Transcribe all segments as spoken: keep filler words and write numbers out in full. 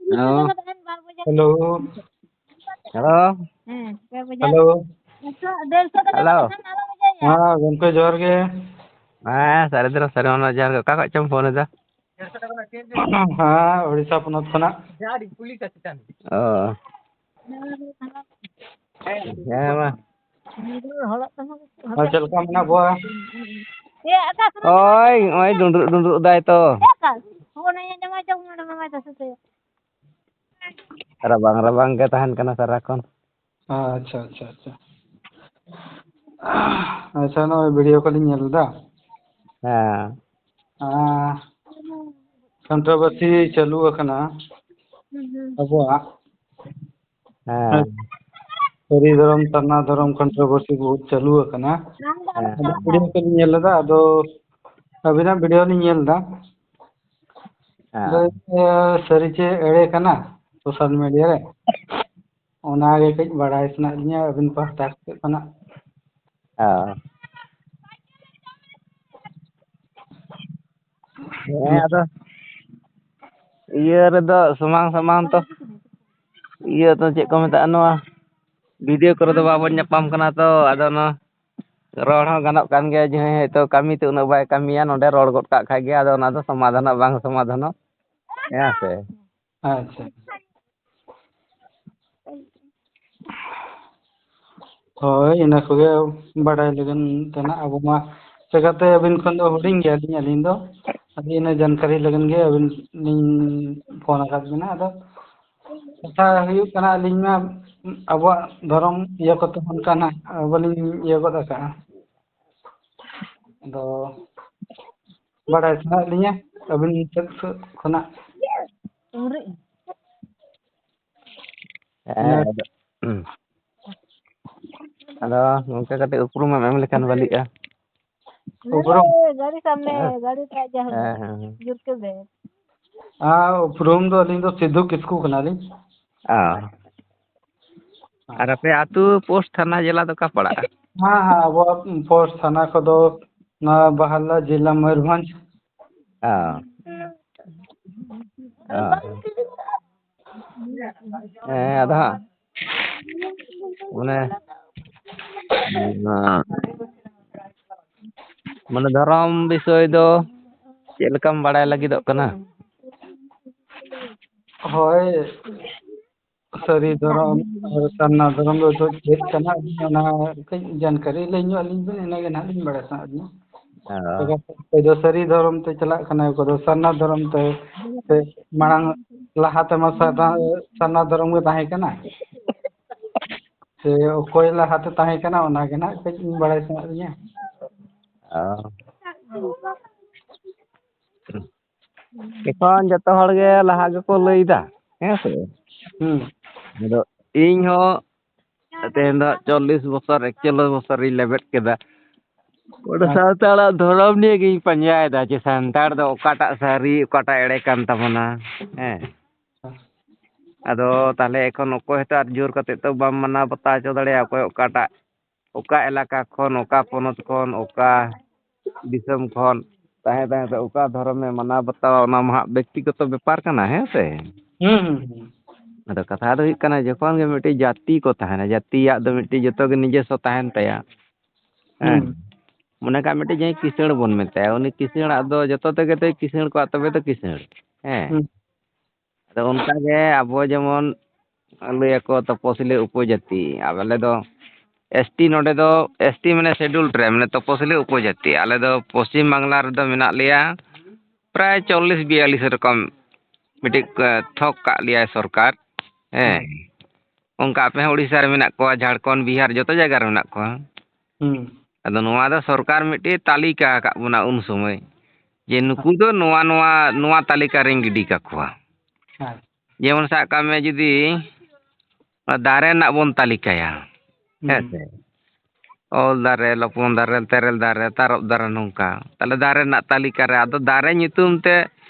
Hello. Hello. Hello. ᱦᱮᱸ, ᱜᱚᱢᱠᱮ ᱡᱚᱦᱟᱨ ᱜᱮ᱾ ᱦᱮᱸ, ᱥᱟᱹᱨᱤ ᱫᱷᱚᱨᱚᱢ ᱥᱟᱹᱨᱤ ᱢᱟᱱᱟᱣ ᱡᱚᱦᱟᱨ ᱜᱮ᱾ ᱚᱠᱟ ᱠᱷᱚᱡ ᱪᱚᱢ ᱯᱷᱳᱱ ᱮᱫᱟ? ᱦᱮᱸ, ᱳᱰᱤᱥᱟ ᱯᱚᱱᱚᱛ ᱠᱷᱚᱱᱟᱜ᱾ ᱚ᱾ ᱦᱮᱸ, ᱢᱟ᱾ ᱟᱨ ᱪᱮᱫ ᱞᱮᱠᱟ ᱢᱮᱱᱟᱜ ᱠᱚᱣᱟ? ᱳᱭ, ᱱᱚᱜᱼᱚᱭ ᱰᱩᱸᱰᱨᱩᱜ ᱰᱩᱸᱰᱨᱩᱜ ᱫᱟᱭ ᱛᱚ᱾ ᱨᱟᱵᱟᱝ ᱨᱟᱵᱟᱝ ᱜᱮ ᱛᱟᱦᱮᱱ ᱠᱟᱱᱟ ᱥᱟᱨᱟᱠᱷᱚᱱ᱾ ᱟᱪᱪᱷᱟ, ᱟᱪᱪᱷᱟ, ᱟᱪᱪᱷᱟ᱾ ᱟᱪᱪᱷᱟ, ᱱᱚᱜᱼᱚᱭ ᱵᱷᱤᱰᱤᱭᱳ ᱠᱚᱞᱤᱧ ᱧᱮᱞ ᱮᱫᱟ᱾ ᱦᱮᱸ᱾ ᱟᱨ ᱠᱚᱱᱴᱨᱳᱵᱷᱟᱨᱥᱤ ᱪᱟᱹᱞᱩ ᱟᱠᱟᱱᱟ ᱟᱵᱚᱣᱟᱜ᱾ ᱦᱮᱸ᱾ ᱥᱟᱹᱨᱤ ᱫᱷᱚᱨᱚᱢ, ᱥᱟᱨᱱᱟ ᱫᱷᱚᱨᱚᱢ ᱠᱚᱱᱴᱨᱳᱵᱷᱟᱨᱥᱤ ᱵᱚᱦᱩᱛ ᱪᱟᱹᱞᱩ ᱟᱠᱟᱱᱟ᱾ ᱦᱮᱸ᱾ ᱟᱫᱚ ᱵᱷᱤᱰᱤᱭᱳ ᱠᱚᱞᱤᱧ ᱧᱮᱞ ᱮᱫᱟ, ᱟᱫᱚ ᱟᱹᱵᱤᱱᱟᱜ ᱵᱷᱤᱰᱤᱭᱳ ᱞᱤᱧ ᱧᱮᱞ ᱮᱫᱟ᱾ ᱦᱮᱸ᱾ ᱟᱫᱚ, ᱮ, ᱥᱟᱹᱨᱤ ᱪᱮ ᱮᱲᱮ ᱠᱟᱱᱟ ᱥᱳᱥᱟᱞ ᱢᱤᱰᱤᱭᱟ ᱨᱮ? ᱚᱱᱟ ᱜᱮ ᱠᱟᱹᱡ ᱵᱟᱲᱟᱭ ᱥᱟᱱᱟᱭᱮᱫ ᱞᱤᱧᱟ ᱟᱹᱵᱤᱱ ᱯᱟᱦᱴᱟ ᱥᱮᱫ ᱠᱷᱚᱱᱟᱜ᱾ ᱦᱮᱸ᱾ ᱦᱮᱸ, ᱟᱫᱚ ᱤᱭᱟᱹ ᱨᱮᱫᱚ ᱥᱟᱢᱟᱝ ᱥᱟᱢᱟᱝ ᱛᱚ, ᱤᱭᱟᱹ ᱛᱚ ᱪᱮᱫ ᱠᱚ ᱢᱮᱛᱟᱜᱼᱟ, ᱱᱚᱣᱟ ᱵᱷᱤᱰᱤᱭᱳ ᱠᱚᱨᱮ ᱫᱚ ᱵᱟᱵᱚᱱ ᱧᱟᱯᱟᱢ ᱠᱟᱱᱟ ᱛᱚ, ᱟᱫᱚ ᱱᱚᱣᱟ ᱨᱚᱲ ᱦᱚᱸ ᱜᱟᱱᱚᱜ ᱠᱟᱱ ᱜᱮᱭᱟ᱾ ᱡᱟᱦᱟᱸᱭ ᱦᱚᱭᱛᱳ ᱠᱟᱹᱢᱤ ᱛᱮ ᱩᱱᱟᱹᱜ ᱵᱟᱭ ᱠᱟᱹᱢᱤᱭᱟ, ᱱᱚᱰᱮ ᱨᱚᱲ ᱜᱚᱫ ᱠᱟᱜ ᱠᱷᱟᱡ ᱜᱮ, ᱟᱫᱚ ᱚᱱᱟ ᱫᱚ ᱥᱚᱢᱟᱫᱷᱟᱱᱚᱜ ᱵᱟᱝ ᱥᱚᱢᱟᱫᱷᱟᱱᱚᱜ, ᱦᱮᱸ ᱥᱮ? ᱟᱪᱪᱷᱟ᱾ ᱦᱳᱭ, ᱤᱱᱟᱹ ᱠᱚᱜᱮ ᱵᱟᱰᱟᱭ ᱞᱟᱹᱜᱤᱫ ᱛᱮᱱᱟᱜ᱾ ᱟᱵᱚ ᱢᱟ ᱪᱮᱠᱟᱛᱮ ᱟᱹᱵᱤᱱ ᱠᱷᱚᱱ ᱫᱚ ᱦᱩᱰᱤᱧ ᱜᱮᱭᱟᱞᱤᱧ ᱟᱹᱞᱤᱧ ᱫᱚ, ᱟᱫᱚ ᱤᱱᱟᱹ ᱡᱟᱱᱠᱟᱨᱤ ᱞᱟᱹᱜᱤᱫ ᱜᱮ ᱟᱹᱵᱤᱱ ᱞᱤᱧ ᱯᱷᱳᱱ ᱟᱠᱟᱫ ᱵᱤᱱᱟ᱾ ᱟᱫᱚ ᱠᱟᱛᱷᱟ ᱦᱩᱭᱩᱜ ᱠᱟᱱᱟ, ᱟᱹᱞᱤᱧ ᱢᱟ ᱟᱵᱚᱣᱟᱜ ᱫᱷᱚᱨᱚᱢ ᱤᱭᱟᱹ ᱠᱚᱛᱮ ᱚᱱᱠᱟ ᱱᱟᱜ ᱵᱟᱹᱞᱤᱧ ᱤᱭᱟᱹ ᱜᱚᱫ ᱟᱠᱟᱜᱼᱟ᱾ ᱟᱫᱚ ᱵᱟᱰᱟᱭ ᱥᱟᱱᱟᱭᱮᱫ ᱞᱤᱧᱟ ᱟᱹᱵᱤᱱ ᱥᱮᱫ ᱠᱷᱚᱱᱟᱜ᱾ ᱦᱮᱸ, ᱟᱫᱚ, ᱟᱫᱚ ᱜᱚᱢᱠᱮ ᱠᱟᱹᱴᱤᱡ ᱩᱯᱨᱩᱢ ᱮᱢ ᱮᱢ ᱞᱮᱠᱷᱟᱱ ᱵᱷᱟᱞᱤᱜᱼᱟ᱾ ᱩᱯᱨᱩᱢ? ᱜᱟᱹᱰᱤ ᱥᱟᱵ ᱢᱮ, ᱦᱮᱸ᱾ ᱜᱟᱹᱰᱤ ᱨᱮᱭᱟᱜ ᱡᱟᱦᱟᱸ ᱦᱮᱸ, ᱦᱮᱸ, ᱦᱮᱸ᱾ ᱡᱩᱨ ᱠᱮᱫ ᱫᱚ᱾ ᱟᱨ ᱩᱯᱨᱩᱢ ᱫᱚ ᱟᱹᱞᱤᱧ ᱫᱚ ᱥᱤᱫᱷᱩ ᱠᱤᱥᱠᱩ ᱠᱟᱱᱟᱞᱤᱧ᱾ ᱚ᱾ ᱟᱨ ᱟᱯᱮ ᱟᱹᱛᱩ, ᱯᱳᱥᱴ, ᱛᱷᱟᱱᱟ, ᱡᱮᱞᱟ ᱫᱚ ᱚᱠᱟ ᱯᱟᱲᱟᱜᱼᱟ? ᱦᱮᱸ, ᱦᱮᱸ, ᱟᱵᱚᱣᱟᱜ ᱯᱳᱥᱴ ᱛᱷᱟᱱᱟ ᱠᱚᱫᱚ ᱱᱚᱣᱟ ᱵᱟᱦᱟᱞᱟ, ᱡᱮᱞᱟ ᱢᱚᱭᱩᱨᱵᱷᱚᱸᱡᱽ᱾ ᱚ᱾ ᱚ᱾ ᱟᱫᱚ ᱦᱟᱸᱜ ᱢᱟᱱᱮ ᱢᱟᱱᱮ ᱫᱷᱚᱨᱚᱢ ᱵᱤᱥᱚᱭ ᱫᱚ ᱪᱮᱫ ᱞᱮᱠᱟᱢ ᱵᱟᱲᱟᱭ ᱞᱟᱹᱜᱤᱫᱚᱜ ᱠᱟᱱᱟ? ᱦᱳᱭ, ᱥᱟᱹᱨᱤ ᱫᱷᱚᱨᱚᱢ ᱟᱨ ᱥᱟᱨᱱᱟ ᱫᱷᱚᱨᱚᱢ ᱫᱚ ᱪᱮᱫ ᱠᱟᱱᱟ, ᱚᱱᱟ ᱠᱟᱹᱡ ᱡᱟᱱᱠᱟᱨᱤ ᱞᱟᱹᱭ ᱧᱚᱜ ᱟᱹᱞᱤᱧ ᱵᱤᱱ, ᱤᱱᱟᱹᱜᱮ ᱱᱟᱦᱟᱜ ᱞᱤᱧ ᱵᱟᱲᱟᱭ ᱥᱟᱱᱟᱭᱮᱫ ᱞᱤᱧᱟ᱾ ᱚᱠᱚᱭ ᱫᱚ ᱥᱟᱹᱨᱤ ᱫᱷᱚᱨᱚᱢ ᱛᱮ ᱪᱟᱞᱟᱜ ᱠᱟᱱᱟ, ᱚᱠᱚᱭ ᱫᱚ ᱥᱟᱨᱱᱟ ᱫᱷᱚᱨᱚᱢ ᱛᱮ, ᱥᱮ ᱢᱟᱲᱟᱝ ᱞᱟᱦᱟ ᱛᱮᱢᱟ ᱥᱟᱨᱱᱟ, ᱥᱟᱨᱱᱟ ᱫᱷᱚᱨᱚᱢ ᱜᱮ ᱛᱟᱦᱮᱸ ᱠᱟᱱᱟ, ᱥᱮ ᱚᱠᱚᱭ ᱞᱟᱦᱟᱛᱮ ᱛᱟᱦᱮᱸ ᱠᱟᱱᱟ, ᱚᱱᱟ ᱜᱮ ᱱᱟᱦᱟᱜ ᱠᱟᱹᱡ ᱤᱧ ᱵᱟᱲᱟᱭ ᱥᱟᱱᱟᱭᱮᱫ ᱞᱤᱧᱟ᱾ ᱚ᱾ ᱮᱠᱷᱚᱱ ᱡᱚᱛᱚ ᱦᱚᱲ ᱜᱮ ᱞᱟᱦᱟ ᱜᱮᱠᱚ ᱞᱟᱹᱭ ᱮᱫᱟ, ᱦᱮᱸ ᱥᱮ? ᱦᱩᱸ᱾ ᱟᱫᱚ ᱤᱧ ᱦᱚᱸ ᱛᱮᱦᱮᱧ ᱫᱚ ᱪᱚᱞᱞᱤᱥ ᱵᱚᱪᱷᱚᱨ, ᱮᱠᱪᱚᱞᱞᱤᱥ ᱵᱚᱪᱷᱚᱨ ᱤᱧ ᱞᱮᱵᱮᱫ ᱠᱮᱫᱟ᱾ ᱚᱱᱟ ᱥᱟᱱᱛᱟᱲᱟᱜ ᱫᱷᱚᱨᱚᱢ ᱱᱤᱭᱮ ᱜᱤᱧ ᱯᱟᱸᱡᱟᱭᱮᱫᱟ ᱡᱮ ᱥᱟᱱᱛᱟᱲ ᱫᱚ ᱚᱠᱟᱴᱟᱜ ᱥᱟᱹᱨᱤ, ᱚᱠᱟᱴᱟᱜ ᱮᱲᱮ ᱠᱟᱱ ᱛᱟᱵᱚᱱᱟ᱾ ᱦᱮᱸ᱾ ᱟᱫᱚ ᱛᱟᱦᱞᱮ ᱮᱠᱷᱚᱱ ᱚᱠᱚᱭ ᱦᱚᱸᱛᱚ ᱟᱨ ᱡᱳᱨ ᱠᱟᱛᱮ ᱛᱚ ᱵᱟᱢ ᱢᱟᱱᱟᱣ ᱵᱟᱛᱟᱣ ᱦᱚᱪᱚ ᱫᱟᱲᱮᱭᱟᱜᱼᱟ, ᱚᱠᱚᱭ ᱚᱠᱟᱴᱟᱜ, ᱚᱠᱟ ᱮᱞᱟᱠᱟ ᱠᱷᱚᱱ, ᱚᱠᱟ ᱯᱚᱱᱚᱛ ᱠᱷᱚᱱ, ᱚᱠᱟ ᱫᱤᱥᱚᱢ ᱠᱷᱚᱱ ᱛᱟᱦᱮᱸ ᱛᱟᱦᱮᱸ ᱛᱮ ᱚᱠᱟ ᱫᱷᱚᱨᱚᱢᱮ ᱢᱟᱱᱟᱣ ᱵᱟᱛᱟᱣᱟ, ᱚᱱᱟ ᱢᱟ ᱦᱟᱸᱜ ᱵᱮᱠᱛᱤᱜᱚᱛᱚ ᱵᱮᱯᱟᱨ ᱠᱟᱱᱟ, ᱦᱮᱸ ᱥᱮ? ᱦᱩᱸ, ᱦᱩᱸ, ᱦᱩᱸ᱾ ᱟᱫᱚ ᱠᱟᱛᱷᱟ ᱫᱚ ᱦᱩᱭᱩᱜ ᱠᱟᱱᱟ, ᱡᱚᱠᱷᱚᱱ ᱜᱮ ᱢᱤᱫᱴᱤᱡ ᱡᱟᱹᱛᱤ ᱠᱚ ᱛᱟᱦᱮᱱᱟ, ᱡᱟᱹᱛᱤᱭᱟᱜ ᱫᱚ ᱢᱤᱫᱴᱤᱡ ᱡᱚᱛᱚ ᱜᱮ ᱱᱤᱡᱮᱥᱥᱚ ᱛᱟᱦᱮᱱ ᱛᱟᱭᱟ᱾ ᱦᱮᱸ᱾ ᱦᱩᱸ᱾ ᱢᱚᱱᱮ ᱠᱟᱜ ᱢᱤᱫᱴᱤᱡ ᱡᱟᱦᱟᱸᱭ ᱠᱤᱥᱟᱹᱬ ᱵᱚᱱ ᱢᱮᱛᱟᱭᱟ, ᱩᱱᱤ ᱠᱤᱥᱟᱹᱬᱟᱜ ᱫᱚ ᱡᱚᱛᱚ ᱛᱮᱜᱮ ᱛᱚᱭ ᱠᱤᱥᱟᱹᱬ ᱠᱚᱜᱼᱟ, ᱛᱚᱵᱮ ᱛᱚ ᱠᱤᱥᱟᱹᱬ᱾ ᱦᱮᱸ᱾ ᱦᱩᱸ᱾ ᱟᱫᱚ ᱚᱱᱠᱟ ᱜᱮ ᱟᱵᱚ ᱡᱮᱢᱚᱱ ᱞᱟᱹᱭᱟᱠᱚ ᱛᱚᱯᱚᱥᱤᱞᱤ ᱩᱯᱚᱡᱟᱹᱛᱤ, ᱟᱞᱮ ᱫᱚ ᱮᱥ ᱴᱤ, ᱱᱚᱰᱮ ᱫᱚ ᱮᱥ ᱴᱤ ᱢᱟᱱᱮ ᱥᱮᱰᱩᱞ ᱴᱨᱟᱭᱤᱵᱽ, ᱢᱟᱱᱮ ᱛᱚᱯᱚᱥᱤᱞᱤ ᱩᱯᱚᱡᱟᱹᱛᱤ᱾ ᱟᱞᱮ ᱫᱚ ᱯᱚᱥᱪᱤᱢ ᱵᱟᱝᱞᱟ ᱨᱮᱫᱚ ᱢᱮᱱᱟᱜ ᱞᱮᱭᱟ ᱯᱨᱟᱭ ᱪᱚᱞᱞᱤᱥ ᱵᱤᱭᱟᱞᱞᱤᱥ ᱨᱚᱠᱚᱢ ᱢᱤᱫᱴᱤᱡ, ᱮ, ᱛᱷᱚᱠ ᱠᱟᱜ ᱞᱮᱭᱟᱭ ᱥᱚᱨᱠᱟᱨ᱾ ᱦᱮᱸ᱾ ᱚᱱᱠᱟ ᱟᱯᱮ ᱦᱚᱸ ᱩᱲᱤᱥᱥᱟ ᱨᱮ ᱢᱮᱱᱟᱜ ᱠᱚᱣᱟ, ᱡᱷᱟᱲᱠᱷᱚᱸᱰ, ᱵᱤᱦᱟᱨ, ᱡᱚᱛᱚ ᱡᱟᱭᱜᱟ ᱨᱮ ᱢᱮᱱᱟᱜ ᱠᱚᱣᱟ᱾ ᱦᱩᱸ᱾ ᱟᱫᱚ ᱱᱚᱣᱟ ᱫᱚ ᱥᱚᱨᱠᱟᱨ ᱢᱤᱫᱴᱤᱡ ᱛᱟᱹᱞᱤᱠᱟ ᱟᱠᱟᱫ ᱵᱚᱱᱟ ᱩᱱ ᱥᱚᱢᱚᱭ, ᱡᱮ ᱱᱩᱠᱩ ᱫᱚ ᱱᱚᱣᱟ, ᱱᱚᱣᱟ, ᱱᱚᱣᱟ ᱛᱟᱹᱞᱤᱠᱟ ᱨᱮᱧ ᱜᱤᱰᱤ ᱠᱟᱠᱚᱣᱟ᱾ ᱦᱮᱸ᱾ ᱡᱮᱢᱚᱱ ᱥᱟᱵ ᱠᱟᱜ ᱢᱮ, ᱡᱩᱫᱤ ᱫᱟᱨᱮ ᱨᱮᱱᱟᱜ ᱵᱚᱱ ᱛᱟᱹᱞᱤᱠᱟᱭᱟ, ᱦᱩᱸ᱾ ᱦᱮᱸ ᱥᱮ? ᱚᱞ ᱫᱟᱨᱮ, ᱞᱚᱯᱚᱝ ᱫᱟᱨᱮ, ᱛᱮᱨᱮᱞ ᱫᱟᱨᱮ, ᱛᱟᱨᱚᱵ ᱫᱟᱨᱮ, ᱱᱚᱝᱠᱟ᱾ ᱛᱟᱦᱞᱮ ᱫᱟᱨᱮ ᱨᱮᱱᱟᱜ ᱛᱟᱹᱞᱤᱠᱟ ᱨᱮ ᱟᱫᱚ ᱫᱟᱨᱮ ᱧᱩᱛᱩᱢ ᱛᱮ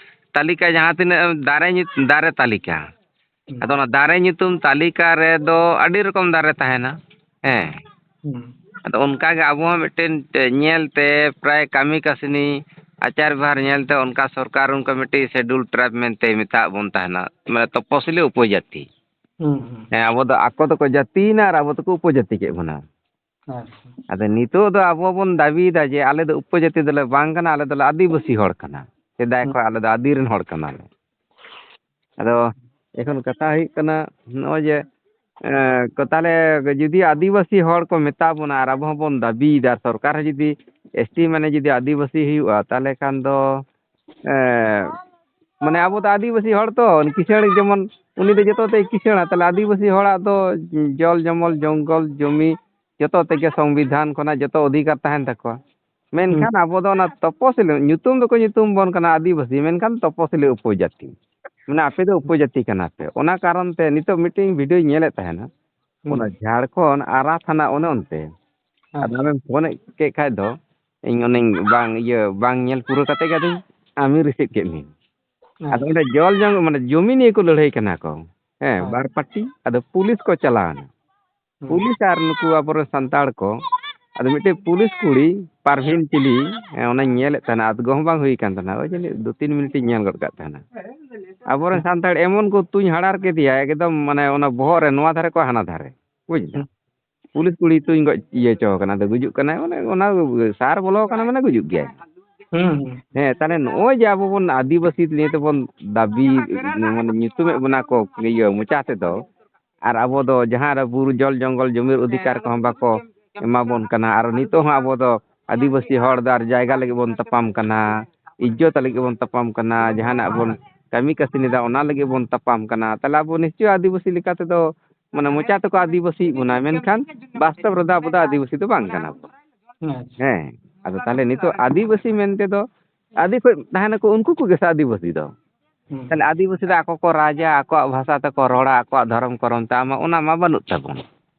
ᱛᱟᱹᱞᱤᱠᱟ, ᱡᱟᱦᱟᱸ ᱛᱤᱱᱟᱹᱜ ᱫᱟᱨᱮ ᱧᱩᱛ-, ᱫᱟᱨᱮ ᱛᱟᱹᱞᱤᱠᱟ᱾ ᱦᱩᱸ᱾ ᱟᱫᱚ ᱚᱱᱟ ᱫᱟᱨᱮ ᱧᱩᱛᱩᱢ ᱛᱟᱹᱞᱤᱠᱟ ᱨᱮᱫᱚ ᱟᱹᱰᱤ ᱨᱚᱠᱚᱢ ᱫᱟᱨᱮ ᱛᱟᱦᱮᱱᱟ᱾ ᱦᱮᱸ᱾ ᱦᱩᱸ᱾ ᱟᱫᱚ ᱚᱱᱠᱟ ᱜᱮ ᱟᱵᱚ ᱦᱚᱸ ᱢᱤᱫᱴᱮᱱ ᱧᱮᱞ ᱛᱮ, ᱯᱨᱟᱭ ᱠᱟᱹᱢᱤ ᱠᱟᱹᱥᱱᱤ, ᱟᱪᱟᱨ ᱵᱮᱵᱷᱟᱨ ᱧᱮᱞ ᱛᱮ ᱚᱱᱠᱟ ᱥᱚᱨᱠᱟᱨ ᱚᱱᱠᱟ ᱢᱤᱫᱴᱤᱡ ᱥᱮᱰᱩᱞ ᱴᱨᱟᱭᱤᱵᱽ ᱢᱮᱱᱛᱮ ᱢᱮᱛᱟᱜ ᱵᱚᱱ ᱛᱟᱦᱮᱱᱟ, ᱢᱟᱱᱮ ᱛᱚᱯᱚᱥᱤᱞᱤ ᱩᱯᱚᱡᱟᱹᱛᱤ᱾ ᱦᱩᱸ, ᱦᱩᱸ᱾ ᱦᱮᱸ, ᱟᱵᱚ ᱫᱚ ᱟᱠᱚ ᱫᱚᱠᱚ ᱡᱟᱹᱛᱤᱭᱮᱱᱟ ᱟᱨ ᱟᱵᱚ ᱫᱚᱠᱚ ᱩᱯᱚᱡᱟᱹᱛᱤ ᱠᱮᱫ ᱵᱚᱱᱟ᱾ ᱟᱪᱪᱷᱟ᱾ ᱟᱫᱚ ᱱᱤᱛᱚᱜ ᱫᱚ ᱟᱵᱚ ᱵᱚᱱ ᱫᱟᱹᱵᱤᱭᱮᱫᱟ ᱡᱮ ᱟᱞᱮ ᱫᱚ ᱩᱯᱚᱡᱟᱹᱛᱤ ᱫᱚᱞᱮ ᱵᱟᱝ ᱠᱟᱱᱟ, ᱟᱞᱮ ᱫᱚᱞᱮ ᱟᱹᱫᱤᱵᱟᱹᱥᱤ ᱦᱚᱲ ᱠᱟᱱᱟ᱾ ᱥᱮᱫᱟᱭ ᱦᱩᱸ᱾ ᱠᱷᱚᱱ ᱟᱞᱮ ᱫᱚ ᱟᱹᱫᱤ ᱨᱮᱱ ᱦᱚᱲ ᱠᱟᱱᱟᱞᱮ᱾ ᱟᱫᱚ ᱮᱠᱷᱚᱱ ᱠᱟᱛᱷᱟ ᱦᱩᱭᱩᱜ ᱠᱟᱱᱟ ᱱᱚᱜᱼᱚᱭ ᱡᱮ, ᱮᱸ, ᱠᱚ ᱛᱟᱦᱞᱮ ᱡᱩᱫᱤ ᱟᱹᱫᱤᱵᱟᱹᱥᱤ ᱦᱚᱲ ᱠᱚ ᱢᱮᱛᱟ ᱵᱚᱱᱟ ᱟᱨ ᱟᱵᱚ ᱦᱚᱸᱵᱚᱱ ᱫᱟᱹᱵᱤᱭᱮᱫᱟ, ᱥᱚᱨᱠᱟᱨ ᱦᱚᱸ ᱡᱩᱫᱤ ᱮᱥ ᱴᱤ ᱢᱟᱱᱮ ᱡᱩᱫᱤ ᱟᱹᱫᱤᱵᱟᱹᱥᱤ ᱦᱩᱭᱩᱜᱼᱟ, ᱛᱟᱦᱞᱮ ᱠᱷᱟᱱ ᱫᱚ, ᱮᱸ, ᱢᱟᱱᱮ ᱟᱵᱚ ᱫᱚ ᱟᱹᱫᱤᱵᱟᱹᱥᱤ ᱦᱚᱲ ᱛᱚ, ᱠᱤᱥᱟᱹᱬ ᱡᱮᱢᱚᱱ ᱩᱱᱤ ᱫᱚ ᱡᱚᱛᱚ ᱛᱮᱭ ᱠᱤᱥᱟᱹᱬᱟ, ᱛᱟᱦᱞᱮ ᱟᱹᱫᱤᱵᱟᱹᱥᱤ ᱦᱚᱲᱟᱜ ᱫᱚ ᱡᱚᱞ ᱡᱚᱢᱚᱞ, ᱡᱚᱝᱜᱚᱞ, ᱡᱚᱢᱤ, ᱡᱚᱛᱚ ᱛᱮᱜᱮ ᱥᱚᱝᱵᱤᱫᱷᱟᱱ ᱠᱷᱚᱱᱟᱜ ᱡᱚᱛᱚ ᱚᱫᱷᱤᱠᱟᱨ ᱛᱟᱦᱮᱱ ᱛᱟᱠᱚᱣᱟ᱾ ᱢᱮᱱᱠᱷᱟᱱ ᱦᱩᱸ᱾ ᱟᱵᱚ ᱫᱚ ᱚᱱᱟ ᱛᱚᱯᱚᱥᱤᱞᱤ, ᱧᱩᱛᱩᱢ ᱫᱚᱠᱚ ᱧᱩᱛᱩᱢ ᱵᱚᱱ ᱠᱟᱱᱟ ᱟᱹᱫᱤᱵᱟᱹᱥᱤ, ᱢᱮᱱᱠᱷᱟᱱ ᱛᱚᱯᱚᱥᱤᱞᱤ ᱩᱯᱚᱡᱟᱹᱛᱤ᱾ ᱢᱟᱱᱮ ᱟᱯᱮ ᱫᱚ ᱩᱯᱚᱡᱟᱹᱛᱤ ᱠᱟᱱᱟ ᱯᱮ᱾ ᱚᱱᱟ ᱠᱟᱨᱚᱱ ᱛᱮ ᱱᱤᱛᱚᱜ ᱢᱤᱫᱴᱮᱱ ᱵᱷᱤᱰᱤᱭᱳᱧ ᱧᱮᱞᱮᱫ ᱛᱟᱦᱮᱱᱟ, ᱦᱩᱸ᱾ ᱚᱱᱟ ᱡᱷᱟᱲᱠᱷᱚᱸᱰ ᱟᱨᱟ ᱛᱷᱟᱱᱟ ᱚᱱᱮ ᱚᱱᱛᱮ᱾ ᱦᱮᱸ᱾ ᱟᱫᱚ ᱟᱢᱮᱢ ᱯᱷᱳᱱᱮᱫ ᱠᱮᱫ ᱠᱷᱟᱡ ᱫᱚ, ᱤᱧ ᱚᱱᱮᱧ ᱵᱟᱝ, ᱤᱭᱟᱹ, ᱵᱟᱝ ᱧᱮᱞ ᱯᱩᱨᱟᱹᱣ ᱠᱟᱛᱮ ᱜᱮ ᱟᱫᱚᱧ, ᱟᱢᱤᱧ ᱨᱤᱥᱤᱵᱷ ᱠᱮᱫ ᱢᱮᱭᱟ᱾ ᱦᱮᱸ᱾ ᱟᱫᱚ ᱚᱸᱰᱮ ᱡᱚᱞ ᱡᱚᱝ, ᱢᱟᱱᱮ ᱡᱚᱢᱤ ᱱᱤᱭᱮ ᱠᱚ ᱞᱟᱹᱲᱦᱟᱹᱭ ᱠᱟᱱᱟ ᱠᱚ᱾ ᱦᱮᱸ, ᱦᱮᱸ᱾ ᱵᱟᱨ ᱯᱟᱨᱴᱤ, ᱟᱫᱚ ᱯᱩᱞᱤᱥ ᱠᱚ ᱪᱟᱞᱟᱣ ᱮᱱᱟ᱾ ᱦᱩᱸ᱾ ᱯᱩᱞᱤᱥ ᱟᱨ ᱱᱩᱠᱩ ᱟᱵᱚᱨᱮᱱ ᱥᱟᱱᱛᱟᱲ ᱠᱚ, ᱟᱫᱚ ᱢᱤᱫᱴᱮᱡ ᱯᱩᱞᱤᱥ ᱠᱩᱲᱤ, ᱯᱟᱨᱵᱷᱤᱱ ᱪᱤᱞᱤ, ᱦᱮᱸ, ᱚᱱᱟᱧ ᱧᱮᱞᱮᱫ ᱛᱟᱦᱮᱱᱟ, ᱟᱫᱽᱜᱚ ᱦᱚᱸ ᱵᱟᱝ ᱦᱩᱭ ᱠᱟᱱ ᱛᱟᱦᱮᱱᱟ, ᱳᱭ ᱡᱟᱹᱱᱤᱡ ᱫᱩ ᱛᱤᱱ ᱢᱤᱱᱤᱴ ᱤᱧ ᱧᱮᱞ ᱜᱚᱫ ᱠᱟᱜ ᱛᱟᱦᱮᱱᱟ᱾ ᱟᱵᱚᱨᱮᱱ ᱦᱩᱸ᱾ ᱥᱟᱱᱛᱟᱲ ᱮᱢᱚᱱ ᱠᱚ ᱛᱩᱧ ᱦᱟᱲᱟᱨ ᱠᱮᱫᱮᱭᱟ, ᱮᱠᱫᱚᱢ, ᱢᱟᱱᱮ, ᱚᱱᱟ ᱵᱚᱦᱚᱜ ᱨᱮ ᱱᱚᱣᱟ ᱫᱷᱟᱨᱮ ᱠᱚ ᱦᱟᱱᱟ ᱫᱷᱟᱨᱮ, ᱵᱩᱡᱽ ᱫᱟᱢ? ᱦᱩᱸ᱾ ᱯᱩᱞᱤᱥ ᱠᱩᱲᱤ ᱛᱩᱧ ᱜᱚᱡ ᱤᱭᱟᱹ ᱦᱚᱪᱚ ᱠᱟᱱᱟ, ᱟᱫᱚ ᱜᱩᱡᱩᱜ ᱠᱟᱱᱟᱭ, ᱢᱟᱱᱮ, ᱚᱱᱟ ᱥᱟᱨ ᱵᱚᱞᱚ ᱠᱟᱱᱟ, ᱢᱟᱱᱮ, ᱜᱩᱡᱩᱜ ᱜᱮᱭᱟᱭ᱾ ᱦᱩᱸ, ᱦᱩᱸ᱾ ᱦᱮᱸ, ᱛᱟᱦᱞᱮ ᱱᱚᱜᱼᱚᱭ ᱡᱮ ᱟᱵᱚ ᱵᱚᱱ ᱟᱹᱫᱤᱵᱟᱹᱥᱤ ᱱᱤᱭᱮ ᱛᱮᱵᱚᱱ ᱫᱟᱹᱵᱤ, ᱢᱟᱱᱮ, ᱧᱩᱛᱩᱢᱮᱫ ᱵᱚᱱᱟ ᱠᱚ ᱤᱭᱟᱹ ᱢᱚᱪᱟ ᱛᱮᱫᱚ, ᱟᱨ ᱟᱵᱚ ᱫᱚ ᱡᱟᱦᱟᱸ ᱨᱮ ᱵᱩᱨᱩ ᱡᱚᱞ ᱡᱚᱝᱜᱚᱞ ᱡᱚᱢᱤᱨ ᱚᱫᱷᱤᱠᱟᱨ ᱠᱚᱦᱚᱸ ᱵᱟᱠᱚ ᱮᱢᱟ ᱵᱚᱱ ᱠᱟᱱᱟ᱾ ᱟᱨ ᱱᱤᱛᱚᱜ ᱦᱚᱸ ᱟᱵᱚ ᱫᱚ ᱟᱹᱫᱤᱵᱟᱹᱥᱤ ᱦᱚᱲ ᱫᱚ ᱟᱨ ᱡᱟᱭᱜᱟ ᱞᱟᱹᱜᱤᱫ ᱵᱚᱱ ᱛᱟᱯᱟᱢ ᱠᱟᱱᱟ, ᱤᱡᱽᱡᱚᱛ ᱞᱟᱹᱜᱤᱫ ᱵᱚᱱ ᱛᱟᱯᱟᱢ ᱠᱟᱱᱟ, ᱡᱟᱦᱟᱱᱟᱜ ᱵᱚᱱ ᱠᱟᱹᱢᱤ ᱠᱟᱹᱥᱱᱤ ᱫᱟ ᱚᱱᱟ ᱞᱟᱹᱜᱤᱫ ᱵᱚᱱ ᱛᱟᱯᱟᱢ ᱠᱟᱱᱟ᱾ ᱛᱟᱦᱞᱮ ᱟᱵᱚ ᱱᱤᱥᱪᱚᱭ ᱟᱹᱫᱤᱵᱟᱹᱥᱤ ᱞᱮᱠᱟ ᱛᱮᱫᱚ, ᱢᱟᱱᱮ, ᱢᱚᱪᱟ ᱛᱮᱠᱚ ᱟᱹᱫᱤᱵᱟᱹᱥᱤᱭᱮᱫ ᱵᱚᱱᱟ, ᱢᱮᱱᱠᱷᱟᱱ ᱵᱟᱥᱛᱚᱵ ᱨᱮᱫᱚ ᱟᱵᱚ ᱫᱚ ᱟᱹᱫᱤᱵᱟᱹᱥᱤ ᱫᱚ ᱵᱟᱝ ᱠᱟᱱᱟ ᱵᱚᱱ᱾ ᱟᱪᱪᱷᱟ᱾ ᱦᱮᱸ, ᱟᱫᱚ ᱛᱟᱦᱞᱮ ᱱᱤᱛᱚᱜ ᱟᱹᱫᱤᱵᱟᱹᱥᱤ ᱢᱮᱱᱛᱮ ᱫᱚ ᱟᱹᱫᱤ ᱠᱷᱚᱡ ᱛᱟᱦᱮᱱᱟᱠᱚ, ᱩᱱᱠᱩ ᱠᱚᱜᱮ ᱥᱮ ᱟᱹᱫᱤᱵᱟᱹᱥᱤ ᱫᱚ᱾ ᱦᱩᱸ᱾ ᱛᱟᱦᱞᱮ ᱟᱹᱫᱤᱵᱟᱹᱥᱤ ᱫᱚ ᱟᱠᱚ ᱠᱚ ᱨᱟᱡᱟ, ᱟᱠᱚᱣᱟᱜ ᱵᱷᱟᱥᱟ ᱛᱮᱠᱚ ᱨᱚᱲᱟ, ᱟᱠᱚᱣᱟᱜ ᱫᱷᱚᱨᱚᱢ ᱠᱚᱨᱚᱢ ᱛᱮ, ᱟᱢᱟᱜ ᱚᱱᱟ ᱢᱟ ᱵᱟᱹᱱᱩᱜ ᱛᱟᱵᱚᱱ᱾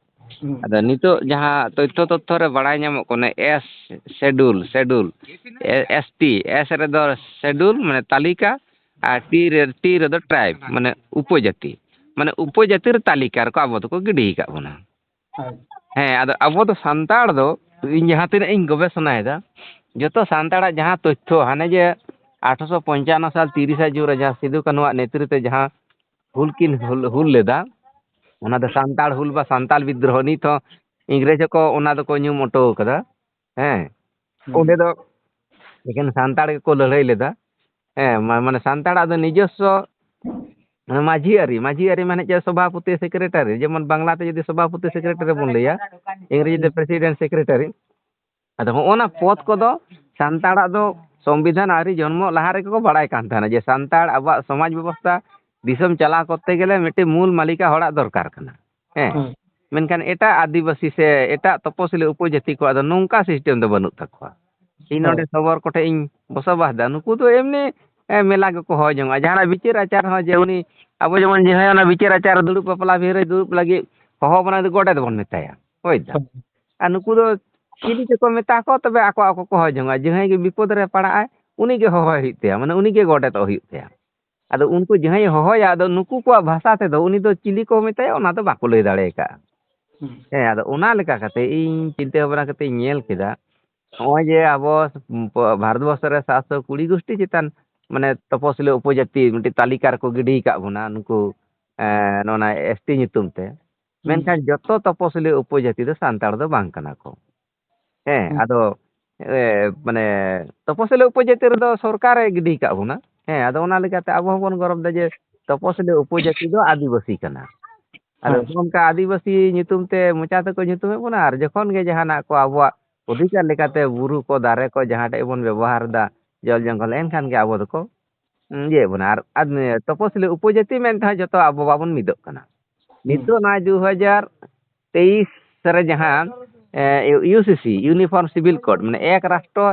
ᱦᱩᱸ᱾ ᱟᱫᱚ ᱱᱤᱛᱚᱜ ᱡᱟᱦᱟᱸ ᱛᱚᱛᱛᱷᱚ ᱛᱚᱛᱛᱷᱚ ᱨᱮ ᱵᱟᱲᱟᱭ ᱧᱟᱢᱚᱜ ᱠᱟᱱᱟ, ᱮᱥ ᱥᱮᱰᱩᱞ, ᱥᱮᱰᱩᱞ, ᱮ-, ᱮᱥ ᱴᱤ, ᱮᱥ ᱨᱮᱫᱚ ᱥᱮᱰᱩᱞ, ᱢᱟᱱᱮ ᱛᱟᱹᱞᱤᱠᱟ, ᱟᱨ ᱴᱤ ᱨᱮ, ᱴᱤ ᱨᱮᱫᱚ ᱴᱨᱟᱭᱤᱵᱽ, ᱢᱟᱱᱮ ᱩᱯᱚᱡᱟᱹᱛᱤ᱾ ᱢᱟᱱᱮ ᱩᱯᱚᱡᱟᱹᱛᱤ ᱨᱮ ᱛᱟᱹᱞᱤᱠᱟ ᱨᱮᱠᱚ ᱟᱵᱚ ᱫᱚᱠᱚ ᱜᱤᱰᱤ ᱟᱠᱟᱫ ᱵᱚᱱᱟ᱾ ᱦᱳᱭ᱾ ᱦᱮᱸ, ᱟᱫᱚ ᱟᱵᱚ ᱫᱚ ᱥᱟᱱᱛᱟᱲ ᱫᱚ, ᱤᱧ ᱡᱟᱦᱟᱸ ᱛᱤᱱᱟᱹᱜ ᱤᱧ ᱜᱚᱵᱮᱥᱚᱱᱟᱭᱮᱫᱟ, ᱡᱚᱛᱚ ᱥᱟᱱᱛᱟᱲᱟᱜ ᱡᱟᱦᱟᱸ ᱛᱚᱛᱛᱷᱚ, ᱦᱟᱱᱮ ᱡᱮ ᱟᱴᱷᱨᱚᱥᱚ ᱯᱚᱧᱪᱟᱱᱱᱚ ᱥᱟᱞ ᱛᱤᱨᱤᱥᱟ ᱡᱩᱱ ᱨᱮ ᱡᱟᱦᱟᱸ ᱥᱤᱫᱩ ᱠᱟᱹᱱᱦᱩᱣᱟᱜ ᱱᱮᱛᱨᱤᱛᱮ ᱡᱟᱦᱟᱸ ᱦᱩᱞ ᱠᱤᱱ ᱦᱩᱞ, ᱦᱩᱞ ᱞᱮᱫᱟ, ᱚᱱᱟ ᱫᱚ ᱥᱟᱱᱛᱟᱲ ᱦᱩᱞ ᱵᱟ ᱥᱟᱱᱛᱟᱲ ᱵᱤᱫᱽᱫᱨᱳᱦᱚ, ᱱᱤᱛ ᱦᱚᱸ ᱤᱝᱨᱮᱡᱽ ᱦᱚᱸᱠᱚ ᱚᱱᱟ ᱫᱚᱠᱚ ᱧᱩᱢ ᱦᱚᱴᱚ ᱠᱟᱫᱟ᱾ ᱦᱮᱸ, ᱚᱸᱰᱮ ᱫᱚ ᱮᱠᱮᱱ ᱥᱟᱱᱛᱟᱲ ᱜᱮᱠᱚ ᱞᱟᱹᱲᱦᱟᱹᱭ ᱞᱮᱫᱟ᱾ ᱦᱮᱸ, ᱢᱟ- ᱢᱟᱱᱮ ᱥᱟᱱᱛᱟᱲᱟᱜ ᱫᱚ ᱱᱤᱡᱚᱥᱥᱚ ᱢᱟᱹᱡᱷᱤ ᱟᱹᱨᱤ, ᱢᱟᱹᱡᱷᱤ ᱟᱹᱨᱤ ᱢᱟᱱᱮ ᱪᱮᱫ? ᱥᱚᱵᱷᱟᱯᱚᱛᱤ, ᱥᱮᱠᱨᱮᱴᱟᱨᱤ᱾ ᱡᱮᱢᱚᱱ ᱵᱟᱝᱞᱟᱛᱮ ᱡᱩᱫᱤ ᱥᱚᱵᱷᱟᱯᱚᱛᱤ, ᱥᱮᱠᱨᱮᱴᱟᱨᱤ ᱵᱚᱱ ᱞᱟᱹᱭᱟ, ᱤᱝᱨᱮᱡᱤ ᱛᱮ ᱯᱨᱮᱥᱤᱰᱮᱱᱴ, ᱥᱮᱠᱨᱮᱴᱟᱨᱤ᱾ ᱟᱫᱚ ᱦᱚᱸᱜᱼᱚ ᱱᱟ ᱯᱚᱫᱽ ᱠᱚᱫᱚ ᱥᱟᱱᱛᱟᱲᱟᱜ ᱫᱚ ᱥᱚᱝᱵᱤᱫᱷᱟᱱ ᱟᱹᱣᱨᱤ ᱡᱚᱱᱢᱚᱜ ᱞᱟᱦᱟ ᱨᱮᱜᱮ ᱠᱚ ᱵᱟᱲᱟᱭ ᱠᱟᱱ ᱛᱟᱦᱮᱱᱟ ᱡᱮ ᱥᱟᱱᱛᱟᱲ ᱟᱵᱚᱣᱟᱜ ᱥᱚᱢᱟᱡᱽ ᱵᱮᱵᱚᱥᱛᱷᱟ ᱫᱤᱥᱚᱢ ᱪᱟᱞᱟᱣ ᱠᱚᱨᱛᱮ ᱜᱮᱞᱮ ᱢᱤᱫᱴᱮᱱ ᱢᱩᱞ ᱢᱟᱞᱤᱠᱟ ᱦᱚᱲᱟᱜ ᱫᱚᱨᱠᱟᱨ ᱠᱟᱱᱟ᱾ ᱦᱮᱸ᱾ ᱦᱩᱸ᱾ ᱢᱮᱱᱠᱷᱟᱱ ᱮᱴᱟᱜ ᱟᱹᱫᱤᱵᱟᱹᱥᱤ ᱥᱮ ᱮᱴᱟᱜ ᱛᱚᱯᱚᱥᱤᱞᱤ ᱩᱯᱚᱡᱟᱹᱛᱤ ᱠᱚᱣᱟᱜ ᱫᱚ ᱱᱚᱝᱠᱟ ᱥᱤᱥᱴᱮᱢ ᱫᱚ ᱵᱟᱹᱱᱩᱜ ᱛᱟᱠᱚᱣᱟ᱾ ᱤᱧ ᱦᱳᱭ᱾ ᱱᱚᱰᱮ ᱥᱚᱵᱚᱨ ᱠᱚᱴᱷᱮᱡ ᱤᱧ ᱵᱚᱥᱚᱵᱟᱥ ᱮᱫᱟ, ᱱᱩᱠᱩ ᱫᱚ ᱮᱢᱱᱤ, ᱮ, ᱢᱮᱞᱟ ᱜᱮᱠᱚ ᱦᱚᱦᱚ ᱡᱚᱝᱟ᱾ ᱡᱟᱦᱟᱱᱟᱜ ᱵᱤᱪᱟᱹᱨ ᱟᱪᱟᱨ ᱦᱚᱸ ᱡᱮ ᱩᱱᱤ, ᱟᱵᱚ ᱡᱮᱢᱚᱱ ᱡᱟᱦᱟᱸᱭ ᱚᱱᱟ ᱵᱤᱪᱟᱹᱨ ᱟᱪᱟᱨ ᱫᱩᱲᱩᱵ ᱵᱟᱯᱞᱟ ᱵᱤᱦᱟᱹ ᱨᱮ ᱫᱩᱲᱩᱵ ᱞᱟᱹᱜᱤᱫ ᱦᱚᱦᱚ ᱵᱚᱱᱟ, ᱩᱱᱤ ᱫᱚ ᱜᱚᱰᱮᱛ ᱵᱚᱱ ᱢᱮᱛᱟᱭᱟ᱾ ᱦᱳᱭ ᱫᱟ᱾ ᱦᱳᱭ᱾ ᱟᱨ ᱱᱩᱠᱩ ᱫᱚ ᱪᱤᱞᱤ ᱪᱚᱠᱚ ᱢᱮᱛᱟ ᱠᱚᱣᱟ, ᱛᱚᱵᱮ ᱟᱠᱚ ᱟᱠᱚ ᱠᱚ ᱦᱚᱦᱚ ᱡᱚᱝᱟ᱾ ᱡᱟᱦᱟᱸᱭ ᱜᱮ ᱵᱤᱯᱚᱫ ᱨᱮ ᱯᱟᱲᱟᱜᱼᱟᱭ, ᱩᱱᱤ ᱜᱮ ᱦᱚᱦᱚᱭ ᱦᱩᱭᱩᱜ ᱛᱟᱭᱟ, ᱢᱟᱱᱮ ᱩᱱᱤ ᱜᱮ ᱜᱚᱰᱮᱛᱚᱜ ᱦᱩᱭᱩᱜ ᱛᱟᱭᱟ᱾ ᱟᱫᱚ ᱩᱱᱠᱩ ᱡᱟᱦᱟᱸᱭ ᱦᱚᱦᱚᱭᱟ, ᱟᱫᱚ ᱱᱩᱠᱩ ᱠᱚᱣᱟᱜ ᱵᱷᱟᱥᱟ ᱛᱮᱫᱚ ᱩᱱᱤ ᱫᱚ ᱪᱤᱞᱤ ᱠᱚ ᱢᱮᱛᱟᱭᱟ, ᱚᱱᱟ ᱫᱚ ᱵᱟᱠᱚ ᱞᱟᱹᱭ ᱫᱟᱲᱮ ᱟᱠᱟᱫᱼᱟ᱾ ᱦᱩᱸ᱾ ᱦᱮᱸ, ᱟᱫᱚ ᱚᱱᱟ ᱞᱮᱠᱟ ᱠᱟᱛᱮ ᱤᱧ ᱪᱤᱱᱛᱟᱹ ᱵᱷᱟᱵᱽᱱᱟ ᱠᱟᱛᱮ ᱤᱧ ᱧᱮᱞ ᱠᱮᱫᱟ, ᱱᱚᱜᱼᱚᱭ ᱡᱮ ᱟᱵᱚ ᱵᱷᱟᱨᱚᱛ ᱵᱚᱨᱥᱚ ᱨᱮ ᱥᱟᱛᱥᱚ ᱠᱩᱲᱤ ᱜᱩᱥᱴᱤ ᱪᱮᱛᱟᱱ ᱢᱟᱱᱮ ᱛᱚᱯᱚᱥᱤᱞᱤ ᱩᱯᱚᱡᱟᱹᱛᱤ ᱢᱤᱫᱴᱤᱡ ᱛᱟᱹᱞᱤᱠᱟ ᱨᱮᱠᱚ ᱜᱤᱰᱤ ᱟᱠᱟᱫ ᱵᱚᱱᱟ ᱱᱩᱠᱩ, ᱮᱸ, ᱱᱚᱣᱟ ᱮᱥ ᱴᱤ ᱧᱩᱛᱩᱢ ᱛᱮ᱾ ᱦᱩᱸ᱾ ᱢᱮᱱᱠᱷᱟᱱ ᱡᱚᱛᱚ ᱛᱚᱯᱚᱥᱤᱞᱤ ᱩᱯᱚᱡᱟᱹᱛᱤ ᱫᱚ ᱥᱟᱱᱛᱟᱲ ᱫᱚ ᱵᱟᱝ ᱠᱟᱱᱟ ᱠᱚ᱾ ᱦᱮᱸ, ᱦᱩᱸ᱾ ᱟᱫᱚ, ᱮ, ᱢᱟᱱᱮ ᱛᱚᱯᱚᱥᱤᱞᱤ ᱩᱯᱚᱡᱟᱹᱛᱤ ᱨᱮᱫᱚ ᱥᱚᱨᱠᱟᱨᱮ ᱜᱤᱰᱤ ᱟᱠᱟᱫ ᱵᱚᱱᱟ᱾ ᱦᱮᱸ, ᱟᱫᱚ ᱚᱱᱟ ᱞᱮᱠᱟᱛᱮ ᱟᱵᱚ ᱦᱚᱸᱵᱚᱱ ᱜᱚᱨᱚᱵᱽ ᱮᱫᱟ ᱡᱮ ᱛᱚᱯᱚᱥᱤᱞᱤ ᱩᱯᱚᱡᱟᱹᱛᱤ ᱫᱚ ᱟᱹᱫᱤᱵᱟᱹᱥᱤ ᱠᱟᱱᱟ᱾ ᱟᱫᱚ ᱦᱮᱸ᱾ ᱱᱚᱜᱼᱚ ᱱᱚᱝᱠᱟ ᱟᱹᱫᱤᱵᱟᱹᱥᱤ ᱧᱩᱛᱩᱢ ᱛᱮ ᱢᱚᱪᱟ ᱛᱮᱠᱚ ᱧᱩᱛᱩᱢᱮᱫ ᱵᱚᱱᱟ, ᱟᱨ ᱡᱚᱠᱷᱚᱱ ᱜᱮ ᱡᱟᱦᱟᱱᱟᱜ ᱠᱚ ᱟᱵᱚᱣᱟᱜ ᱚᱫᱷᱤᱠᱟᱨ ᱞᱮᱠᱟᱛᱮ ᱵᱩᱨᱩ ᱠᱚ, ᱫᱟᱨᱮ ᱠᱚ, ᱡᱟᱦᱟᱸ ᱴᱷᱮᱡ ᱵᱚᱱ ᱵᱮᱵᱚᱦᱟᱨ ᱮᱫᱟ, ᱡᱚᱞ ᱡᱚᱝᱜᱚᱞ, ᱮᱱᱠᱷᱟᱱ ᱜᱮ ᱟᱵᱚ ᱫᱚᱠᱚ, ᱩᱸ, ᱤᱭᱟᱹᱭᱮᱫ ᱵᱚᱱᱟ᱾ ᱟᱨ, ᱟᱨ ᱛᱚᱯᱚᱥᱤᱞᱤ ᱩᱯᱚᱡᱟᱹᱛᱤ ᱢᱮᱱ ᱛᱮᱦᱚᱸ ᱡᱚᱛᱚ ᱟᱵᱚ ᱵᱟᱵᱚᱱ ᱢᱤᱫᱚᱜ ᱠᱟᱱᱟ᱾ ᱦᱩᱸ᱾ ᱱᱤᱛᱚᱜ ᱱᱚᱣᱟ ᱫᱩ ᱦᱟᱡᱟᱨ ᱛᱮᱭᱤᱥ ᱨᱮ ᱡᱟᱦᱟᱸ, ᱮ, ᱤᱭᱩ ᱥᱤ ᱥᱤ, Uniform Civil Code, ᱢᱟᱱᱮ ᱮᱠ ᱨᱟᱥᱴᱨᱚ,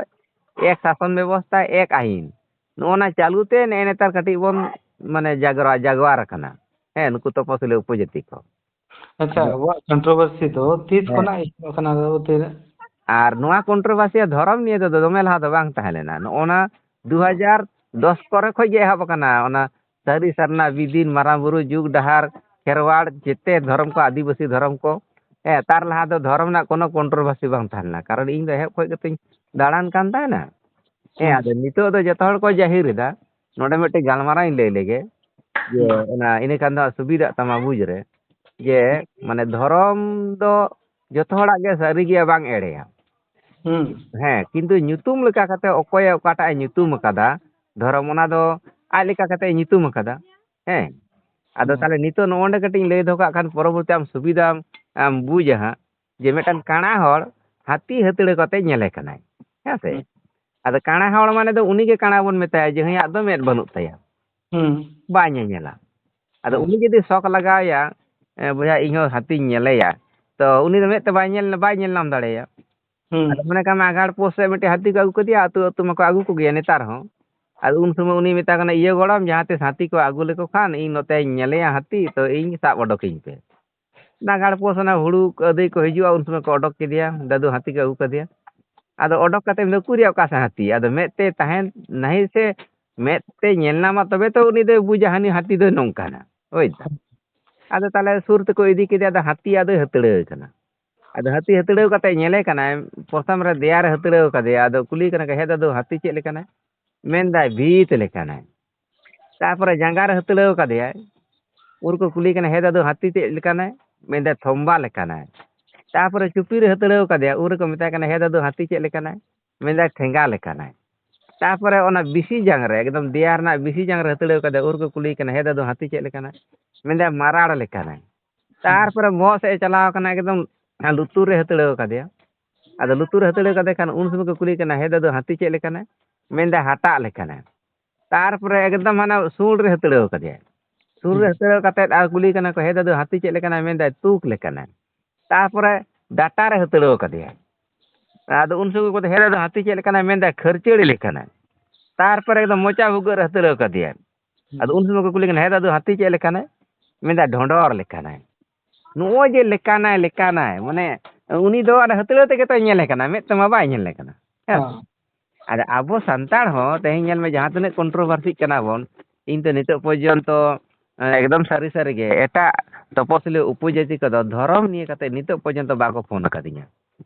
ᱮᱠ ᱥᱟᱥᱚᱱ ᱵᱮᱵᱚᱥᱛᱷᱟ, ᱮᱠ ᱟᱭᱤᱱ, ᱱᱚᱜᱼᱚ ᱱᱟ ᱪᱟᱹᱞᱩ ᱛᱮ ᱱᱮᱜᱼᱮ ᱱᱮᱛᱟᱨ ᱠᱟᱹᱴᱤᱡ ᱵᱚᱱ, ᱢᱟᱱᱮ, ᱡᱟᱜᱽᱨᱟ-, ᱡᱟᱜᱽᱣᱟᱨ ᱟᱠᱟᱱᱟ᱾ ᱦᱮᱸ, ᱱᱩᱠᱩ ᱛᱚᱯᱚᱥᱤᱞᱤ ᱩᱯᱚᱡᱟᱹᱛᱤ ᱠᱚ᱾ ᱟᱪᱪᱷᱟ, ᱟᱫᱚ ᱟᱵᱚᱣᱟᱜ controversy ᱫᱚ ᱛᱤᱥ ᱦᱮᱸ᱾ ᱠᱷᱚᱱᱟᱜ ᱮᱦᱚᱵ ᱟᱠᱟᱱᱟ, ᱫᱟᱫᱟ, ᱛᱤᱱᱟᱹᱜ? ᱟᱨ ᱱᱚᱣᱟ controversy ᱫᱷᱚᱨᱚᱢ ᱱᱤᱭᱮ ᱫᱚ ᱫᱚᱢᱮ ᱞᱟᱦᱟ ᱫᱚ ᱵᱟᱝ ᱛᱟᱦᱮᱸ ᱞᱮᱱᱟ᱾ ᱱᱚᱜᱼᱚ ᱱᱟ ᱫᱩ ᱦᱟᱡᱟᱨ ᱫᱚᱥ ᱠᱚᱨᱮ ᱠᱷᱚᱡ ᱜᱮ ᱮᱦᱚᱵ ᱟᱠᱟᱱᱟ᱾ ᱚᱱᱟ ᱥᱟᱹᱨᱤ ᱥᱟᱨᱱᱟ, ᱵᱤᱫᱤᱱ, ᱢᱟᱨᱟᱝ ᱵᱩᱨᱩ, ᱡᱩᱜᱽ ᱰᱟᱦᱟᱨ, ᱠᱷᱮᱨᱣᱟᱲ, ᱡᱮᱛᱮ ᱫᱷᱚᱨᱚᱢ ᱠᱚ, ᱟᱹᱫᱤᱵᱟᱹᱥᱤ ᱫᱷᱚᱨᱚᱢ ᱠᱚ᱾ ᱦᱮᱸ, ᱛᱟᱨ ᱞᱟᱦᱟ ᱫᱚ ᱫᱷᱚᱨᱚᱢ ᱨᱮᱱᱟᱜ ᱠᱳᱱᱳ controversy ᱵᱟᱝ ᱛᱟᱦᱮᱸ ᱞᱮᱱᱟ᱾ ᱠᱟᱨᱚᱱ ᱤᱧ ᱫᱚ ᱮᱦᱚᱵ ᱠᱷᱚᱡ ᱜᱮᱛᱚᱧ ᱫᱟᱬᱟᱱ ᱠᱟᱱ ᱛᱟᱦᱮᱱᱟ᱾ ᱦᱮᱸ, ᱦᱩᱸ᱾ ᱟᱫᱚ ᱱᱤᱛᱚᱜ ᱫᱚ ᱡᱚᱛᱚ ᱦᱚᱲ ᱠᱚ ᱡᱟᱹᱦᱤᱨ ᱮᱫᱟ᱾ ᱱᱚᱰᱮ ᱢᱤᱫᱴᱮᱡ ᱜᱟᱞᱢᱟᱨᱟᱣ ᱤᱧ ᱞᱟᱹᱭ ᱞᱮᱜᱮ, ᱡᱮ ᱦᱩᱸ᱾ ᱚᱱᱟ ᱤᱱᱟᱹ ᱠᱷᱟᱱ ᱫᱚ ᱥᱩᱵᱤᱫᱷᱟᱜ ᱛᱟᱢᱟ ᱵᱩᱡᱽ ᱨᱮ᱾ ᱡᱮ ᱢᱟᱱᱮ ᱫᱷᱚᱨᱚᱢ ᱫᱚ ᱡᱚᱛᱚ ᱦᱚᱲᱟᱜ ᱜᱮ ᱥᱟᱹᱨᱤ ᱜᱮᱭᱟ, ᱵᱟᱝ ᱮᱲᱮᱭᱟ᱾ ᱦᱩᱸ᱾ ᱦᱮᱸ, ᱠᱤᱱᱛᱩ ᱧᱩᱛᱩᱢ ᱞᱮᱠᱟ ᱠᱟᱛᱮ ᱚᱠᱚᱭᱮ ᱚᱠᱟᱴᱟᱜ ᱮ ᱧᱩᱛᱩᱢ ᱟᱠᱟᱫᱟ ᱫᱷᱚᱨᱚᱢ, ᱚᱱᱟ ᱫᱚ ᱟᱡ ᱞᱮᱠᱟ ᱠᱟᱛᱮ ᱮ ᱧᱩᱛᱩᱢ ᱟᱠᱟᱫᱟ᱾ ᱦᱮᱸ, ᱟᱫᱚ ᱦᱩᱸ᱾ ᱛᱟᱦᱞᱮ ᱱᱤᱛᱚᱜ ᱱᱚᱜᱼᱚ ᱱᱚᱰᱮ ᱠᱟᱹᱴᱤᱡ ᱤᱧ ᱞᱟᱹᱭ ᱫᱚᱦᱚ ᱠᱟᱜ ᱠᱷᱟᱱ ᱯᱚᱨᱚᱵᱚᱨᱛᱤ ᱟᱢ ᱥᱩᱵᱤᱫᱷᱟᱢ, ᱟᱢ ᱵᱩᱡᱟ ᱦᱟᱸᱜ, ᱡᱮ ᱢᱤᱫᱴᱟᱝ ᱠᱟᱬᱟ ᱦᱚᱲ ᱦᱟᱹᱛᱤ ᱦᱟᱹᱛᱲᱟᱹᱣ ᱠᱟᱛᱮ ᱧᱮᱞᱮ ᱠᱟᱱᱟᱭ᱾ ᱦᱮᱸ ᱥᱮ? ᱦᱩᱸ᱾ ᱟᱫᱚ ᱠᱟᱬᱟ ᱦᱚᱲ ᱢᱟᱱᱮ ᱫᱚ ᱩᱱᱤ ᱜᱮ ᱠᱟᱬᱟ ᱵᱚᱱ ᱢᱮᱛᱟᱭᱟ, ᱡᱟᱦᱟᱸᱭᱟᱜ ᱫᱚ ᱢᱮᱫ ᱵᱟᱹᱱᱩᱜ ᱛᱟᱭᱟ, ᱦᱩᱸ᱾ ᱵᱟᱭ ᱧᱮᱧᱮᱞᱟ᱾ ᱟᱫᱚ ᱦᱩᱸ᱾ ᱩᱱᱤ ᱡᱩᱫᱤ ᱥᱚᱠ ᱞᱟᱜᱟᱣᱮᱭᱟ, "ᱮ, ᱵᱚᱭᱦᱟ, ᱤᱧ ᱦᱚᱸ ᱦᱟᱹᱛᱤᱧ ᱧᱮᱞᱮᱭᱟ," ᱛᱚ ᱩᱱᱤ ᱫᱚ ᱢᱮᱫ ᱛᱮ ᱵᱟᱭ ᱧᱮᱞ, ᱵᱟᱭ ᱧᱮᱞ ᱧᱟᱢ ᱫᱟᱲᱮᱭᱟᱭᱟ᱾ ᱦᱩᱸ᱾ ᱟᱫᱚ ᱢᱚᱱᱮ ᱠᱟᱜ ᱢᱮ, ᱟᱜᱷᱟᱲ ᱯᱩᱥ ᱨᱮ ᱢᱤᱫᱴᱮᱡ ᱦᱟᱹᱛᱤ ᱠᱚ ᱟᱹᱜᱩ ᱠᱮᱫᱮᱭᱟ, ᱟᱹᱛᱩ ᱟᱹᱛᱩ ᱢᱟᱠᱚ ᱟᱹᱜᱩ ᱠᱚᱜᱮᱭᱟ ᱱᱮᱛᱟᱨ ᱦᱚᱸ᱾ ᱟᱫᱚ ᱩᱱ ᱥᱚᱢᱚᱭ ᱩᱱᱤ ᱢᱮᱛᱟ ᱠᱟᱱᱟ, "ᱤᱭᱟᱹ ᱜᱚᱲᱚᱢ, ᱡᱟᱦᱟᱸ ᱛᱤᱥ ᱦᱟᱹᱛᱤ ᱠᱚ ᱟᱹᱜᱩ ᱞᱮᱠᱚ ᱠᱷᱟᱱ, ᱤᱧ ᱱᱚᱛᱮᱧ ᱧᱮᱞᱮᱭᱟ ᱦᱟᱹᱛᱤ, ᱛᱚ ᱤᱧ ᱥᱟᱵ ᱚᱰᱚᱠᱤᱧ ᱯᱮ᱾" ᱟᱜᱷᱟᱲ ᱯᱩᱥ ᱚᱱᱟ ᱦᱩᱲᱩ ᱟᱹᱫᱟᱹᱭ ᱠᱚ ᱦᱤᱡᱩᱜᱼᱟ, ᱩᱱ ᱥᱚᱢᱚᱭ ᱠᱚ ᱚᱰᱚᱠ ᱠᱮᱫᱮᱭᱟ, ᱫᱟᱫᱩ ᱦᱟᱹᱛᱤ ᱠᱚ ᱟᱹᱜᱩ ᱠᱮᱫᱮᱭᱟ᱾ ᱟᱫᱚ ᱚᱰᱚᱠ ᱠᱟᱛᱮ ᱢᱮᱱᱫᱟ, "ᱩᱠᱩᱨᱭᱟ ᱚᱠᱟ ᱥᱮᱫ ᱦᱟᱹᱛᱤ?" ᱟᱫᱚ ᱢᱮᱫ ᱛᱮ ᱛᱟᱦᱮᱱ ᱱᱟᱹᱦᱤ ᱥᱮ ᱢᱮᱫ ᱛᱮ ᱧᱮᱞ ᱧᱟᱢᱟ, ᱛᱚᱵᱮ ᱛᱚ ᱩᱱᱤ ᱫᱚᱭ ᱵᱩᱡᱟ, ᱦᱟᱹᱱᱤ ᱦᱟᱹᱛᱤ ᱫᱚᱭ ᱱᱚᱝᱠᱟᱱᱟ᱾ ᱦᱳᱭ ᱛᱚ? ᱟᱫᱚ ᱛᱟᱦᱞᱮ ᱥᱩᱨ ᱛᱮᱠᱚ ᱤᱫᱤ ᱠᱮᱫᱮᱭᱟ, ᱟᱫᱚ ᱦᱟᱹᱛᱤ ᱟᱫᱚᱭ ᱦᱟᱹᱛᱲᱟᱹᱣ ᱠᱟᱱᱟ᱾ ᱟᱫᱚ ᱦᱟᱹᱛᱤ ᱦᱟᱹᱛᱲᱟᱹᱣ ᱠᱟᱛᱮ ᱧᱮᱞᱮ ᱠᱟᱱᱟᱭ, ᱯᱨᱚᱛᱷᱚᱢ ᱨᱮ ᱫᱮᱭᱟ ᱨᱮ ᱦᱟᱹᱛᱲᱟᱹᱣ ᱠᱟᱫᱮᱭᱟ᱾ ᱟᱫᱚ ᱠᱩᱞᱤ ᱠᱟᱱᱟ ᱠᱚ, "ᱦᱮᱸ ᱫᱟᱫᱩ, ᱦᱟᱹᱛᱤ ᱪᱮᱫ ᱞᱮᱠᱟᱱᱟᱭ?" ᱢᱮᱱᱫᱟᱭ, "ᱵᱷᱤᱛ ᱞᱮᱠᱟᱱᱟᱭ᱾" ᱛᱟᱨᱯᱚᱨᱮ ᱡᱟᱸᱜᱟ ᱨᱮ ᱦᱟᱹᱛᱲᱟᱹᱣ ᱠᱟᱫᱮᱭᱟᱭ᱾ ᱩᱱ ᱨᱮᱠᱚ ᱠᱩᱞᱤ ᱠᱟᱱᱟ, "ᱦᱮᱸ ᱫᱟᱫᱩ, ᱦᱟᱹᱛᱤ ᱪᱮᱫ ᱞᱮᱠᱟᱱᱟᱭ?" ᱢᱮᱱᱫᱟᱭ, "ᱛᱷᱚᱢᱵᱟ ᱞᱮᱠᱟᱱᱟᱭ᱾" ᱛᱟᱨᱯᱚᱨᱮ ᱪᱩᱯᱤ ᱨᱮ ᱦᱟᱹᱛᱲᱟᱹᱣ ᱠᱟᱫᱮᱭᱟ᱾ ᱩᱱ ᱨᱮᱠᱚ ᱢᱮᱛᱟᱭ ᱠᱟᱱᱟ, "ᱦᱮᱸ ᱫᱟᱫᱩ, ᱦᱟᱹᱛᱤ ᱪᱮᱫ ᱞᱮᱠᱟᱱᱟᱭ?" ᱢᱮᱱᱫᱟᱭ, "ᱴᱷᱮᱸᱜᱟ ᱞᱮᱠᱟᱱᱟᱭ᱾" ᱛᱟᱨᱯᱚᱨᱮ ᱚᱱᱟ ᱵᱤᱥᱤ ᱡᱟᱝ ᱨᱮ, ᱮᱠᱫᱚᱢ ᱫᱮᱭᱟ ᱨᱮᱱᱟᱜ ᱵᱤᱥᱤ ᱡᱟᱝ ᱨᱮ ᱦᱟᱹᱛᱲᱟᱹᱣ ᱠᱟᱫᱮᱭᱟ᱾ ᱩᱱ ᱨᱮᱠᱚ ᱠᱩᱞᱤ ᱠᱟᱱᱟ, "ᱦᱮᱸ ᱫᱟᱫᱩ, ᱦᱟᱹᱛᱤ ᱪᱮᱫ ᱞᱮᱠᱟᱱᱟᱭ?" ᱢᱮᱱᱫᱟᱭ, "ᱢᱟᱨᱟᱲ ᱞᱮᱠᱟᱱᱟᱭ᱾" ᱛᱟᱨᱯᱚᱨᱮ ᱵᱚᱦᱚᱜ ᱥᱮᱫ ᱮ ᱪᱟᱞᱟᱣ ᱠᱟᱱᱟ, ᱮᱠᱫᱚᱢ ᱞᱩᱛᱩᱨ ᱨᱮ ᱦᱟᱹᱛᱲᱟᱹᱣ ᱠᱟᱫᱮᱭᱟ᱾ ᱟᱫᱚ ᱞᱩᱛᱩᱨ ᱨᱮ ᱦᱟᱹᱛᱲᱟᱹᱣ ᱠᱟᱫᱮ ᱠᱷᱟᱱ ᱩᱱ ᱥᱚᱢᱚᱭ ᱠᱚ ᱠᱩᱞᱤ ᱠᱟᱱᱟ, "ᱦᱮᱸ ᱫᱟᱫᱩ, ᱦᱟᱹᱛᱤ ᱪᱮᱫ ᱞᱮᱠᱟᱱᱟᱭ?" ᱢᱮᱱᱫᱟᱭ, "ᱦᱟᱴᱟᱜ ᱞᱮᱠᱟᱱᱟᱭ᱾" ᱛᱟᱨᱯᱚᱨᱮ ᱮᱠᱫᱚᱢ ᱦᱟᱱᱟ ᱥᱩᱲ ᱨᱮ ᱦᱟᱹᱛᱲᱟᱹᱣ ᱠᱟᱫᱮᱭᱟᱭ᱾ ᱥᱩᱲ ᱨᱮ ᱦᱩᱸ᱾ ᱦᱟᱹᱛᱲᱟᱹᱣ ᱠᱟᱛᱮᱫ ᱟᱨ ᱠᱩᱞᱤ ᱠᱟᱱᱟ ᱠᱚ, "ᱦᱮᱸ ᱫᱟᱫᱩ, ᱦᱟᱹᱛᱤ ᱪᱮᱫ ᱞᱮᱠᱟᱱᱟᱭ?" ᱢᱮᱱᱫᱟᱭ, "ᱛᱩᱠ ᱞᱮᱠᱟᱱᱟᱭ᱾" ᱛᱟᱨᱯᱚᱨᱮ ᱰᱟᱴᱟ ᱨᱮ ᱦᱟᱹᱛᱲᱟᱹᱣ ᱠᱟᱫᱮᱭᱟᱭ᱾ ᱟᱫᱚ ᱩᱱ ᱥᱚᱢᱚᱭ ᱠᱚ, "ᱦᱮᱸ ᱫᱟᱫᱩ, ᱦᱟᱹᱛᱤ ᱪᱮᱫ ᱞᱮᱠᱟᱱᱟᱭ?" ᱢᱮᱱᱫᱟᱭ, "ᱠᱷᱟᱹᱨᱪᱟᱹᱲᱤ ᱞᱮᱠᱟᱱᱟᱭ᱾" ᱛᱟᱨᱯᱚᱨᱮ ᱮᱠᱫᱚᱢ ᱢᱚᱪᱟ ᱵᱷᱩᱜᱟᱹᱜ ᱨᱮ ᱦᱟᱹᱛᱲᱟᱹᱣ ᱠᱟᱫᱮᱭᱟᱭ᱾ ᱦᱩᱸ᱾ ᱟᱫᱚ ᱩᱱ ᱥᱚᱢᱚᱭ ᱠᱚ ᱠᱩᱞᱤ ᱠᱟᱱᱟ, "ᱦᱮᱸ ᱫᱟᱫᱩ, ᱦᱟᱹᱛᱤ ᱪᱮᱫ ᱞᱮᱠᱟᱱᱟᱭ?" ᱢᱮᱱᱫᱟᱭ, "ᱰᱷᱚᱸᱰᱚᱨ ᱞᱮᱠᱟᱱᱟᱭ᱾" ᱱᱚᱜᱼᱚᱭ ᱡᱮ ᱞᱮᱠᱟᱱᱟᱭ, ᱞᱮᱠᱟᱱᱟᱭ, ᱢᱟᱱᱮ ᱩᱱᱤ ᱫᱚ ᱚᱱᱟ ᱦᱟᱹᱛᱲᱟᱹᱣ ᱛᱮᱜᱮ ᱛᱚᱭ ᱧᱮᱞᱮ ᱠᱟᱱᱟ, ᱢᱮᱫ ᱛᱮᱢᱟ ᱵᱟᱭ ᱧᱮᱞᱮ ᱠᱟᱱᱟ᱾ ᱦᱮᱸ ᱥᱮ? ᱦᱮᱸ᱾ ᱟᱫᱚ ᱟᱵᱚ ᱥᱟᱱᱛᱟᱲ ᱦᱚᱸ ᱛᱮᱦᱮᱧ ᱧᱮᱞ ᱢᱮ, ᱡᱟᱦᱟᱸ ᱛᱤᱱᱟᱹᱜ ᱠᱚᱱᱴᱨᱳᱵᱷᱟᱨᱥᱤᱜ ᱠᱟᱱᱟ ᱵᱚᱱ, ᱤᱧ ᱫᱚ ᱱᱤᱛᱚᱜ ᱯᱚᱨᱡᱚᱱᱛᱚ, ᱮ, ᱮᱠᱫᱚᱢ ᱥᱟᱹᱨᱤ ᱥᱟᱹᱨᱤ ᱜᱮ, ᱮᱴᱟᱜ ᱛᱚᱯᱚᱥᱤᱞᱤ ᱩᱯᱚᱡᱟᱹᱛᱤ ᱠᱚᱫᱚ ᱫᱷᱚᱨᱚᱢ ᱱᱤᱭᱮ ᱠᱟᱛᱮ ᱱᱤᱛᱚᱜ ᱯᱚᱨᱡᱚᱱᱛᱚ ᱵᱟᱠᱚ ᱯᱷᱳᱱ ᱟᱠᱟᱫᱤᱧᱟ᱾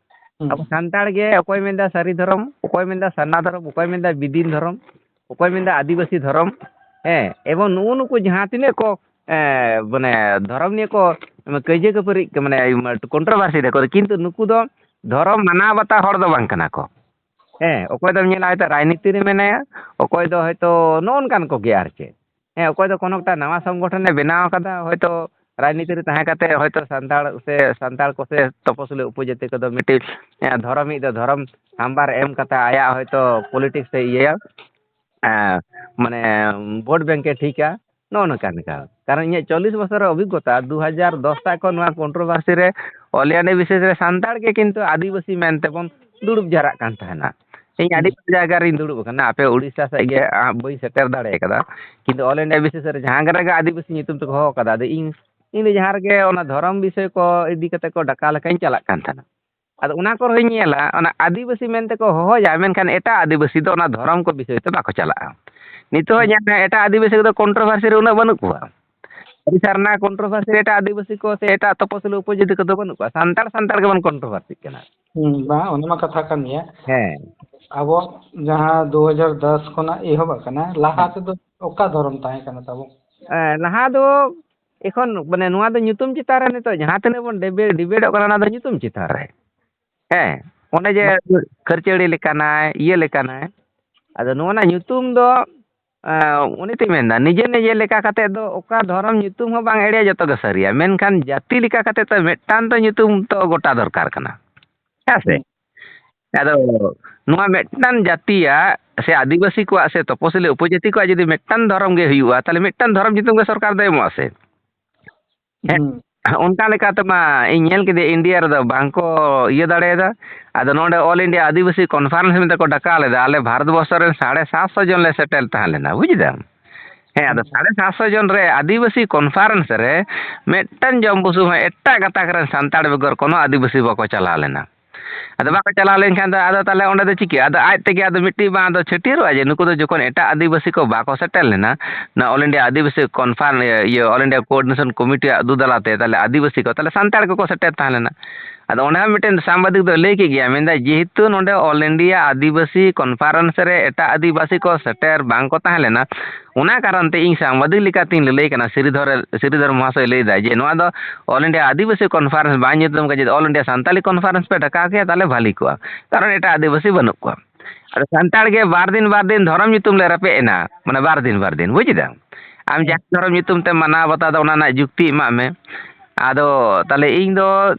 ᱦᱩᱸ᱾ ᱟᱵᱚ ᱥᱟᱱᱛᱟᱲ ᱜᱮ ᱚᱠᱚᱭ ᱢᱮᱱᱫᱟ ᱥᱟᱹᱨᱤ ᱫᱷᱚᱨᱚᱢ, ᱚᱠᱚᱭ ᱢᱮᱱᱫᱟ ᱥᱟᱨᱱᱟ ᱫᱷᱚᱨᱚᱢ, ᱚᱠᱚᱭ ᱢᱮᱱᱫᱟ ᱵᱤᱫᱤᱱ ᱫᱷᱚᱨᱚᱢ, ᱚᱠᱚᱭ ᱢᱮᱱᱫᱟ ᱟᱹᱫᱤᱵᱟᱹᱥᱤ ᱫᱷᱚᱨᱚᱢ, ᱦᱮᱸ, ᱮᱵᱚᱝ ᱱᱩᱜᱼᱩ ᱱᱩᱠᱩ ᱡᱟᱦᱟᱸ ᱛᱤᱱᱟᱹᱜ ᱠᱚ, ᱮ, ᱢᱟᱱᱮ ᱫᱷᱚᱨᱚᱢ ᱱᱤᱭᱮ ᱠᱚ ᱠᱟᱹᱭᱡᱟᱹ ᱠᱷᱟᱹᱯᱟᱹᱨᱤ ᱢᱟᱱᱮ ᱠᱚᱱᱴᱨᱳᱵᱷᱟᱨᱥᱤ ᱫᱟᱠᱚ, ᱠᱤᱱᱛᱩ ᱱᱩᱠᱩ ᱫᱚ ᱫᱷᱚᱨᱚᱢ ᱢᱟᱱᱟᱣ ᱵᱟᱛᱟᱣ ᱦᱚᱲ ᱫᱚ ᱵᱟᱝ ᱠᱟᱱᱟ ᱠᱚ᱾ ᱦᱮᱸ, ᱚᱠᱚᱭ ᱫᱚᱢ ᱧᱮᱞᱟ ᱦᱚᱭᱛᱳ ᱨᱟᱡᱽᱱᱤᱛᱤ ᱨᱮ ᱢᱮᱱᱟᱭᱟ, ᱚᱠᱚᱭ ᱫᱚ ᱦᱚᱭᱛᱳ ᱱᱚᱜᱼᱚ ᱱᱚᱝᱠᱟᱱ ᱠᱚᱜᱮ ᱟᱨ ᱪᱮᱫ᱾ ᱦᱮᱸ, ᱚᱠᱚᱭ ᱫᱚ ᱠᱳᱱᱳ ᱮᱠᱴᱟ ᱱᱟᱣᱟ ᱥᱚᱝᱜᱚᱴᱷᱚᱱᱮ ᱵᱮᱱᱟᱣ ᱟᱠᱟᱫᱟ, ᱦᱚᱭᱛᱳ ᱨᱟᱡᱽᱱᱤᱛᱤ ᱨᱮ ᱛᱟᱦᱮᱸ ᱠᱟᱛᱮ ᱦᱚᱭᱛᱳ ᱥᱟᱱᱛᱟᱲ ᱥᱮ ᱥᱟᱱᱛᱟᱲ ᱠᱚ ᱥᱮ ᱛᱚᱯᱚᱥᱤᱞᱤ ᱩᱯᱚᱡᱟᱹᱛᱤ ᱠᱚᱫᱚ ᱢᱤᱫᱴᱤᱡ, ᱦᱮᱸ, ᱫᱷᱚᱨᱚᱢᱤᱡ ᱫᱚ ᱫᱷᱚᱨᱚᱢ ᱦᱟᱢᱵᱟᱨ ᱮᱢ ᱠᱟᱛᱮ ᱟᱭᱟᱜ ᱦᱚᱭᱛᱳ ᱯᱚᱞᱤᱴᱤᱠᱥ ᱮ ᱤᱭᱟᱹᱭᱟ, ᱦᱮᱸ, ᱢᱟᱱᱮ ᱵᱷᱳᱴ ᱵᱮᱝᱠ ᱮ ᱴᱷᱤᱠᱟ, ᱱᱚᱜᱼᱚ ᱱᱚᱝᱠᱟ ᱞᱮᱠᱟ᱾ ᱠᱟᱨᱚᱱ ᱤᱧᱟᱹᱜ ᱪᱚᱞᱞᱤᱥ ᱵᱚᱪᱷᱚᱨ ᱨᱮ ᱚᱵᱷᱤᱜᱽᱜᱚᱛᱟ, ᱫᱩ ᱦᱟᱡᱟᱨ ᱫᱚᱥ ᱛᱟᱠᱷᱚᱱ ᱱᱚᱣᱟ ᱠᱚᱱᱴᱨᱳᱵᱷᱟᱨᱥᱤ ᱨᱮ ᱚᱞ ᱤᱱᱰᱤᱭᱟ ᱵᱤᱥᱮᱥ ᱨᱮ ᱥᱟᱱᱛᱟᱲ ᱜᱮ ᱠᱤᱱᱛᱩ ᱟᱹᱫᱤᱵᱟᱹᱥᱤ ᱢᱮᱱᱛᱮ ᱵᱚᱱ ᱫᱩᱲᱩᱵ ᱡᱟᱣᱨᱟᱜ ᱠᱟᱱ ᱛᱟᱦᱮᱱᱟ᱾ ᱤᱧ ᱟᱹᱰᱤ ᱡᱟᱭᱜᱟ ᱨᱤᱧ ᱫᱩᱲᱩᱵ ᱟᱠᱟᱱᱟ, ᱟᱯᱮ ᱩᱲᱤᱥᱥᱟ ᱥᱮᱫ ᱜᱮ, ᱟ, ᱵᱟᱹᱧ ᱥᱮᱴᱮᱨ ᱫᱟᱲᱮ ᱠᱟᱫᱟ, ᱠᱤᱱᱛᱩ ᱚᱞ ᱤᱱᱰᱤᱭᱟ ᱵᱤᱥᱮᱥ ᱨᱮ ᱡᱟᱦᱟᱸ ᱨᱮᱜᱮ ᱟᱹᱫᱤᱵᱟᱹᱥᱤ ᱧᱩᱛᱩᱢ ᱛᱮᱠᱚ ᱦᱚᱦᱚ ᱠᱟᱫᱟ, ᱟᱫᱚ ᱤᱧ, ᱤᱧ ᱫᱚ ᱡᱟᱦᱟᱸ ᱨᱮᱜᱮ ᱚᱱᱟ ᱫᱷᱚᱨᱚᱢ ᱵᱤᱥᱚᱭ ᱠᱚ ᱤᱫᱤ ᱠᱟᱛᱮ ᱠᱚ ᱰᱟᱠᱟ ᱞᱮᱠᱟᱧ ᱪᱟᱞᱟᱜ ᱠᱟᱱ ᱛᱟᱦᱮᱱᱟ᱾ ᱟᱫᱚ ᱚᱱᱟ ᱠᱚᱨᱮ ᱦᱚᱸᱧ ᱧᱮᱞᱟ, ᱚᱱᱟ ᱟᱹᱫᱤᱵᱟᱹᱥᱤ ᱢᱮᱱᱛᱮ ᱠᱚ ᱦᱚᱦᱚᱭᱟ, ᱢᱮᱱᱠᱷᱟᱱ ᱮᱴᱟᱜ ᱟᱹᱫᱤᱵᱟᱹᱥᱤ ᱫᱚ ᱚᱱᱟ ᱫᱷᱚᱨᱚᱢ ᱠᱚ ᱵᱤᱥᱚᱭ ᱛᱮ ᱵᱟᱠᱚ ᱪᱟᱞᱟᱜᱼᱟ᱾ ᱱᱤᱛᱚᱜ ᱦᱚᱸ ᱧᱮᱞ ᱢᱮ, ᱮᱴᱟᱜ ᱟᱹᱫᱤᱵᱟᱹᱥᱤ ᱠᱚᱫᱚ ᱠᱚᱱᱴᱨᱳᱵᱷᱟᱨᱥᱤ ᱨᱮ ᱩᱱᱟᱹᱜ ᱵᱟᱹᱱᱩᱜ ᱠᱚᱣᱟ᱾ ᱥᱟᱹᱨᱤ ᱥᱟᱨᱱᱟ ᱠᱚᱱᱴᱨᱳᱵᱷᱟᱨᱥᱤ ᱨᱮ ᱮᱴᱟᱜ ᱟᱹᱫᱤᱵᱟᱹᱥᱤ ᱠᱚ ᱥᱮ ᱮᱴᱟᱜ ᱛᱚᱯᱚᱥᱤᱞᱤ ᱩᱯᱚᱡᱟᱹᱛᱤ ᱠᱚᱫᱚ ᱵᱟᱹᱱᱩᱜ ᱠᱚᱣᱟ, ᱥᱟᱱᱛᱟᱲ ᱥᱟᱱᱛᱟᱲ ᱜᱮᱵᱚᱱ ᱠᱚᱱᱴᱨᱳᱵᱷᱟᱨᱥᱤᱜ ᱠᱟᱱᱟ᱾ ᱦᱩᱸ, ᱵᱟᱝ, ᱚᱱᱟ ᱢᱟ ᱠᱟᱛᱷᱟ ᱠᱟᱱ ᱜᱮᱭᱟ᱾ ᱦᱮᱸ᱾ ᱟᱵᱚ ᱡᱟᱦᱟᱸ ᱫᱩ ᱦᱟᱡᱟᱨ ᱫᱚᱥ ᱠᱷᱚᱱᱟᱜ ᱮᱦᱚᱵ ᱟᱠᱟᱱᱟ, ᱞᱟᱦᱟ ᱦᱮᱸ᱾ ᱛᱮᱫᱚ ᱚᱠᱟ ᱫᱷᱚᱨᱚᱢ ᱛᱟᱦᱮᱸ ᱠᱟᱱᱟ ᱛᱟᱵᱚ? ᱮᱸ, ᱞᱟᱦᱟ ᱫᱚ ᱮᱠᱷᱚᱱ ᱢᱟᱱᱮ ᱱᱚᱣᱟ ᱫᱚ ᱧᱩᱛᱩᱢ ᱪᱮᱛᱟᱱ ᱨᱮ ᱱᱤᱛᱚᱜ ᱡᱟᱦᱟᱸ ᱛᱤᱱᱟᱹᱜ ᱵᱚᱱ ᱰᱤᱵᱮ-, ᱰᱤᱵᱮᱴᱚᱜ ᱠᱟᱱᱟ, ᱚᱱᱟ ᱫᱚ ᱧᱩᱛᱩᱢ ᱪᱮᱛᱟᱱ ᱨᱮ᱾ ᱦᱮᱸ, ᱚᱱᱮ ᱡᱮ ᱠᱷᱟᱹᱨᱪᱟᱹᱲᱤ ᱞᱮᱠᱟᱱᱟᱭ, ᱤᱭᱟᱹ ᱞᱮᱠᱟᱱᱟᱭ, ᱟᱫᱚ ᱱᱚᱣᱟ ᱨᱮᱱᱟᱜ ᱧᱩᱛᱩᱢ ᱫᱚ, ᱮᱸ, ᱩᱱᱤ ᱛᱮᱧ ᱢᱮᱱᱫᱟ, ᱱᱤᱡᱮ ᱱᱤᱡᱮ ᱞᱮᱠᱟ ᱠᱟᱛᱮᱫ ᱫᱚ ᱚᱠᱟ ᱫᱷᱚᱨᱚᱢ ᱧᱩᱛᱩᱢ ᱦᱚᱸ ᱵᱟᱝ ᱮᱲᱮᱭᱟ, ᱡᱚᱛᱚ ᱜᱮ ᱥᱟᱹᱨᱤᱭᱟ, ᱢᱮᱱᱠᱷᱟᱱ ᱡᱟᱹᱛᱤ ᱞᱮᱠᱟ ᱠᱟᱛᱮᱫ ᱫᱚ ᱢᱤᱫᱴᱟᱝ ᱫᱚ ᱧᱩᱛᱩᱢ ᱛᱚ ᱜᱚᱴᱟ ᱫᱚᱨᱠᱟᱨ ᱠᱟᱱᱟ, ᱦᱮᱸ ᱥᱮ? ᱦᱩᱸ᱾ ᱟᱫᱚ ᱱᱚᱣᱟ ᱢᱤᱫᱴᱟᱝ ᱡᱟᱹᱛᱤᱭᱟᱜ ᱥᱮ ᱟᱹᱫᱤᱵᱟᱹᱥᱤ ᱠᱚᱣᱟᱜ ᱥᱮ ᱛᱚᱯᱚᱥᱤᱞᱤ ᱩᱯᱚᱡᱟᱹᱛᱤ ᱠᱚᱣᱟᱜ ᱡᱩᱫᱤ ᱢᱤᱫᱴᱟᱝ ᱫᱷᱚᱨᱚᱢ ᱜᱮ ᱦᱩᱭᱩᱜᱼᱟ, ᱛᱟᱦᱚᱞᱮ ᱢᱤᱫᱴᱟᱝ ᱫᱷᱚᱨᱚᱢ ᱧᱩᱛᱩᱢ ᱜᱮ ᱥᱚᱨᱠᱟᱨ ᱫᱚᱭ ᱮᱢᱚᱜᱼᱟ ᱥᱮ? ᱦᱮᱸ, ᱦᱩᱸ᱾ ᱚᱱᱠᱟ ᱞᱮᱠᱟ ᱛᱮᱢᱟ ᱤᱧ ᱧᱮᱞ ᱠᱮᱫᱮ ᱤᱱᱰᱤᱭᱟ ᱨᱮᱫᱚ ᱵᱟᱝ ᱠᱚ ᱤᱭᱟᱹ ᱫᱟᱲᱮᱭᱟᱫᱟ᱾ ᱟᱫᱚ ᱱᱚᱰᱮ ᱚᱞ ᱤᱱᱰᱤᱭᱟ ᱟᱹᱫᱤᱵᱟᱹᱥᱤ ᱠᱚᱱᱯᱷᱟᱨᱮᱱᱥ ᱢᱮᱱᱛᱮ ᱠᱚ ᱰᱟᱠᱟᱣ ᱞᱮᱫᱟ, ᱟᱞᱮ ᱵᱷᱟᱨᱚᱛ ᱵᱚᱨᱥᱚ ᱨᱮᱱ ᱥᱟᱲᱮ ᱥᱟᱛᱥᱚ ᱡᱚᱱ ᱞᱮ ᱥᱮᱴᱮᱨ ᱛᱟᱦᱮᱸ ᱞᱮᱱᱟ, ᱵᱩᱡ ᱫᱟᱢ? ᱦᱮᱸ, ᱟᱫᱚ ᱦᱩᱸ᱾ ᱥᱟᱲᱮ ᱥᱟᱛᱥᱚ ᱡᱚᱱ ᱨᱮ ᱟᱹᱫᱤᱵᱟᱹᱥᱤ ᱠᱚᱱᱯᱷᱟᱨᱮᱱᱥ ᱨᱮ ᱢᱤᱫᱴᱟᱝ ᱡᱚᱢ ᱵᱩᱥᱩᱵ ᱦᱚᱸ ᱮᱴᱟᱜ ᱜᱟᱛᱟᱠ ᱨᱮᱱ ᱥᱟᱱᱛᱟᱲ ᱵᱮᱜᱚᱨ ᱠᱚᱱᱚ ᱟᱹᱫᱤᱵᱟᱹᱥᱤ ᱵᱟᱠᱚ ᱪᱟᱞᱟᱣ ᱞᱮᱱᱟ᱾ ᱟᱫᱚ ᱵᱟᱠᱚ ᱪᱟᱞᱟᱣ ᱞᱮᱱᱠᱷᱟᱱ ᱫᱚ, ᱟᱫᱚ ᱛᱟᱦᱚᱞᱮ ᱚᱸᱰᱮ ᱫᱚ ᱪᱤᱠᱟᱹᱜᱼᱟ? ᱟᱫᱚ ᱟᱡ ᱛᱮᱜᱮ ᱟᱫᱚ ᱢᱤᱫᱴᱤᱡ ᱵᱟᱝ ᱟᱫᱚ ᱪᱷᱟᱹᱴᱭᱟᱹᱨᱚᱜᱼᱟ ᱡᱮ ᱱᱩᱠᱩ ᱫᱚ ᱡᱚᱠᱷᱚᱱ ᱮᱴᱟᱜ ᱟᱹᱫᱤᱵᱟᱹᱥᱤ ᱠᱚ ᱵᱟᱠᱚ ᱥᱮᱴᱮᱨ ᱞᱮᱱᱟ, ᱱᱚᱣᱟ ᱚᱞ ᱤᱱᱰᱤᱭᱟ ᱟᱹᱫᱤᱵᱟᱹᱥᱤ ᱠᱚᱱᱯᱷᱟᱨ-, ᱤᱭᱟᱹ, ᱚᱞ ᱤᱱᱰᱤᱭᱟ ᱠᱳᱚᱨᱰᱤᱱᱮᱥᱚᱱ ᱠᱚᱢᱤᱴᱤᱭᱟᱜ ᱫᱩ ᱫᱟᱞᱟᱛᱮ, ᱛᱟᱦᱚᱞᱮ ᱟᱹᱫᱤᱵᱟᱹᱥᱤ ᱠᱚ, ᱛᱟᱦᱚᱞᱮ ᱥᱟᱱᱛᱟᱲ ᱠᱚᱠᱚ ᱥᱮᱴᱮᱨ ᱛᱟᱦᱮᱸ ᱞᱮᱱᱟ᱾ ᱟᱫᱚ ᱚᱸᱰᱮ ᱦᱚᱸ ᱢᱤᱫᱴᱮᱱ ᱥᱟᱢᱵᱟᱫᱤᱠ ᱫᱚᱭ ᱞᱟᱹᱭ ᱠᱮᱫ ᱜᱮᱭᱟ, ᱢᱮᱱᱫᱟ, ᱡᱮᱦᱮᱛᱩ ᱱᱚᱰᱮ ᱚᱞ ᱤᱱᱰᱤᱭᱟ ᱟᱹᱫᱤᱵᱟᱹᱥᱤ ᱠᱚᱱᱯᱷᱟᱨᱮᱱᱥ ᱨᱮ ᱮᱴᱟᱜ ᱟᱹᱫᱤᱵᱟᱹᱥᱤ ᱠᱚ ᱥᱮᱴᱮᱨ ᱵᱟᱝ ᱠᱚ ᱛᱟᱦᱮᱸ ᱞᱮᱱᱟ, ᱚᱱᱟ ᱠᱟᱨᱚᱱ ᱛᱮ ᱤᱧ ᱥᱟᱢᱵᱟᱫᱤᱠ ᱞᱮᱠᱟᱛᱤᱧ ᱞᱟᱹᱞᱟᱹᱭ ᱠᱟᱱᱟ᱾ ᱥᱨᱤᱫᱷᱚᱨ ᱥᱨᱤᱫᱷᱚᱨ ᱢᱚᱦᱟᱥᱚᱭ ᱞᱟᱹᱭ ᱫᱟᱭ ᱡᱮ ᱱᱚᱣᱟ ᱫᱚ ᱚᱞ ᱤᱱᱰᱤᱭᱟ ᱟᱹᱫᱤᱵᱟᱹᱥᱤ ᱠᱚᱱᱯᱷᱟᱨᱮᱱᱥ ᱵᱟᱝ ᱧᱩᱛᱩᱢ ᱠᱟᱱᱟ, ᱡᱩᱫᱤ ᱚᱞ ᱤᱱᱰᱤᱭᱟ ᱥᱟᱱᱛᱟᱞᱤ ᱠᱚᱱᱯᱷᱟᱨᱮᱱᱥ ᱯᱮ ᱰᱟᱠᱟᱣ ᱠᱮᱭᱟ, ᱛᱟᱦᱚᱞᱮ ᱵᱷᱟᱞᱤ ᱠᱚᱜᱼᱟ, ᱠᱟᱨᱚᱱ ᱮᱴᱟᱜ ᱟᱹᱫᱤᱵᱟᱹᱥᱤ ᱵᱟᱹᱱᱩᱜ ᱠᱚᱣᱟ᱾ ᱟᱫᱚ ᱥᱟᱱᱛᱟᱲ ᱜᱮ ᱵᱟᱨ ᱫᱤᱱ ᱵᱟᱨ ᱫᱤᱱ ᱫᱷᱚᱨᱚᱢ ᱧᱩᱛᱩᱢ ᱞᱮ ᱨᱮᱯᱮᱡ ᱮᱱᱟ, ᱢᱟᱱᱮ ᱵᱟᱨ ᱫᱤᱱ ᱵᱟᱨ ᱫᱤᱱ, ᱵᱩᱡ ᱮᱫᱟᱢ? ᱟᱢ ᱡᱟᱦᱟᱸ ᱫᱷᱚᱨᱚᱢ ᱧᱩᱛᱩᱢ ᱛᱮᱢ ᱢᱟᱱᱟᱣ ᱵᱟᱛᱟᱣ ᱫᱟ, ᱚᱱᱟ ᱨᱮᱱᱟᱜ ᱡᱩᱠᱛᱤ ᱮᱢᱟᱜ ᱢᱮ᱾ ᱟᱫᱚ ᱛᱟᱦᱞᱮ ᱤᱧ ᱫᱚ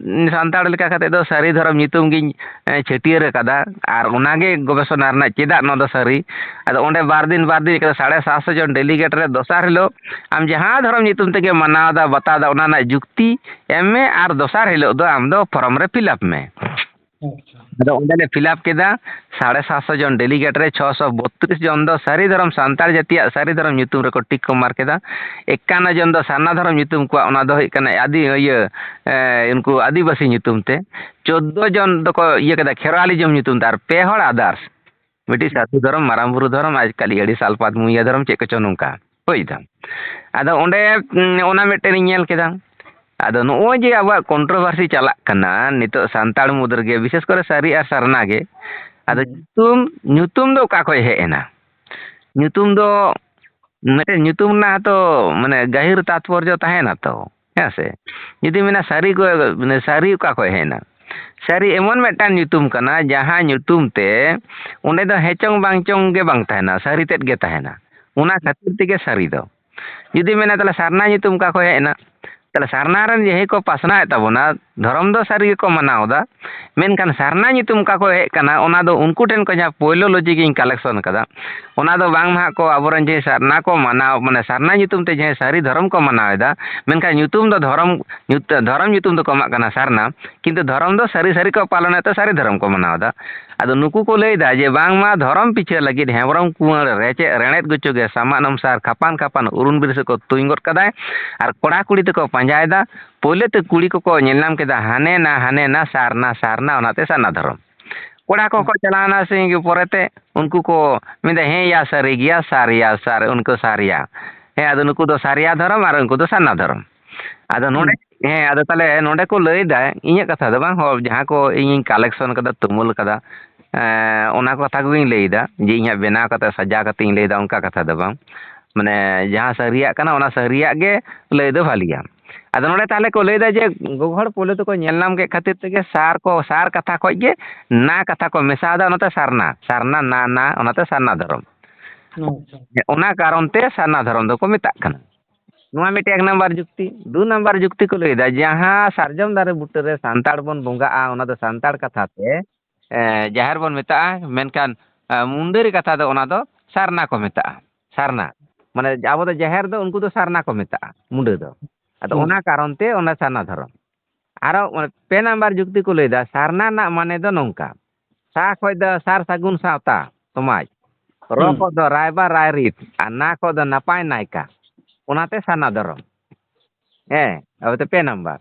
ᱥᱟᱱᱛᱟᱲ ᱞᱮᱠᱟ ᱠᱟᱛᱮ ᱫᱚ ᱥᱟᱹᱨᱤ ᱫᱷᱚᱨᱚᱢ ᱧᱩᱛᱩᱢ ᱜᱤᱧ, ᱮ, ᱪᱷᱟᱹᱴᱭᱟᱹᱨ ᱟᱠᱟᱫᱟ, ᱟᱨ ᱚᱱᱟᱜᱮ ᱜᱚᱵᱮᱥᱚᱱᱟ ᱨᱮᱱᱟᱜ ᱪᱮᱫᱟᱜ ᱱᱚᱣᱟ ᱫᱚ ᱥᱟᱹᱨᱤ᱾ ᱟᱫᱚ ᱚᱸᱰᱮ ᱵᱟᱨ ᱫᱤᱱ ᱵᱟᱨ ᱫᱤᱱ ᱠᱟᱛᱮ ᱥᱟᱲᱮ ᱥᱟᱛᱥᱚ ᱡᱚᱱ ᱰᱮᱞᱤᱜᱮᱴ ᱨᱮ ᱫᱚᱥᱟᱨ ᱦᱤᱞᱳᱜ ᱟᱢ ᱡᱟᱦᱟᱸ ᱫᱷᱚᱨᱚᱢ ᱧᱩᱛᱩᱢ ᱛᱮᱜᱮ ᱢᱟᱱᱟᱣ ᱫᱟ ᱵᱟᱛᱟᱣ ᱫᱟ, ᱚᱱᱟ ᱨᱮᱱᱟᱜ ᱡᱩᱠᱛᱤ ᱮᱢ ᱢᱮ, ᱟᱨ ᱫᱚᱥᱟᱨ ᱦᱤᱞᱳᱜ ᱫᱚ ᱟᱢ ᱫᱚ ᱯᱷᱚᱨᱚᱢ ᱨᱮ ᱯᱷᱤᱞᱟᱯ ᱢᱮ᱾ ᱟᱪᱪᱷᱟ᱾ ᱟᱫᱚ ᱚᱸᱰᱮ ᱞᱮ ᱯᱷᱤᱞᱟᱯ ᱠᱮᱫᱟ᱾ ᱥᱟᱲᱮ ᱥᱟᱛᱥᱚ ᱡᱚᱱ ᱰᱮᱞᱤᱜᱮᱴ ᱨᱮ ᱪᱷᱚᱥᱚ ᱵᱚᱛᱨᱤᱥ ᱡᱚᱱ ᱫᱚ ᱥᱟᱹᱨᱤ ᱫᱷᱚᱨᱚᱢ ᱥᱟᱱᱛᱟᱲ ᱡᱟᱹᱛᱤᱭᱟᱜ ᱥᱟᱹᱨᱤ ᱫᱷᱚᱨᱚᱢ ᱧᱩᱛᱩᱢ ᱨᱮᱠᱚ ᱴᱤᱠ ᱠᱚ ᱢᱟᱨ ᱠᱮᱫᱟ᱾ ᱮᱠᱟᱱᱱᱚ ᱡᱚᱱ ᱫᱚ ᱥᱟᱨᱱᱟ ᱫᱷᱚᱨᱚᱢ ᱧᱩᱛᱩᱢ ᱠᱚᱣᱟᱜ, ᱚᱱᱟ ᱫᱚ ᱦᱩᱭᱩᱜ ᱠᱟᱱᱟ ᱟᱹᱫᱤ-, ᱤᱭᱟᱹ, ᱮ, ᱩᱱᱠᱩ ᱟᱹᱫᱤᱵᱟᱹᱥᱤ ᱧᱩᱛᱩᱢ ᱛᱮ᱾ ᱪᱳᱫᱽᱫᱳ ᱡᱚᱱ ᱫᱚᱠᱚ ᱤᱭᱟᱹ ᱠᱮᱫᱟ ᱠᱷᱮᱨᱣᱟᱞᱤᱡᱚᱢ ᱧᱩᱛᱩᱢ ᱛᱮ, ᱟᱨ ᱯᱮ ᱦᱚᱲ ᱟᱫᱟᱨᱥ᱾ ᱢᱤᱫᱴᱤᱡ ᱥᱟᱹᱛᱩ ᱫᱷᱚᱨᱚᱢ, ᱢᱟᱨᱟᱝ ᱵᱩᱨᱩ ᱫᱷᱚᱨᱚᱢ, ᱟᱨ ᱠᱟᱞᱤ ᱟᱹᱲᱤ ᱥᱟᱞᱯᱟᱛ ᱢᱩᱭᱟ ᱫᱷᱚᱨᱚᱢ, ᱪᱮᱫ ᱠᱚᱪᱚ ᱱᱚᱝᱠᱟ᱾ ᱵᱩᱡ ᱫᱟᱢ? ᱟᱫᱚ ᱚᱸᱰᱮ, ᱩᱸ, ᱚᱱᱟ ᱢᱤᱫᱴᱮᱱ ᱤᱧ ᱧᱮᱞ ᱠᱮᱫᱟ᱾ ᱟᱫᱚ ᱱᱚᱜᱼᱚᱭ ᱡᱮ ᱟᱵᱚᱣᱟᱜ ᱠᱚᱱᱴᱨᱳᱵᱷᱟᱨᱥᱤ ᱪᱟᱞᱟᱜ ᱠᱟᱱᱟ ᱱᱤᱛᱚᱜ ᱥᱟᱱᱛᱟᱲ ᱢᱩᱫᱽ ᱨᱮᱜᱮ, ᱵᱤᱥᱮᱥ ᱠᱚᱨᱮ ᱥᱟᱹᱨᱤ ᱟᱨ ᱥᱟᱨᱱᱟ ᱜᱮ, ᱟᱫᱚ ᱦᱩᱸ᱾ ᱧᱩᱛᱩᱢ, ᱧᱩᱛᱩᱢ ᱫᱚ ᱚᱠᱟ ᱠᱷᱚᱡ ᱦᱮᱡ ᱮᱱᱟ? ᱧᱩᱛᱩᱢ ᱫᱚ, ᱢᱤᱫᱴᱮᱱ ᱧᱩᱛᱩᱢ ᱨᱮᱱᱟᱜ ᱦᱚᱸᱛᱚ ᱢᱟᱱᱮ ᱜᱟᱹᱦᱤᱨ ᱛᱟᱛᱯᱚᱨᱡᱚ ᱛᱟᱦᱮᱱᱟ ᱛᱚ, ᱦᱮᱸ ᱥᱮ? ᱡᱩᱫᱤ ᱢᱮᱱᱟ ᱥᱟᱹᱨᱤ ᱠᱚ, ᱢᱟᱱᱮ ᱥᱟᱹᱨᱤ ᱚᱠᱟ ᱠᱷᱚᱡ ᱦᱮᱡ ᱮᱱᱟ? ᱥᱟᱹᱨᱤ ᱮᱢᱚᱱ ᱢᱤᱫᱴᱟᱝ ᱧᱩᱛᱩᱢ ᱠᱟᱱᱟ, ᱡᱟᱦᱟᱸ ᱧᱩᱛᱩᱢ ᱛᱮ ᱚᱸᱰᱮ ᱫᱚ ᱦᱮᱸ ᱪᱚᱝ ᱵᱟᱝ ᱪᱚᱝ ᱜᱮ ᱵᱟᱝ ᱛᱟᱦᱮᱱᱟ, ᱥᱟᱹᱨᱤ ᱛᱮᱫ ᱜᱮ ᱛᱟᱦᱮᱱᱟ᱾ ᱚᱱᱟ ᱠᱷᱟᱹᱛᱤᱨ ᱛᱮᱜᱮ ᱥᱟᱹᱨᱤ ᱫᱚ᱾ ᱡᱩᱫᱤ ᱢᱮᱱᱟ, ᱛᱟᱦᱞᱮ ᱥᱟᱨᱱᱟ ᱧᱩᱛᱩᱢ ᱚᱠᱟ ᱠᱷᱚᱡ ᱦᱮᱡ ᱮᱱᱟ? ᱛᱟᱦᱞᱮ ᱥᱟᱨᱱᱟ ᱨᱮᱱ ᱡᱟᱦᱟᱸᱭ ᱠᱚ ᱯᱟᱥᱱᱟᱣᱮᱫ ᱛᱟᱵᱚᱱᱟ, ᱫᱷᱚᱨᱚᱢ ᱫᱚ ᱥᱟᱹᱨᱤ ᱜᱮᱠᱚ ᱢᱟᱱᱟᱣ ᱮᱫᱟ, ᱢᱮᱱᱠᱷᱟᱱ ᱥᱟᱨᱱᱟ ᱧᱩᱛᱩᱢ ᱚᱠᱟ ᱠᱷᱚᱡ ᱦᱮᱡ ᱠᱟᱱᱟ, ᱚᱱᱟ ᱫᱚ ᱩᱱᱠᱩ ᱴᱷᱮᱱ ᱠᱷᱚᱱ ᱡᱟᱦᱟᱸ ᱯᱳᱭᱞᱳ ᱞᱚᱡᱤᱠ ᱤᱧ ᱠᱟᱞᱮᱠᱥᱚᱱ ᱠᱟᱫᱟ, ᱚᱱᱟ ᱫᱚ ᱵᱟᱝᱢᱟ ᱦᱟᱸᱜ ᱠᱚ ᱟᱵᱚᱨᱮᱱ ᱡᱟᱦᱟᱸᱭ ᱥᱟᱨᱱᱟ ᱠᱚ ᱢᱟᱱᱟᱣ, ᱢᱟᱱᱮ ᱥᱟᱨᱱᱟ ᱧᱩᱛᱩᱢ ᱛᱮ ᱡᱟᱦᱟᱸᱭ ᱥᱟᱹᱨᱤ ᱫᱷᱚᱨᱚᱢ ᱠᱚ ᱢᱟᱱᱟᱣ ᱮᱫᱟ, ᱢᱮᱱᱠᱷᱟᱱ ᱧᱩᱛᱩᱢ ᱫᱚ ᱫᱷᱚᱨᱚᱢ, ᱧᱩᱛ-, ᱫᱷᱚᱨᱚᱢ ᱧᱩᱛᱩᱢ ᱫᱚᱠᱚ ᱮᱢᱟᱜ ᱠᱟᱱᱟ ᱥᱟᱨᱱᱟ, ᱠᱤᱱᱛᱩ ᱫᱷᱚᱨᱚᱢ ᱫᱚ ᱥᱟᱹᱨᱤ ᱥᱟᱹᱨᱤ ᱠᱚ ᱯᱟᱞᱚᱱᱮᱫ ᱛᱮ ᱥᱟᱹᱨᱤ ᱫᱷᱚᱨᱚᱢ ᱠᱚ ᱢᱟᱱᱟᱣ ᱮᱫᱟ᱾ ᱟᱫᱚ ᱱᱩᱠᱩ ᱠᱚ ᱞᱟᱹᱭ ᱮᱫᱟ ᱡᱮ ᱵᱟᱝᱢᱟ ᱫᱷᱚᱨᱚᱢ ᱯᱤᱪᱷᱟᱹ ᱞᱟᱹᱜᱤᱫ ᱦᱮᱢᱵᱽᱨᱚᱢ ᱠᱩᱸᱣᱟᱹᱲ ᱨᱮᱪᱮᱫ ᱨᱮᱬᱮᱫ ᱜᱩᱪᱩ ᱜᱮ ᱥᱟᱢᱟᱱ ᱚᱢᱥᱟᱨ ᱠᱷᱟᱯᱟᱱ ᱠᱷᱟᱯᱟᱱ ᱩᱨᱩᱱ ᱵᱤᱨ ᱥᱮᱫ ᱠᱚ ᱛᱩᱧ ᱜᱚᱫ ᱠᱟᱫᱟᱭ᱾ ᱟᱨ ᱠᱚᱲᱟ ᱠᱩᱲᱤ ᱛᱮᱠᱚ ᱯᱟᱸᱡᱟᱭᱮᱫᱟ᱾ ᱯᱳᱭᱞᱳ ᱛᱮ ᱠᱩᱲᱤ ᱠᱚᱠᱚ ᱧᱮᱞ ᱧᱟᱢ ᱠᱮᱫᱟ, ᱦᱟᱱᱮ ᱱᱟ, ᱦᱟᱱᱮ ᱱᱟ, ᱥᱟᱨᱱᱟ, ᱥᱟᱨᱱᱟ, ᱚᱱᱟᱛᱮ ᱥᱟᱨᱱᱟ ᱫᱷᱚᱨᱚᱢ᱾ ᱠᱚᱲᱟ ᱠᱚᱠᱚ ᱪᱟᱞᱟᱣᱱᱟ ᱥᱮ ᱯᱚᱨᱮᱛᱮ, ᱩᱱᱠᱩ ᱠᱚ ᱢᱮᱱᱫᱟ, ᱦᱮᱸ ᱭᱟ, ᱥᱟᱹᱨᱤ ᱜᱮᱭᱟ, ᱥᱟᱨ ᱭᱟ, ᱥᱟᱨ, ᱩᱱᱠᱩ ᱥᱟᱨ ᱭᱟ᱾ ᱦᱮᱸ, ᱟᱫᱚ ᱱᱩᱠᱩ ᱫᱚ ᱥᱟᱨᱭᱟ ᱫᱷᱚᱨᱚᱢ ᱟᱨ ᱩᱱᱠᱩ ᱫᱚ ᱥᱟᱨᱱᱟ ᱫᱷᱚᱨᱚᱢ᱾ ᱟᱫᱚ ᱱᱚᱰᱮ ᱦᱮᱸ, ᱟᱫᱚ ᱛᱟᱦᱚᱞᱮ ᱱᱚᱰᱮ ᱠᱚ ᱞᱟᱹᱭ ᱮᱫᱟ, ᱤᱧᱟᱹᱜ ᱠᱟᱛᱷᱟ ᱫᱚ ᱵᱟᱝ, ᱦᱚᱲ ᱡᱟᱦᱟᱸ ᱠᱚ ᱤᱧᱤᱧ collection ᱠᱟᱫᱟ, ᱛᱩᱢᱟᱹᱞ ᱠᱟᱫᱟ, ᱮᱸ, ᱚᱱᱟ ᱠᱚ ᱠᱟᱛᱷᱟ ᱠᱚᱜᱮᱧ ᱞᱟᱹᱭ ᱮᱫᱟ, ᱡᱮ ᱤᱧ ᱦᱟᱸᱜ ᱵᱮᱱᱟᱣ ᱠᱟᱛᱮ ᱥᱟᱡᱟᱣ ᱠᱟᱛᱮ ᱤᱧ ᱞᱟᱹᱭ ᱮᱫᱟ, ᱚᱱᱠᱟ ᱠᱟᱛᱷᱟ ᱫᱚ ᱵᱟᱝ᱾ ᱢᱟᱱᱮ ᱡᱟᱦᱟᱸ ᱥᱟᱹᱨᱤᱭᱟᱜ ᱠᱟᱱᱟ, ᱚᱱᱟ ᱥᱟᱹᱨᱤᱭᱟᱜ ᱜᱮ ᱞᱟᱹᱭ ᱫᱚ ᱵᱷᱟᱹᱞᱤᱭᱟ᱾ ᱟᱫᱚ ᱱᱚᱰᱮ ᱛᱟᱦᱚᱞᱮ ᱠᱚ ᱞᱟᱹᱭ ᱮᱫᱟ ᱡᱮ ᱜᱚᱜᱚ ᱦᱚᱲ ᱯᱳᱭᱞᱳ ᱛᱮᱠᱚ ᱧᱮᱞ ᱧᱟᱢ ᱠᱮᱫ ᱠᱷᱟᱹᱛᱤᱨ ᱛᱮᱜᱮ ᱥᱟᱨ ᱠᱚ, ᱥᱟᱨ ᱠᱟᱛᱷᱟ ᱠᱷᱚᱡ ᱜᱮ ᱱᱟ ᱠᱟᱛᱷᱟ ᱠᱚ ᱢᱮᱥᱟᱣᱫᱟ, ᱚᱱᱟᱛᱮ ᱥᱟᱨᱱᱟ, ᱥᱟᱨᱱᱟ, ᱱᱟ, ᱱᱟ, ᱚᱱᱟᱛᱮ ᱥᱟᱨᱱᱟ ᱫᱷᱚᱨᱚᱢ᱾ ᱟᱪᱪᱷᱟ᱾ ᱚᱱᱟ ᱠᱟᱨᱚᱱ ᱛᱮ ᱥᱟᱨᱱᱟ ᱫᱷᱚᱨᱚᱢ ᱫᱚᱠᱚ ᱢᱮᱛᱟᱜ ᱠᱟᱱᱟ᱾ ᱱᱚᱣᱟ ᱢᱤᱫᱴᱮᱱ ᱮᱠ ᱱᱟᱢᱵᱟᱨ ᱡᱩᱠᱛᱤ᱾ ᱫᱩ ᱱᱟᱢᱵᱟᱨ ᱡᱩᱠᱛᱤ ᱠᱚ ᱞᱟᱹᱭᱫᱟ, ᱡᱟᱦᱟᱸ ᱥᱟᱨᱡᱚᱢ ᱫᱟᱨᱮ ᱵᱩᱴᱟᱹ ᱨᱮ ᱥᱟᱱᱛᱟᱲ ᱵᱚᱱ ᱵᱚᱸᱜᱟᱜᱼᱟ, ᱚᱱᱟ ᱫᱚ ᱥᱟᱱᱛᱟᱲ ᱠᱟᱛᱷᱟ ᱛᱮ, ᱮ, ᱡᱟᱦᱮᱨ ᱵᱚᱱ ᱢᱮᱛᱟᱜᱼᱟ, ᱢᱮᱱᱠᱷᱟᱱ, ᱮ, ᱢᱩᱱᱰᱟᱹᱨᱤ ᱠᱟᱛᱷᱟ ᱫᱚ ᱚᱱᱟ ᱫᱚ ᱥᱟᱨᱱᱟ ᱠᱚ ᱢᱮᱛᱟᱜᱼᱟ, ᱥᱟᱨᱱᱟ᱾ ᱢᱟᱱᱮ ᱟᱵᱚ ᱫᱚ ᱡᱟᱦᱮᱨ ᱫᱚ, ᱩᱱᱠᱩ ᱫᱚ ᱥᱟᱨᱱᱟ ᱠᱚ ᱢᱮᱛᱟᱜᱼᱟ, ᱢᱩᱱᱰᱟᱹ ᱫᱚ᱾ ᱟᱫᱚ ᱦᱩᱸ᱾ ᱚᱱᱟ ᱠᱟᱨᱚᱱ ᱛᱮ ᱚᱱᱟ ᱥᱟᱨᱱᱟ ᱫᱷᱚᱨᱚᱢ᱾ ᱟᱨᱚ ᱯᱮ ᱱᱟᱢᱵᱟᱨ ᱡᱩᱠᱛᱤ ᱠᱚ ᱞᱟᱹᱭᱫᱟ, ᱥᱟᱨᱱᱟ ᱨᱮᱱᱟᱜ ᱢᱟᱱᱮ ᱫᱚ ᱱᱚᱝᱠᱟ, ᱥᱟ ᱠᱷᱚᱡ ᱫᱚ ᱥᱟᱨ ᱥᱟᱹᱜᱩᱱ ᱥᱟᱶᱛᱟ ᱥᱚᱢᱟᱡᱽ, ᱨᱚ ᱦᱩᱸ᱾ ᱠᱷᱚᱡ ᱫᱚ ᱨᱟᱭᱵᱟᱨ ᱨᱟᱭᱨᱤᱛ, ᱟᱨ ᱱᱟ ᱠᱷᱚᱡ ᱫᱚ ᱱᱟᱯᱟᱭ ᱱᱟᱭᱠᱟ, ᱚᱱᱟᱛᱮ ᱥᱟᱨᱱᱟ ᱫᱷᱚᱨᱚᱢ᱾ ᱦᱮᱸ, ᱟᱵᱚ ᱫᱚ ᱯᱮ ᱱᱟᱢᱵᱟᱨ᱾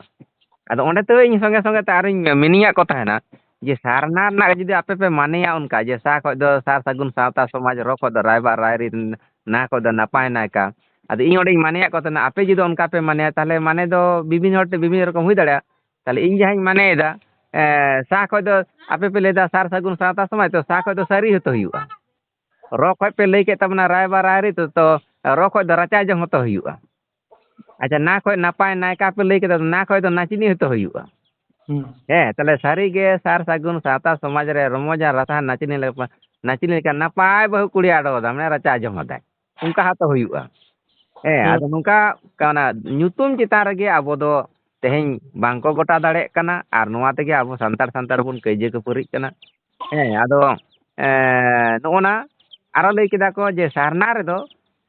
ᱟᱫᱚ ᱚᱸᱰᱮ ᱛᱚ ᱤᱧ ᱥᱚᱸᱜᱮ ᱥᱚᱸᱜᱮ ᱛᱮ ᱟᱨᱚᱧ meaning ᱟᱜ ᱠᱚ ᱛᱟᱦᱮᱱᱟ, ᱡᱮ ᱥᱟᱨᱱᱟ ᱨᱮᱱᱟᱜ ᱡᱩᱫᱤ ᱟᱯᱮ ᱯᱮ ᱢᱟᱱᱮᱭᱟ ᱚᱱᱠᱟ, ᱡᱮ ᱥᱟ ᱠᱷᱚᱡ ᱫᱚ ᱥᱟᱨ ᱥᱟᱹᱜᱩᱱ ᱥᱟᱶᱛᱟ ᱥᱚᱢᱟᱡᱽ, ᱨᱚ ᱠᱷᱚᱡ ᱫᱚ ᱨᱟᱭᱵᱟᱨ ᱨᱟᱭᱨᱤᱛ, ᱱᱟ ᱠᱷᱚᱡ ᱫᱚ ᱱᱟᱯᱟᱭ ᱱᱟᱭᱠᱟ᱾ ᱟᱫᱚ ᱤᱧ ᱚᱸᱰᱮᱧ ᱢᱟᱱᱮᱭᱟᱜ ᱠᱚ ᱛᱟᱦᱮᱱᱟ, ᱟᱯᱮ ᱡᱩᱫᱤ ᱚᱱᱠᱟ ᱯᱮ ᱢᱟᱱᱮᱭᱟ, ᱛᱟᱦᱚᱞᱮ ᱢᱟᱱᱮ ᱫᱚ ᱵᱤᱵᱷᱤᱱᱱᱚ ᱦᱚᱲ ᱴᱷᱮᱱ ᱵᱤᱵᱷᱤᱱᱱᱚ ᱨᱚᱠᱚᱢ ᱦᱩᱭ ᱫᱟᱲᱮᱭᱟᱜᱼᱟ᱾ ᱛᱟᱦᱚᱞᱮ ᱤᱧ ᱡᱟᱦᱟᱸᱧ ᱢᱟᱱᱮᱭᱮᱫᱟ, ᱮ, ᱥᱟ ᱠᱷᱚᱡ ᱫᱚ ᱟᱯᱮ ᱯᱮ ᱞᱟᱹᱭᱫᱟ ᱥᱟᱨ ᱥᱟᱹᱜᱩᱱ ᱥᱟᱶᱛᱟ ᱥᱚᱢᱟᱡᱽ, ᱛᱚ ᱥᱟ ᱠᱷᱚᱡ ᱫᱚ ᱥᱟᱹᱨᱤ ᱦᱚᱸᱛᱚ ᱦᱩᱭᱩᱜᱼᱟ᱾ ᱨᱚ ᱠᱷᱚᱡ ᱯᱮ ᱞᱟᱹᱭ ᱠᱮᱫ ᱛᱟᱵᱚᱱᱟ ᱨᱟᱭᱵᱟᱨ ᱨᱟᱭᱨᱤᱛ, ᱛᱚ ᱨᱚ ᱠᱷᱚᱡ ᱫᱚ ᱨᱟᱪᱟ ᱡᱚᱝ ᱦᱚᱸᱛᱚ ᱦᱩᱭᱩᱜᱼᱟ᱾ ᱟᱪᱪᱷᱟ, ᱱᱟ ᱠᱷᱚᱡ ᱱᱟᱯᱟᱭ ᱱᱟᱭᱠᱟ ᱯᱮ ᱞᱟᱹᱭ ᱠᱮᱫᱟ, ᱱᱟ ᱠᱷᱚᱡ ᱫᱚ ᱱᱟᱪᱤᱱᱤ ᱦᱚᱸᱛᱚ ᱦᱩᱭᱩᱜᱼᱟ᱾ ᱦᱩᱸ᱾ ᱦᱮᱸ, ᱛᱟᱦᱞᱮ ᱥᱟᱹᱨᱤ ᱜᱮ ᱥᱟᱨ ᱥᱟᱹᱜᱩᱱ ᱥᱟᱶᱛᱟ ᱥᱚᱢᱟᱡᱽ ᱨᱮ ᱨᱚᱢᱚᱡᱟᱱ ᱨᱟᱥᱟᱱ ᱱᱟᱪᱤᱱᱤ ᱞᱮᱠᱟ, ᱱᱟᱪᱤᱱᱤ ᱞᱮᱠᱟ ᱱᱟᱯᱟᱭ ᱵᱟᱹᱦᱩ ᱠᱩᱲᱤ ᱟᱰᱚ ᱠᱟᱫᱟ, ᱢᱟᱱᱮ ᱨᱟᱪᱟ ᱡᱚᱝ ᱟᱫᱟᱭ᱾ ᱚᱱᱠᱟ ᱦᱚᱸᱛᱚ ᱦᱩᱭᱩᱜᱼᱟ᱾ ᱦᱮᱸ, ᱦᱩᱸ᱾ ᱟᱫᱚ ᱱᱚᱝᱠᱟ ᱚᱱᱟ ᱧᱩᱛᱩᱢ ᱪᱮᱛᱟᱱ ᱨᱮᱜᱮ ᱟᱵᱚ ᱫᱚ ᱛᱮᱦᱮᱧ ᱵᱟᱝ ᱠᱚ ᱜᱚᱴᱟ ᱫᱟᱲᱮᱭᱟᱜ ᱠᱟᱱᱟ, ᱟᱨ ᱱᱚᱣᱟ ᱛᱮᱜᱮ ᱟᱵᱚ ᱥᱟᱱᱛᱟᱲ ᱥᱟᱱᱛᱟᱲ ᱵᱚᱱ ᱠᱟᱹᱭᱡᱟᱹ ᱠᱷᱟᱹᱯᱟᱹᱨᱤᱜ ᱠᱟᱱᱟ᱾ ᱦᱮᱸ, ᱟᱫᱚ, ᱮᱸ, ᱱᱚᱜᱼᱚ ᱱᱟ ᱟᱨᱚ ᱞᱟᱹᱭ ᱠᱮᱫᱟ ᱠᱚ ᱡᱮ ᱥᱟᱨᱱᱟ ᱨᱮᱫᱚ,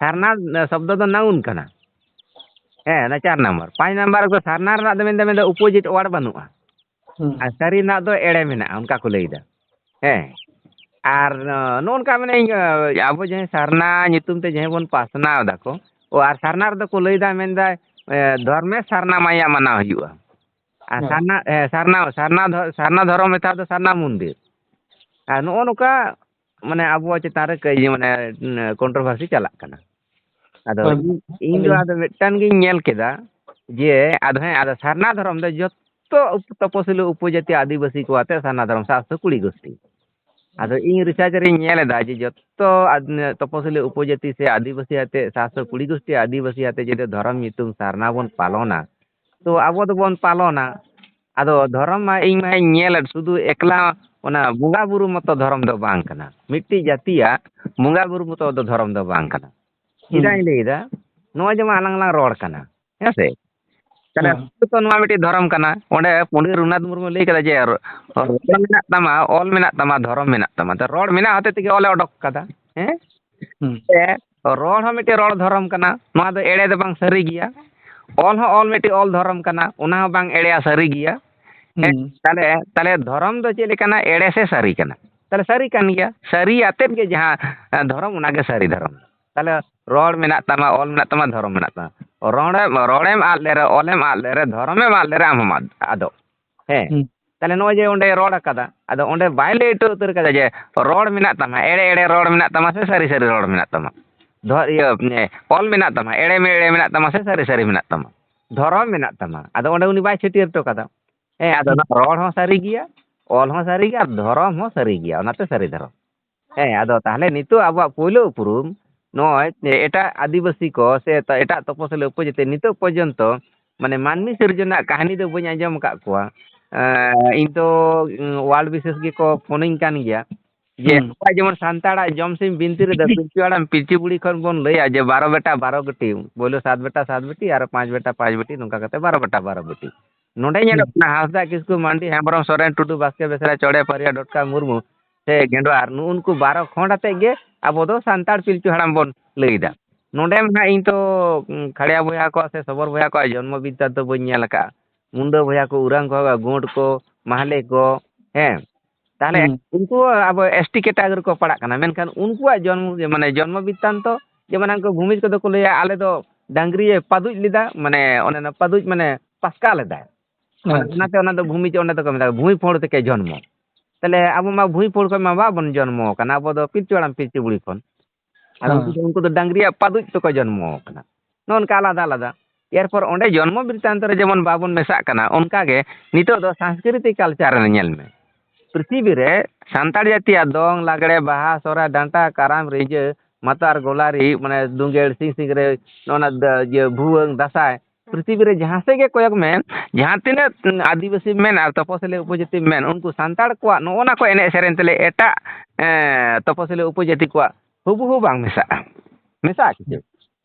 ᱥᱟᱨᱱᱟ ᱥᱚᱵᱫᱚ ᱫᱚ noun ᱠᱟᱱᱟ᱾ ᱦᱮᱸ, ᱚᱱᱟ ᱪᱟᱨ ᱱᱟᱢᱵᱟᱨ᱾ ᱯᱟᱸᱪ ᱱᱟᱢᱵᱟᱨ ᱨᱮᱫᱚ ᱥᱟᱨᱱᱟ ᱨᱮᱱᱟᱜ ᱫᱚ ᱢᱮᱱᱫᱟ, ᱢᱮᱱᱫᱟ opposite word ᱵᱟᱹᱱᱩᱜᱼᱟ᱾ ᱦᱩᱸ᱾ ᱟᱨ ᱥᱟᱹᱨᱤ ᱨᱮᱱᱟᱜ ᱫᱚ ᱮᱲᱮ ᱢᱮᱱᱟᱜᱼᱟ, ᱚᱱᱠᱟ ᱠᱚ ᱞᱟᱹᱭᱫᱟ᱾ ᱦᱮᱸ, ᱟᱨ, ᱱᱚᱜᱼᱚ ᱱᱚᱝᱠᱟ ᱢᱟᱱᱮ, ᱤᱧ, ᱟᱵᱚ ᱡᱟᱦᱟᱸᱭ ᱥᱟᱨᱱᱟ ᱧᱩᱛᱩᱢ ᱛᱮ ᱡᱟᱦᱟᱸᱭ ᱵᱚᱱ ᱯᱟᱥᱱᱟᱣ ᱫᱟᱠᱚ, ᱚ, ᱟᱨ ᱥᱟᱨᱱᱟ ᱨᱮᱫᱚ ᱠᱚ ᱞᱟᱹᱭᱫᱟ, ᱢᱮᱱᱫᱟ, ᱮ, ᱫᱷᱚᱨᱢᱮᱥ ᱥᱟᱨᱱᱟ ᱢᱟᱭᱟ ᱢᱟᱱᱟᱣ ᱦᱩᱭᱩᱜᱼᱟ᱾ ᱟᱨ ᱦᱳᱭ᱾ ᱥᱟᱨᱱᱟ, ᱮ, ᱥᱟᱨᱱᱟ, ᱥᱟᱨᱱᱟ ᱫᱷᱚ-, ᱥᱟᱨᱱᱟ ᱫᱷᱚᱨᱚᱢ ᱱᱮᱛᱟᱨ ᱫᱚ ᱥᱟᱨᱱᱟ ᱢᱚᱱᱫᱤᱨ᱾ ᱟᱨ ᱱᱚᱜᱼᱚ ᱱᱚᱝᱠᱟ ᱢᱟᱱᱮ ᱟᱵᱚᱣᱟᱜ ᱪᱮᱛᱟᱱ ᱨᱮ ᱠᱟᱹᱭ-, ᱢᱟᱱᱮ, controversy ᱪᱟᱞᱟᱜ ᱠᱟᱱᱟ᱾ ᱟᱫᱚ ᱦᱳᱭ᱾ ᱤᱧ, ᱤᱧ ᱫᱚ ᱟᱫᱚ ᱢᱤᱫᱴᱟᱝ ᱜᱤᱧ ᱧᱮᱞ ᱠᱮᱫᱟ, ᱡᱮ ᱟᱫᱚ ᱦᱮᱸ, ᱟᱫᱚ ᱥᱟᱨᱱᱟ ᱫᱷᱚᱨᱚᱢ ᱫᱚ ᱡᱚᱛᱚ ᱩᱯ-, ᱛᱚᱯᱚᱥᱤᱞᱤ ᱩᱯᱚᱡᱟᱹᱛᱤ ᱟᱹᱫᱤᱵᱟᱹᱥᱤ ᱠᱚ ᱟᱛᱮ ᱥᱟᱨᱱᱟ ᱫᱷᱚᱨᱚᱢ ᱥᱟᱛᱥᱚ ᱠᱩᱲᱤ ᱜᱳᱥᱴᱤ᱾ ᱟᱫᱚ ᱤᱧ ᱨᱤᱥᱟᱨᱪ ᱨᱤᱧ ᱧᱮᱞ ᱮᱫᱟ ᱡᱮ ᱡᱚᱛᱚ ᱟᱫ-, ᱛᱚᱯᱚᱥᱤᱞᱤ ᱩᱯᱚᱡᱟᱹᱛᱤ ᱥᱮ ᱟᱹᱫᱤᱵᱟᱹᱥᱤ ᱟᱛᱮ ᱥᱟᱛᱥᱚ ᱠᱩᱲᱤ ᱜᱳᱥᱴᱤ ᱟᱹᱫᱤᱵᱟᱹᱥᱤ ᱟᱛᱮ ᱡᱩᱫᱤ ᱫᱷᱚᱨᱚᱢ ᱧᱩᱛᱩᱢ ᱥᱟᱨᱱᱟ ᱵᱚᱱ ᱯᱟᱞᱚᱱᱟ, ᱛᱚ ᱟᱵᱚ ᱫᱚᱵᱚᱱ ᱯᱟᱞᱚᱱᱟ᱾ ᱟᱫᱚ ᱫᱷᱚᱨᱚᱢ ᱢᱟ ᱤᱧ ᱢᱟᱧ ᱧᱮᱞᱮᱫ ᱥᱩᱫᱷᱩ ᱮᱠᱞᱟ ᱚᱱᱟ ᱵᱚᱸᱜᱟ ᱵᱩᱨᱩ ᱢᱚᱛᱚ ᱫᱷᱚᱨᱚᱢ ᱫᱚ ᱵᱟᱝ ᱠᱟᱱᱟ, ᱢᱤᱫᱴᱤᱡ ᱡᱟᱹᱛᱤᱭᱟᱜ ᱵᱚᱸᱜᱟ ᱵᱩᱨᱩ ᱢᱚᱛᱚ ᱫᱚ ᱫᱷᱚᱨᱚᱢ ᱫᱚ ᱵᱟᱝ ᱠᱟᱱᱟ᱾ ᱪᱮᱫᱟᱜ ᱤᱧ ᱞᱟᱹᱭᱫᱟ? ᱱᱚᱜᱼᱚᱭ ᱡᱮᱢᱚᱱ ᱟᱞᱟᱝ ᱞᱟᱝ ᱨᱚᱲ ᱠᱟᱱᱟ, ᱦᱮᱸ ᱥᱮ? ᱛᱟᱦᱞᱮ ᱦᱮᱸ᱾ ᱥᱩᱫᱷᱩ ᱛᱚ ᱱᱚᱣᱟ ᱢᱤᱫᱴᱤᱡ ᱫᱷᱚᱨᱚᱢ ᱠᱟᱱᱟ᱾ ᱚᱸᱰᱮ ᱯᱚᱱᱰᱤᱛ ᱨᱚᱜᱷᱩᱱᱟᱛᱷ ᱢᱩᱨᱢᱩ ᱞᱟᱹᱭ ᱠᱟᱫᱟ ᱡᱮ ᱨᱚ-, ᱨᱚᱲ ᱢᱮᱱᱟᱜ ᱛᱟᱢᱟ, ᱚᱞ ᱢᱮᱱᱟᱜ ᱛᱟᱢᱟ, ᱫᱷᱚᱨᱚᱢ ᱢᱮᱱᱟᱜ ᱛᱟᱢᱟ᱾ ᱛᱚ ᱨᱚᱲ ᱢᱮᱱᱟᱜ ᱦᱚᱛᱮ ᱛᱮᱜᱮ ᱚᱞᱮ ᱚᱰᱚᱠ ᱠᱟᱫᱟ, ᱦᱮᱸ? ᱦᱩᱸ᱾ ᱥᱮ ᱨᱚᱲ ᱦᱚᱸ ᱢᱤᱫᱴᱮᱡ ᱨᱚᱲ ᱫᱷᱚᱨᱚᱢ ᱠᱟᱱᱟ, ᱱᱚᱣᱟ ᱫᱚ ᱮᱲᱮ ᱫᱚ ᱵᱟᱝ ᱥᱟᱹᱨᱤ ᱜᱮᱭᱟ᱾ ᱚᱞ ᱦᱚᱸ ᱚᱞ ᱢᱤᱫᱴᱮᱡ ᱚᱞ ᱫᱷᱚᱨᱚᱢ ᱠᱟᱱᱟ, ᱚᱱᱟ ᱦᱚᱸ ᱵᱟᱝ ᱮᱲᱮᱭᱟ, ᱥᱟᱹᱨᱤ ᱜᱮᱭᱟ᱾ ᱦᱮᱸ, ᱦᱩᱸ᱾ ᱛᱟᱦᱞᱮ, ᱛᱟᱦᱞᱮ ᱫᱷᱚᱨᱚᱢ ᱫᱚ ᱪᱮᱫ ᱞᱮᱠᱟᱱᱟ? ᱮᱲᱮ ᱥᱮ ᱥᱟᱹᱨᱤ ᱠᱟᱱᱟ? ᱛᱟᱦᱞᱮ ᱥᱟᱹᱨᱤ ᱠᱟᱱ ᱜᱮᱭᱟ᱾ ᱥᱟᱹᱨᱤ ᱟᱛᱮᱫ ᱜᱮ ᱡᱟᱦᱟᱸ, ᱮ, ᱫᱷᱚᱨᱚᱢ, ᱚᱱᱟᱜᱮ ᱥᱟᱹᱨᱤ ᱫᱷᱚᱨᱚᱢ᱾ ᱛᱟᱦᱞᱮ ᱨᱚᱲ ᱢᱮᱱᱟᱜ ᱛᱟᱢᱟ, ᱚᱞ ᱢᱮᱱᱟᱜ ᱛᱟᱢᱟ, ᱫᱷᱚᱨᱚᱢ ᱢᱮᱱᱟᱜ ᱛᱟᱢᱟ᱾ ᱨᱚᱲᱮᱢ, ᱨᱚᱲᱮᱢ ᱟᱫ ᱞᱮᱨᱮ, ᱚᱞᱮᱢ ᱟᱫ ᱞᱮᱨᱮ, ᱫᱷᱚᱨᱚᱢᱮᱢ ᱟᱫ ᱞᱮᱨᱮ, ᱟᱢ ᱦᱚᱢ ᱟᱫ-, ᱟᱫᱚᱜ᱾ ᱦᱮᱸ᱾ ᱦᱩᱸ᱾ ᱛᱟᱦᱞᱮ ᱱᱚᱜᱼᱚᱭ ᱡᱮ ᱚᱸᱰᱮ ᱨᱚᱲ ᱟᱠᱟᱫᱟ, ᱟᱫᱚ ᱚᱸᱰᱮ ᱵᱟᱭ ᱞᱟᱹᱭ ᱦᱚᱴᱚ ᱩᱛᱟᱹᱨ ᱠᱟᱫᱟ ᱡᱮ ᱨᱚᱲ ᱢᱮᱱᱟᱜ ᱛᱟᱢᱟ, ᱮᱲᱮ ᱮᱲᱮ ᱨᱚᱲ ᱢᱮᱱᱟᱜ ᱛᱟᱢᱟ ᱥᱮ ᱥᱟᱹᱨᱤ ᱥᱟᱹᱨᱤ ᱨᱚᱲ ᱢᱮᱱᱟᱜ ᱛᱟᱢᱟ᱾ ᱫᱷᱚ-, ᱤᱭᱟᱹ, ᱮ, ᱚᱞ ᱢᱮᱱᱟᱜ ᱛᱟᱢᱟ, ᱮᱲᱮ ᱢᱮ ᱮᱲᱮ ᱢᱮᱱᱟᱜ ᱛᱟᱢᱟ ᱥᱮ ᱥᱟᱹᱨᱤ ᱥᱟᱹᱨᱤ ᱢᱮᱱᱟᱜ ᱛᱟᱢᱟ᱾ ᱫᱷᱚᱨᱚᱢ ᱢᱮᱱᱟᱜ ᱛᱟᱢᱟ᱾ ᱟᱫᱚ ᱚᱸᱰᱮ ᱩᱱᱤ ᱵᱟᱭ ᱪᱷᱟᱹᱴᱭᱟᱹᱨ ᱦᱚᱴᱚ ᱠᱟᱫᱟ᱾ ᱦᱮᱸ, ᱟᱫᱚ ᱦᱩᱸ᱾ ᱚᱱᱟ ᱨᱚᱲ ᱦᱚᱸ ᱥᱟᱹᱨᱤ ᱜᱮᱭᱟ, ᱚᱞ ᱦᱚᱸ ᱥᱟᱹᱨᱤ ᱜᱮᱭᱟ, ᱟᱨ ᱫᱷᱚᱨᱚᱢ ᱦᱚᱸ ᱥᱟᱹᱨᱤ ᱜᱮᱭᱟ, ᱚᱱᱟᱛᱮ ᱥᱟᱹᱨᱤ ᱫᱷᱚᱨᱚᱢ᱾ ᱦᱮᱸ, ᱟᱫᱚ ᱛᱟᱦᱞᱮ ᱱᱤᱛᱚᱜ ᱟᱵᱚᱣᱟᱜ ᱯᱳᱭᱞᱳ ᱩᱯᱨᱩᱢ ᱱᱚᱜᱼᱚᱭ ᱮᱴᱟᱜ ᱟᱹᱫᱤᱵᱟᱹᱥᱤ ᱠᱚ ᱥᱮ ᱮᱴᱟᱜ ᱛᱚᱯᱚᱥᱤᱞᱤ ᱩᱯᱚᱡᱟᱹᱛᱤ ᱱᱤᱛᱚᱜ ᱯᱚᱨᱡᱚᱱᱛᱚ ᱢᱟᱱᱮ ᱢᱟᱹᱱᱢᱤ ᱥᱤᱨᱡᱚᱱ ᱨᱮᱱᱟᱜ ᱠᱟᱹᱦᱱᱤ ᱫᱚ ᱵᱟᱹᱧ ᱟᱸᱡᱚᱢ ᱟᱠᱟᱫ ᱠᱚᱣᱟ᱾ ᱮᱸ, ᱤᱧ ᱛᱚ, ᱩᱸ, ᱣᱟᱨᱞᱰ ᱵᱤᱥᱮᱥ ᱜᱮᱠᱚ ᱯᱷᱳᱱᱤᱧ ᱠᱟᱱ ᱜᱮᱭᱟ᱾ ᱡᱮ ᱦᱩᱸ᱾ ᱱᱚᱝᱠᱟ ᱡᱮᱢᱚᱱ ᱥᱟᱱᱛᱟᱲᱟᱜ ᱡᱚᱢ ᱥᱤᱢ ᱵᱤᱱᱛᱤ ᱨᱮᱫᱚ ᱯᱤᱞᱪᱩ ᱦᱟᱲᱟᱢ ᱯᱤᱞᱪᱩ ᱵᱩᱲᱦᱤ ᱠᱷᱚᱱ ᱵᱚᱱ ᱞᱟᱹᱭᱟ ᱡᱮ ᱵᱟᱨᱚ ᱵᱮᱴᱟ ᱵᱟᱨᱚ ᱜᱩᱴᱤ, ᱯᱳᱭᱞᱳ ᱥᱟᱛ ᱵᱮᱴᱟ ᱥᱟᱛ ᱵᱮᱴᱤ, ᱟᱨ ᱯᱟᱸᱪ ᱵᱮᱴᱟ ᱯᱟᱸᱪ ᱵᱮᱴᱤ, ᱱᱚᱝᱠᱟ ᱠᱟᱛᱮ ᱵᱟᱨᱚ ᱵᱮᱴᱟ ᱵᱟᱨᱚ ᱜᱩᱴᱤ᱾ ᱱᱚᱰᱮ ᱧᱮᱞᱚᱜ ᱦᱩᱸ᱾ ᱠᱟᱱᱟ ᱦᱟᱸᱥᱫᱟ, ᱠᱤᱥᱠᱩ, ᱢᱟᱱᱰᱤ, ᱦᱮᱢᱵᱨᱚᱢ, ᱥᱚᱨᱮᱱ, ᱴᱩᱰᱩ, ᱵᱟᱥᱠᱮ, ᱵᱮᱥᱨᱟ, ᱪᱚᱲᱮ, ᱯᱟᱨᱤᱭᱟ, ᱰᱚᱴᱠᱟ, ᱢᱩᱨᱢᱩ ᱥᱮ ᱜᱮᱸᱰᱣᱟᱨ, ᱱᱩᱜᱼᱩ ᱱᱩᱠᱩ ᱵᱟᱨᱚ ᱠᱷᱚᱸᱰ ᱟᱛᱮᱫ ᱜᱮ ᱟᱵᱚ ᱫᱚ ᱥᱟᱱᱛᱟᱲ ᱯᱤᱞᱪᱩ ᱦᱟᱲᱟᱢ ᱵᱚᱱ ᱞᱟᱹᱭᱫᱟ᱾ ᱱᱚᱰᱮ ᱢᱟ ᱦᱟᱸᱜ ᱤᱧ ᱛᱚ, ᱩᱸ, ᱠᱷᱟᱲᱭᱟ ᱵᱚᱭᱦᱟ ᱠᱚᱣᱟᱜ ᱥᱮ ᱥᱚᱵᱚᱨ ᱵᱚᱭᱦᱟ ᱠᱚᱣᱟᱜ ᱡᱚᱱᱢᱚ ᱵᱤᱫᱽᱫᱟ ᱫᱚ ᱵᱟᱹᱧ ᱧᱮᱞ ᱟᱠᱟᱫᱼᱟ᱾ ᱢᱩᱱᱰᱟᱹ ᱵᱚᱭᱦᱟ ᱠᱚ, ᱩᱨᱟᱝ ᱠᱚ, ᱜᱳᱸᱰ ᱠᱚ, ᱢᱟᱦᱞᱮ ᱠᱚ, ᱦᱮᱸ᱾ ᱛᱟᱦᱞᱮ ᱦᱩᱸ᱾ ᱩᱱᱠᱩ ᱟᱵᱚ ᱮᱥ ᱴᱤ ᱠᱮᱴᱟᱜᱚᱨᱤ ᱠᱚ ᱯᱟᱲᱟᱜ ᱠᱟᱱᱟ, ᱢᱮᱱᱠᱷᱟᱱ ᱩᱱᱠᱩᱣᱟᱜ ᱡᱚᱱᱢᱚ, ᱢᱟᱱᱮ ᱡᱚᱱᱢᱚ ᱵᱤᱛᱛᱟᱱᱛᱚ, ᱡᱮᱢᱚᱱ ᱩᱱᱠᱩ ᱵᱷᱩᱢᱤᱡᱽ ᱠᱚᱫᱚ ᱠᱚ ᱞᱟᱹᱭᱟ, ᱟᱞᱮ ᱫᱚ ᱰᱟᱝᱨᱤᱭᱮ ᱯᱟᱫᱩᱡ ᱞᱮᱫᱟ, ᱢᱟᱱᱮ ᱚᱱᱮ ᱚᱱᱟ ᱯᱟᱫᱩᱡ ᱢᱟᱱᱮ ᱯᱟᱥᱠᱟ ᱞᱮᱫᱟᱭ᱾ ᱢᱟᱱᱮ ᱟᱪᱪᱷᱟ᱾ ᱚᱱᱟᱛᱮ ᱚᱱᱟ ᱫᱚ ᱵᱷᱩᱢᱤᱡᱽ, ᱚᱸᱰᱮ ᱫᱚᱠᱚ ᱢᱮᱛᱟᱜᱼᱟ ᱵᱷᱩᱢᱤ ᱯᱷᱳᱲ ᱛᱮᱠᱮ ᱡᱚᱱᱢᱚ᱾ ᱛᱟᱦᱞᱮ ᱟᱵᱚ ᱢᱟ ᱵᱷᱩᱢᱤ ᱯᱷᱳᱲ ᱠᱷᱚᱱ ᱢᱟ ᱵᱟᱵᱚᱱ ᱡᱚᱱᱢᱚ ᱟᱠᱟᱱᱟ, ᱟᱵᱚ ᱫᱚ ᱯᱤᱞᱪᱩ ᱦᱟᱲᱟᱢ ᱯᱤᱞᱪᱩ ᱵᱩᱲᱦᱤ ᱠᱷᱚᱱ᱾ ᱟᱫᱚ ᱩᱱᱠᱩ ᱦᱮᱸ᱾ ᱫᱚ, ᱩᱱᱠᱩ ᱫᱚ ᱰᱟᱝᱨᱤᱭᱟᱜ ᱯᱟᱫᱩᱡ ᱛᱮᱠᱚ ᱡᱚᱱᱢᱚ ᱟᱠᱟᱱᱟ᱾ ᱱᱚᱜᱼᱚ ᱱᱚᱝᱠᱟ ᱟᱞᱟᱫᱟ ᱟᱞᱟᱫᱟ᱾ ᱮᱨᱯᱚᱨ ᱚᱸᱰᱮ ᱡᱚᱱᱢᱚ ᱵᱨᱤᱛᱟᱱᱛᱚ ᱨᱮ ᱡᱮᱢᱚᱱ ᱵᱟᱵᱚᱱ ᱢᱮᱥᱟᱜ ᱠᱟᱱᱟ, ᱚᱱᱠᱟᱜᱮ ᱱᱤᱛᱚᱜ ᱫᱚ ᱥᱟᱝᱥᱠᱨᱤᱛᱤᱠ ᱠᱟᱞᱪᱟᱨ ᱨᱮ ᱧᱮᱞ ᱢᱮ, ᱯᱨᱤᱛᱷᱤᱵᱤ ᱨᱮ ᱥᱟᱱᱛᱟᱲ ᱡᱟᱹᱛᱤᱭᱟᱜ ᱫᱚᱝ, ᱞᱟᱜᱽᱲᱮ, ᱵᱟᱦᱟ, ᱥᱚᱦᱨᱟᱭ, ᱰᱟᱱᱴᱟ, ᱠᱟᱨᱟᱢ, ᱨᱤᱸᱡᱟᱹ, ᱢᱟᱛᱟᱨ, ᱜᱚᱞᱟᱨᱤ, ᱢᱟᱱᱮ ᱫᱩᱸᱜᱮᱲ, ᱥᱤᱝ ᱥᱤᱝᱨᱟᱹᱭ, ᱱᱚᱜᱼᱚ ᱱᱟ ᱫ-, ᱤᱭᱟᱹ, ᱵᱷᱩᱣᱟᱹᱝ, ᱫᱟᱸᱥᱟᱭ, ᱯᱨᱤᱛᱷᱤᱵᱤ ᱨᱮ ᱡᱟᱦᱟᱸ ᱥᱮᱫ ᱜᱮ ᱠᱚᱭᱚᱜ ᱢᱮ, ᱡᱟᱦᱟᱸ ᱛᱤᱱᱟᱹᱜ ᱟᱹᱫᱤᱵᱟᱹᱥᱤ ᱢᱮᱱ ᱟᱨ ᱛᱚᱯᱚᱥᱤᱞᱤ ᱩᱯᱚᱡᱟᱹᱛᱤ ᱢᱮᱱ, ᱩᱱᱠᱩ ᱥᱟᱱᱛᱟᱲ ᱠᱚᱣᱟᱜ ᱱᱚᱜᱼᱚ ᱱᱟ ᱠᱚ ᱮᱱᱮᱡ ᱥᱮᱨᱮᱧ ᱛᱮᱞᱮ ᱮᱴᱟᱜ, ᱮᱸ, ᱛᱚᱯᱚᱥᱤᱞᱤ ᱩᱯᱚᱡᱟᱹᱛᱤ ᱠᱚᱣᱟᱜ ᱦᱩᱵᱩᱦᱩ ᱵᱟᱝ ᱢᱮᱥᱟᱜᱼᱟ᱾ ᱢᱮᱥᱟᱜᱼᱟ ᱠᱤ ᱪᱮᱫ?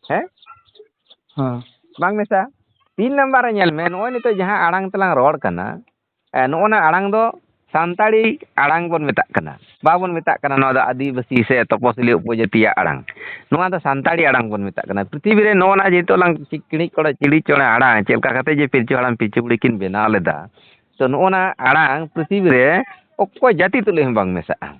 ᱦᱮᱸ? ᱦᱮᱸ᱾ ᱵᱟᱝ ᱢᱮᱥᱟᱜᱼᱟ᱾ ᱛᱤᱱ ᱱᱟᱢᱵᱟᱨ ᱨᱮ ᱧᱮᱞ ᱢᱮ, ᱱᱚᱜᱼᱚᱭ ᱱᱤᱛᱚᱜ ᱡᱟᱦᱟᱸ ᱟᱲᱟᱝ ᱛᱮᱞᱟᱝ ᱨᱚᱲ ᱠᱟᱱᱟ, ᱮ, ᱱᱚᱜᱼᱚ ᱱᱟ ᱟᱲᱟᱝ ᱫᱚ ᱥᱟᱱᱛᱟᱲᱤ ᱟᱲᱟᱝ ᱵᱚᱱ ᱢᱮᱛᱟᱜ ᱠᱟᱱᱟ᱾ ᱵᱟᱵᱚᱱ ᱢᱮᱛᱟᱜ ᱠᱟᱱᱟ ᱱᱚᱣᱟ ᱫᱚ ᱟᱹᱫᱤᱵᱟᱹᱥᱤ ᱥᱮ ᱛᱚᱯᱚᱥᱤᱞᱤ ᱩᱯᱚᱡᱟᱹᱛᱤᱭᱟᱜ ᱟᱲᱟᱝ᱾ ᱱᱚᱣᱟ ᱫᱚ ᱥᱟᱱᱛᱟᱲᱤ ᱟᱲᱟᱝ ᱵᱚᱱ ᱢᱮᱛᱟᱜ ᱠᱟᱱᱟ᱾ ᱯᱨᱤᱛᱷᱤᱵᱤ ᱨᱮ ᱱᱚᱜᱼᱚ ᱱᱟ ᱡᱮ ᱱᱤᱛᱚᱜ ᱞᱟᱝ ᱪᱤ-, ᱠᱤᱲᱤᱡ ᱠᱚᱲᱟ, ᱪᱤᱲᱤ ᱪᱚᱲᱟ ᱟᱲᱟᱝ, ᱪᱮᱫ ᱞᱮᱠᱟ ᱠᱟᱛᱮ ᱡᱮ ᱯᱤᱞᱪᱩ ᱦᱟᱲᱟᱢ ᱯᱤᱞᱪᱩ ᱵᱩᱲᱦᱤ ᱠᱤᱱ ᱵᱮᱱᱟᱣ ᱞᱮᱫᱟ, ᱛᱚ ᱱᱚᱜᱼᱚ ᱱᱟ ᱟᱲᱟᱝ ᱯᱨᱤᱛᱷᱤᱵᱤ ᱨᱮ ᱚᱠᱚᱭ ᱡᱟᱹᱛᱤ ᱛᱩᱞᱩᱡ ᱦᱚᱸ ᱵᱟᱝ ᱢᱮᱥᱟᱜᱼᱟ᱾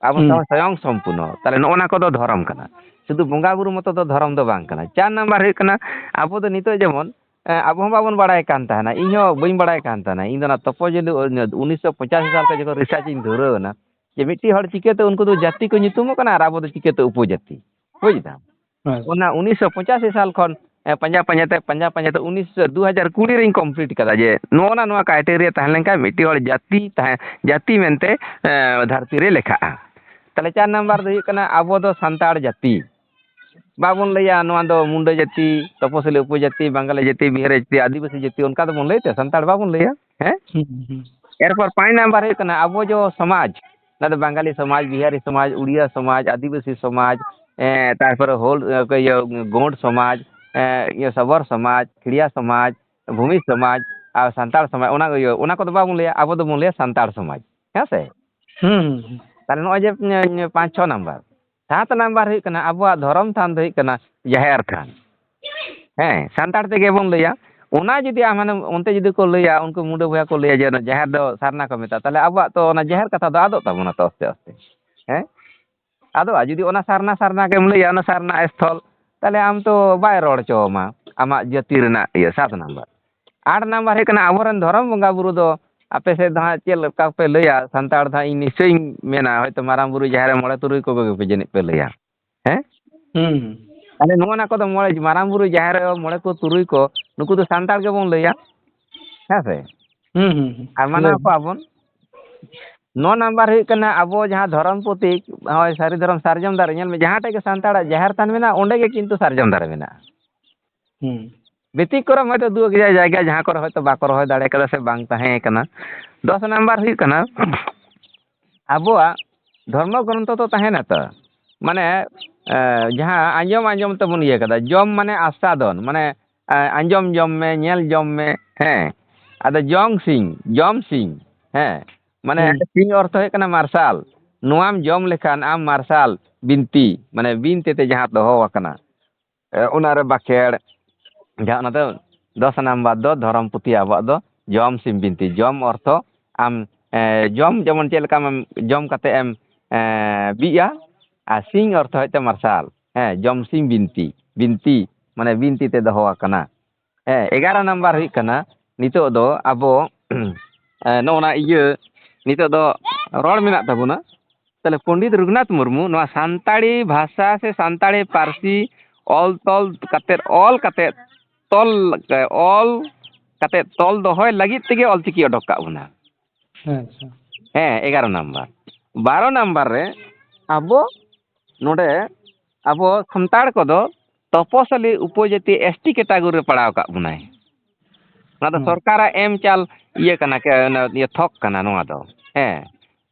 ᱟᱵᱚ ᱦᱩᱸ᱾ ᱥᱟᱶ ᱥᱚᱭᱚᱝ ᱥᱚᱢᱯᱩᱨᱱᱚ᱾ ᱛᱟᱦᱞᱮ ᱱᱚᱜᱼᱚ ᱱᱟ ᱠᱚᱫᱚ ᱫᱷᱚᱨᱚᱢ ᱠᱟᱱᱟ᱾ ᱥᱩᱫᱷᱩ ᱵᱚᱸᱜᱟ ᱵᱩᱨᱩ ᱢᱚᱛᱚ ᱫᱚ ᱫᱷᱚᱨᱚᱢ ᱫᱚ ᱵᱟᱝ ᱠᱟᱱᱟ᱾ ᱪᱟᱨ ᱱᱟᱢᱵᱟᱨ ᱦᱩᱭᱩᱜ ᱠᱟᱱᱟ, ᱟᱵᱚ ᱫᱚ ᱱᱤᱛᱚᱜ ᱡᱮᱢᱚᱱ, ᱮ, ᱟᱵᱚ ᱦᱚᱸ ᱵᱟᱵᱚᱱ ᱵᱟᱲᱟᱭ ᱠᱟᱱ ᱛᱟᱦᱮᱱᱟ, ᱤᱧ ᱦᱚᱸ ᱵᱟᱹᱧ ᱵᱟᱲᱟᱭ ᱠᱟᱱ ᱛᱟᱦᱮᱱᱟ, ᱤᱧ ᱫᱚ ᱚᱱᱟ ᱛᱚᱯᱚᱡᱚᱞᱤ ᱩᱱᱤᱥᱥᱚ ᱯᱚᱸᱪᱟᱥᱤ ᱥᱟᱞ ᱠᱷᱚᱱ ᱡᱚᱠᱷᱚᱱ ᱨᱤᱥᱟᱨᱪ ᱤᱧ ᱫᱷᱩᱨᱟᱹᱣ ᱮᱱᱟ, ᱡᱮ ᱢᱤᱫᱴᱤᱡ ᱦᱚᱲ ᱪᱤᱠᱟᱹᱛᱮ ᱩᱱᱠᱩ ᱫᱚ ᱡᱟᱹᱛᱤ ᱠᱚ ᱧᱩᱛᱩᱢᱚᱜ ᱠᱟᱱᱟ ᱟᱨ ᱟᱵᱚ ᱫᱚ ᱪᱤᱠᱟᱹᱛᱮ ᱩᱯᱚᱡᱟᱹᱛᱤ, ᱵᱩᱡᱽ ᱫᱟᱢ? ᱦᱮᱸ᱾ ᱚᱱᱟ ᱩᱱᱤᱥᱥᱚ ᱯᱚᱸᱪᱟᱥᱤ ᱥᱟᱞ ᱠᱷᱚᱱ, ᱮ, ᱯᱟᱸᱡᱟ ᱯᱟᱸᱡᱟ ᱛᱮ, ᱯᱟᱸᱡᱟ ᱯᱟᱸᱡᱟ ᱛᱮ ᱩᱱᱤᱥᱥᱚ, ᱫᱩ ᱦᱟᱡᱟᱨ ᱠᱩᱲᱤ ᱨᱮᱧ ᱠᱚᱢᱯᱞᱤᱴ ᱠᱟᱫᱟ ᱡᱮ ᱱᱚᱜᱼᱚ ᱱᱟ ᱱᱚᱣᱟ ᱠᱨᱟᱭᱴᱮᱨᱤᱭᱟ ᱛᱟᱦᱮᱸ ᱞᱮᱱᱠᱷᱟᱱ ᱢᱤᱫᱴᱤᱡ ᱦᱚᱲ ᱡᱟᱹᱛᱤ ᱛᱟᱦᱮᱸ, ᱡᱟᱹᱛᱤ ᱢᱮᱱᱛᱮ, ᱮ, ᱫᱷᱟᱹᱨᱛᱤ ᱨᱮ ᱞᱮᱠᱷᱟᱜᱼᱟ᱾ ᱛᱟᱦᱞᱮ ᱪᱟᱨ ᱱᱟᱢᱵᱟᱨ ᱫᱚ ᱦᱩᱭᱩᱜ ᱠᱟᱱᱟ ᱟᱵᱚ ᱫᱚ ᱥᱟᱱᱛᱟᱲ ᱡᱟᱹᱛᱤ᱾ ᱵᱟᱵᱚᱱ ᱞᱟᱹᱭᱟ ᱱᱚᱣᱟ ᱫᱚ ᱢᱩᱱᱰᱟᱹ ᱡᱟᱹᱛᱤ, ᱛᱚᱯᱚᱥᱤᱞᱤ ᱩᱯᱚᱡᱟᱹᱛᱤ, ᱵᱟᱝᱜᱟᱞᱤ ᱡᱟᱹᱛᱤ, ᱵᱤᱦᱟᱨᱤ ᱡᱟᱹᱛᱤ, ᱟᱹᱫᱤᱵᱟᱹᱥᱤ ᱡᱟᱹᱛᱤ, ᱚᱱᱠᱟ ᱫᱚᱵᱚᱱ ᱞᱟᱹᱭ ᱛᱮ ᱥᱟᱱᱛᱟᱲ ᱵᱟᱵᱚᱱ ᱞᱟᱹᱭᱟ, ᱦᱮᱸ? ᱦᱩᱸ, ᱦᱩᱸ᱾ ᱮᱨᱯᱚᱨ ᱯᱟᱸᱪ ᱱᱟᱢᱵᱟᱨ ᱦᱩᱭᱩᱜ ᱠᱟᱱᱟ ᱟᱵᱚ ᱡᱚ ᱥᱚᱢᱟᱡᱽ, ᱚᱱᱟ ᱫᱚ ᱵᱟᱝᱜᱟᱞᱤ ᱥᱚᱢᱟᱡᱽ, ᱵᱤᱦᱟᱨᱤ ᱥᱚᱢᱟᱡᱽ, ᱩᱲᱤᱭᱟ ᱥᱚᱢᱟᱡᱽ, ᱟᱹᱫᱤᱵᱟᱹᱥᱤ ᱥᱚᱢᱟᱡᱽ, ᱮᱸ, ᱛᱟᱨᱯᱚᱨᱮ ᱦᱳᱞ, ᱮᱸ, ᱤᱭᱟᱹ, ᱜᱳᱸᱰ ᱥᱚᱢᱟᱡᱽ, ᱮᱸ, ᱤᱭᱟᱹ, ᱥᱚᱵᱚᱨ ᱥᱚᱢᱟᱡᱽ, ᱠᱷᱮᱲᱤᱭᱟ ᱥᱚᱢᱟᱡᱽ, ᱵᱷᱩᱢᱤ ᱥᱚᱢᱟᱡᱽ ᱟᱨ ᱥᱟᱱᱛᱟᱲ ᱥᱚᱢᱟᱡᱽ, ᱚᱱᱟ, ᱤᱭᱟᱹ, ᱚᱱᱟ ᱠᱚᱫᱚ ᱵᱟᱵᱚᱱ ᱞᱟᱹᱭᱟ, ᱟᱵᱚ ᱫᱚᱵᱚᱱ ᱞᱟᱹᱭᱟ ᱥᱟᱱᱛᱟᱲ ᱥᱚᱢᱟᱡᱽ, ᱦᱮᱸ ᱥᱮ? ᱦᱩᱸ, ᱦᱩᱸ, ᱦᱩᱸ᱾ ᱛᱟᱦᱞᱮ ᱱᱚᱜᱼᱚᱭ ᱡᱮ, ᱩᱸ, ᱯᱟᱸᱪ ᱪᱷᱚ ᱱᱟᱢᱵᱟᱨ, ᱥᱟᱛ ᱱᱟᱢᱵᱟᱨ ᱦᱩᱭᱩᱜ ᱠᱟᱱᱟ ᱟᱵᱚᱣᱟᱜ ᱫᱷᱚᱨᱚᱢ ᱛᱷᱟᱱ ᱫᱚ ᱦᱩᱭᱩᱜ ᱠᱟᱱᱟ ᱡᱟᱦᱮᱨ ᱛᱷᱟᱱ᱾ ᱦᱮᱸ, ᱥᱟᱱᱛᱟᱲ ᱛᱮᱜᱮ ᱵᱚᱱ ᱞᱟᱹᱭᱟ᱾ ᱚᱱᱟ ᱡᱩᱫᱤ ᱟᱢ ᱦᱟᱱᱮ ᱚᱱᱛᱮ ᱡᱩᱫᱤ ᱠᱚ ᱞᱟᱹᱭᱟ, ᱩᱱᱠᱩ ᱢᱩᱰᱟᱹ ᱵᱚᱭᱦᱟ ᱠᱚ ᱞᱟᱹᱭᱟ ᱡᱮ ᱚᱱᱟ ᱡᱟᱦᱮᱨ ᱫᱚ ᱥᱟᱨᱱᱟ ᱠᱚ ᱢᱮᱛᱟᱜᱼᱟ, ᱛᱟᱦᱞᱮ ᱟᱵᱚᱣᱟᱜ ᱛᱚ ᱚᱱᱟ ᱡᱟᱦᱮᱨ ᱠᱟᱛᱷᱟ ᱫᱚ ᱟᱫᱚᱜ ᱛᱟᱵᱚᱱᱟ ᱛᱚ ᱟᱥᱛᱮ ᱟᱥᱛᱮ᱾ ᱦᱮᱸ? ᱟᱫᱚᱜᱼᱟ᱾ ᱡᱩᱫᱤ ᱚᱱᱟ ᱥᱟᱨᱱᱟ, ᱥᱟᱨᱱᱟ ᱜᱮᱢ ᱞᱟᱹᱭᱟ, ᱚᱱᱟ ᱥᱟᱨᱱᱟ ᱥᱛᱷᱚᱞ, ᱛᱟᱦᱞᱮ ᱟᱢ ᱛᱚ ᱵᱟᱭ ᱨᱚᱲ ᱦᱚᱪᱚ ᱟᱢᱟ ᱟᱢᱟᱜ ᱡᱟᱹᱛᱤ ᱨᱮᱱᱟᱜ ᱤᱭᱟᱹ, ᱥᱟᱛ ᱱᱟᱢᱵᱟᱨ᱾ ᱟᱴ ᱱᱟᱢᱵᱟᱨ ᱦᱩᱭᱩᱜ ᱠᱟᱱᱟ ᱟᱵᱚᱨᱮᱱ ᱫᱷᱚᱨᱚᱢ ᱵᱚᱸᱜᱟ ᱵᱩᱨᱩ ᱫᱚ ᱟᱯᱮ ᱥᱮᱫ ᱫᱚ ᱦᱟᱸᱜ ᱪᱮᱫ ᱞᱮᱠᱟ ᱯᱮ ᱞᱟᱹᱭᱟ? ᱥᱟᱱᱛᱟᱲ ᱫᱚ ᱦᱟᱸᱜ ᱤᱧ ᱱᱤᱥᱪᱚᱭᱤᱧ ᱢᱮᱱᱟ, ᱦᱚᱭᱛᱳ ᱢᱟᱨᱟᱝ ᱵᱩᱨᱩ, ᱡᱟᱦᱮᱨ ᱨᱮ ᱢᱚᱬᱮ ᱛᱩᱨᱩᱭ ᱠᱚᱜᱮ ᱯᱮ ᱡᱟᱹᱱᱤᱡ ᱯᱮ ᱞᱟᱹᱭᱟ᱾ ᱦᱮᱸ? ᱦᱩᱸ᱾ ᱛᱟᱦᱞᱮ ᱱᱚᱜᱼᱚ ᱱᱟ ᱠᱚᱫᱚ ᱢᱚᱬᱮ, ᱢᱟᱨᱟᱝ ᱵᱩᱨᱩ, ᱡᱟᱦᱮᱨ ᱟᱭᱳ, ᱢᱚᱬᱮ ᱠᱚ, ᱛᱩᱨᱩᱭ ᱠᱚ, ᱱᱩᱠᱩ ᱫᱚ ᱥᱟᱱᱛᱟᱲ ᱜᱮᱵᱚᱱ ᱞᱟᱹᱭᱟ, ᱦᱮᱸ ᱥᱮ? ᱦᱩᱸ, ᱦᱩᱸ, ᱦᱩᱸ᱾ ᱟᱨ ᱢᱟᱱᱟᱣ ᱞᱟᱹᱭ ᱵᱤᱱ᱾ ᱠᱚᱣᱟ ᱵᱚᱱ᱾ ᱱᱚ ᱱᱟᱢᱵᱟᱨ ᱦᱩᱭᱩᱜ ᱠᱟᱱᱟ, ᱟᱵᱚ ᱡᱟᱦᱟᱸ ᱫᱷᱚᱨᱚᱢ ᱯᱨᱚᱛᱤᱠ, ᱦᱳᱭ, ᱥᱟᱹᱨᱤ ᱫᱷᱚᱨᱚᱢ ᱥᱟᱨᱡᱚᱢ ᱫᱟᱨᱮ, ᱧᱮᱞ ᱢᱮ, ᱡᱟᱦᱟᱸ ᱴᱷᱮᱡ ᱜᱮ ᱥᱟᱱᱛᱟᱲᱟᱜ ᱡᱟᱦᱮᱨ ᱛᱷᱟᱱ ᱢᱮᱱᱟᱜᱼᱟ, ᱚᱸᱰᱮ ᱜᱮ ᱠᱤᱱᱛᱩ ᱥᱟᱨᱡᱚᱢ ᱫᱟᱨᱮ ᱢᱮᱱᱟᱜᱼᱟ᱾ ᱦᱩᱸ᱾ ᱵᱮᱛᱤᱠᱨᱚᱢ ᱦᱚᱭᱛᱳ ᱫᱩ ᱮᱠ ᱡᱟᱭᱜᱟ, ᱡᱟᱦᱟᱸ ᱠᱚᱨᱮ ᱦᱚᱭᱛᱳ ᱵᱟᱠᱚ ᱨᱚᱦᱚᱭ ᱫᱟᱲᱮ ᱠᱟᱫᱟ ᱥᱮ ᱵᱟᱝ ᱛᱟᱦᱮᱸ ᱠᱟᱱᱟ᱾ ᱫᱚᱥ ᱱᱟᱢᱵᱟᱨ ᱦᱩᱭᱩᱜ ᱠᱟᱱᱟ, ᱟᱵᱚᱣᱟᱜ ᱫᱷᱚᱨᱢᱚ ᱜᱨᱚᱱᱛᱷᱚ ᱫᱚ ᱛᱟᱦᱮᱱᱟ ᱛᱚ, ᱢᱟᱱᱮ, ᱮ, ᱡᱟᱦᱟᱸ ᱟᱸᱡᱚᱢ ᱟᱸᱡᱚᱢ ᱛᱮᱵᱚᱱ ᱤᱭᱟᱹ ᱠᱟᱫᱟ, ᱡᱚᱢ ᱢᱟᱱᱮ ᱟᱥᱟᱫᱚᱱ, ᱢᱟᱱᱮ, ᱮ, ᱟᱸᱡᱚᱢ ᱡᱚᱢ ᱢᱮ, ᱧᱮᱞ ᱡᱚᱢ ᱢᱮ, ᱦᱮᱸ᱾ ᱟᱫᱚ ᱡᱚᱝ ᱥᱤᱧ, ᱡᱚᱢ ᱥᱤᱧ, ᱦᱮᱸ᱾ ᱢᱟᱱᱮ ᱦᱩᱸ᱾ ᱥᱤᱧ ᱚᱨᱛᱷᱚ ᱦᱩᱭᱩᱜ ᱠᱟᱱᱟ ᱢᱟᱨᱥᱟᱞ᱾ ᱱᱚᱣᱟᱢ ᱡᱚᱢ ᱞᱮᱠᱷᱟᱱ ᱟᱢ ᱢᱟᱨᱥᱟᱞ, ᱵᱤᱱᱛᱤ, ᱢᱟᱱᱮ ᱵᱤᱱᱛᱤ ᱛᱮ ᱡᱟᱦᱟᱸ ᱫᱚᱦᱚ ᱟᱠᱟᱱᱟ᱾ ᱮ, ᱚᱱᱟᱨᱮ ᱵᱟᱠᱷᱮᱲ, ᱡᱟᱦᱟᱸ ᱚᱱᱟ ᱫᱚ ᱫᱚᱥ ᱱᱟᱢᱵᱟᱨ ᱫᱚ ᱫᱷᱚᱨᱚᱢ ᱯᱩᱛᱷᱤ ᱟᱵᱚᱣᱟᱜ ᱫᱚ ᱡᱚᱢ ᱥᱤᱢ ᱵᱤᱱᱛᱤ᱾ ᱡᱚᱢ ᱚᱨᱛᱷᱚ ᱟᱢ, ᱮ, ᱡᱚᱢ ᱡᱮᱢᱚᱱ ᱪᱮᱫ ᱞᱮᱠᱟ ᱟᱢᱮᱢ ᱡᱚᱢ ᱠᱟᱛᱮ ᱮᱢ, ᱮ, ᱵᱤᱜᱼᱟ, ᱟᱨ ᱥᱤᱧ ᱚᱨᱛᱷᱚ ᱦᱩᱭᱩᱜ ᱛᱟᱢᱟ ᱢᱟᱨᱥᱟᱞ᱾ ᱦᱮᱸ, ᱡᱚᱢ ᱥᱤᱢ ᱵᱤᱱᱛᱤ, ᱵᱤᱱᱛᱤ, ᱢᱟᱱᱮ ᱵᱤᱱᱛᱤ ᱛᱮ ᱫᱚᱦᱚ ᱟᱠᱟᱱᱟ᱾ ᱦᱮᱸ, ᱮᱜᱟᱨᱚ ᱱᱟᱢᱵᱟᱨ ᱦᱩᱭᱩᱜ ᱠᱟᱱᱟ, ᱱᱤᱛᱚᱜ ᱫᱚ ᱟᱵᱚ, ᱮ, ᱱᱚᱜᱼᱚ ᱱᱟ ᱤᱭᱟᱹ, ᱱᱤᱛᱚᱜ ᱫᱚ ᱨᱚᱲ ᱢᱮᱱᱟᱜ ᱛᱟᱵᱚᱱᱟ᱾ ᱛᱟᱦᱞᱮ ᱯᱚᱱᱰᱤᱛ ᱨᱚᱜᱷᱩᱱᱟᱛᱷ ᱢᱩᱨᱢᱩ ᱱᱚᱣᱟ ᱥᱟᱱᱛᱟᱲᱤ ᱵᱷᱟᱥᱟ ᱥᱮ ᱥᱟᱱᱛᱟᱲᱤ ᱯᱟᱹᱨᱥᱤ ᱚᱞ ᱛᱚᱞ ᱠᱟᱛᱮᱫ, ᱚᱞ ᱠᱟᱛᱮᱫ, ᱛᱚᱞ, ᱚᱞ ᱠᱟᱛᱮᱫ ᱛᱚᱞ ᱫᱚᱦᱚᱭ ᱞᱟᱹᱜᱤᱫ ᱛᱮᱜᱮ ᱚᱞᱪᱤᱠᱤ ᱚᱰᱚᱠ ᱠᱟᱜ ᱵᱚᱱᱟ᱾ ᱟᱪᱪᱷᱟ᱾ ᱦᱮᱸ, ᱮᱜᱟᱨᱚ ᱱᱟᱢᱵᱟᱨ᱾ ᱵᱟᱨᱚ ᱱᱟᱢᱵᱟᱨ ᱨᱮ ᱟᱵᱚ ᱱᱚᱰᱮ ᱟᱵᱚ ᱥᱟᱱᱛᱟᱲ ᱠᱚᱫᱚ ᱛᱚᱯᱚᱥᱤᱞᱤ ᱩᱯᱚᱡᱟᱹᱛᱤ, ᱮᱥ ᱴᱤ category ᱨᱮ ᱯᱟᱲᱟᱣ ᱠᱟᱜ ᱵᱚᱱᱟᱭ᱾ ᱚᱱᱟ ᱫᱚ ᱦᱩᱸ᱾ ᱥᱚᱨᱠᱟᱨᱟᱜ ᱮᱢ ᱪᱟᱞ ᱤᱭᱟᱹ ᱠᱟᱱᱟ, ᱠᱮ-, ᱚᱱᱟ ᱤᱭᱟᱹ ᱛᱷᱚᱠ ᱠᱟᱱᱟ ᱱᱚᱣᱟ ᱫᱚ᱾ ᱦᱮᱸ,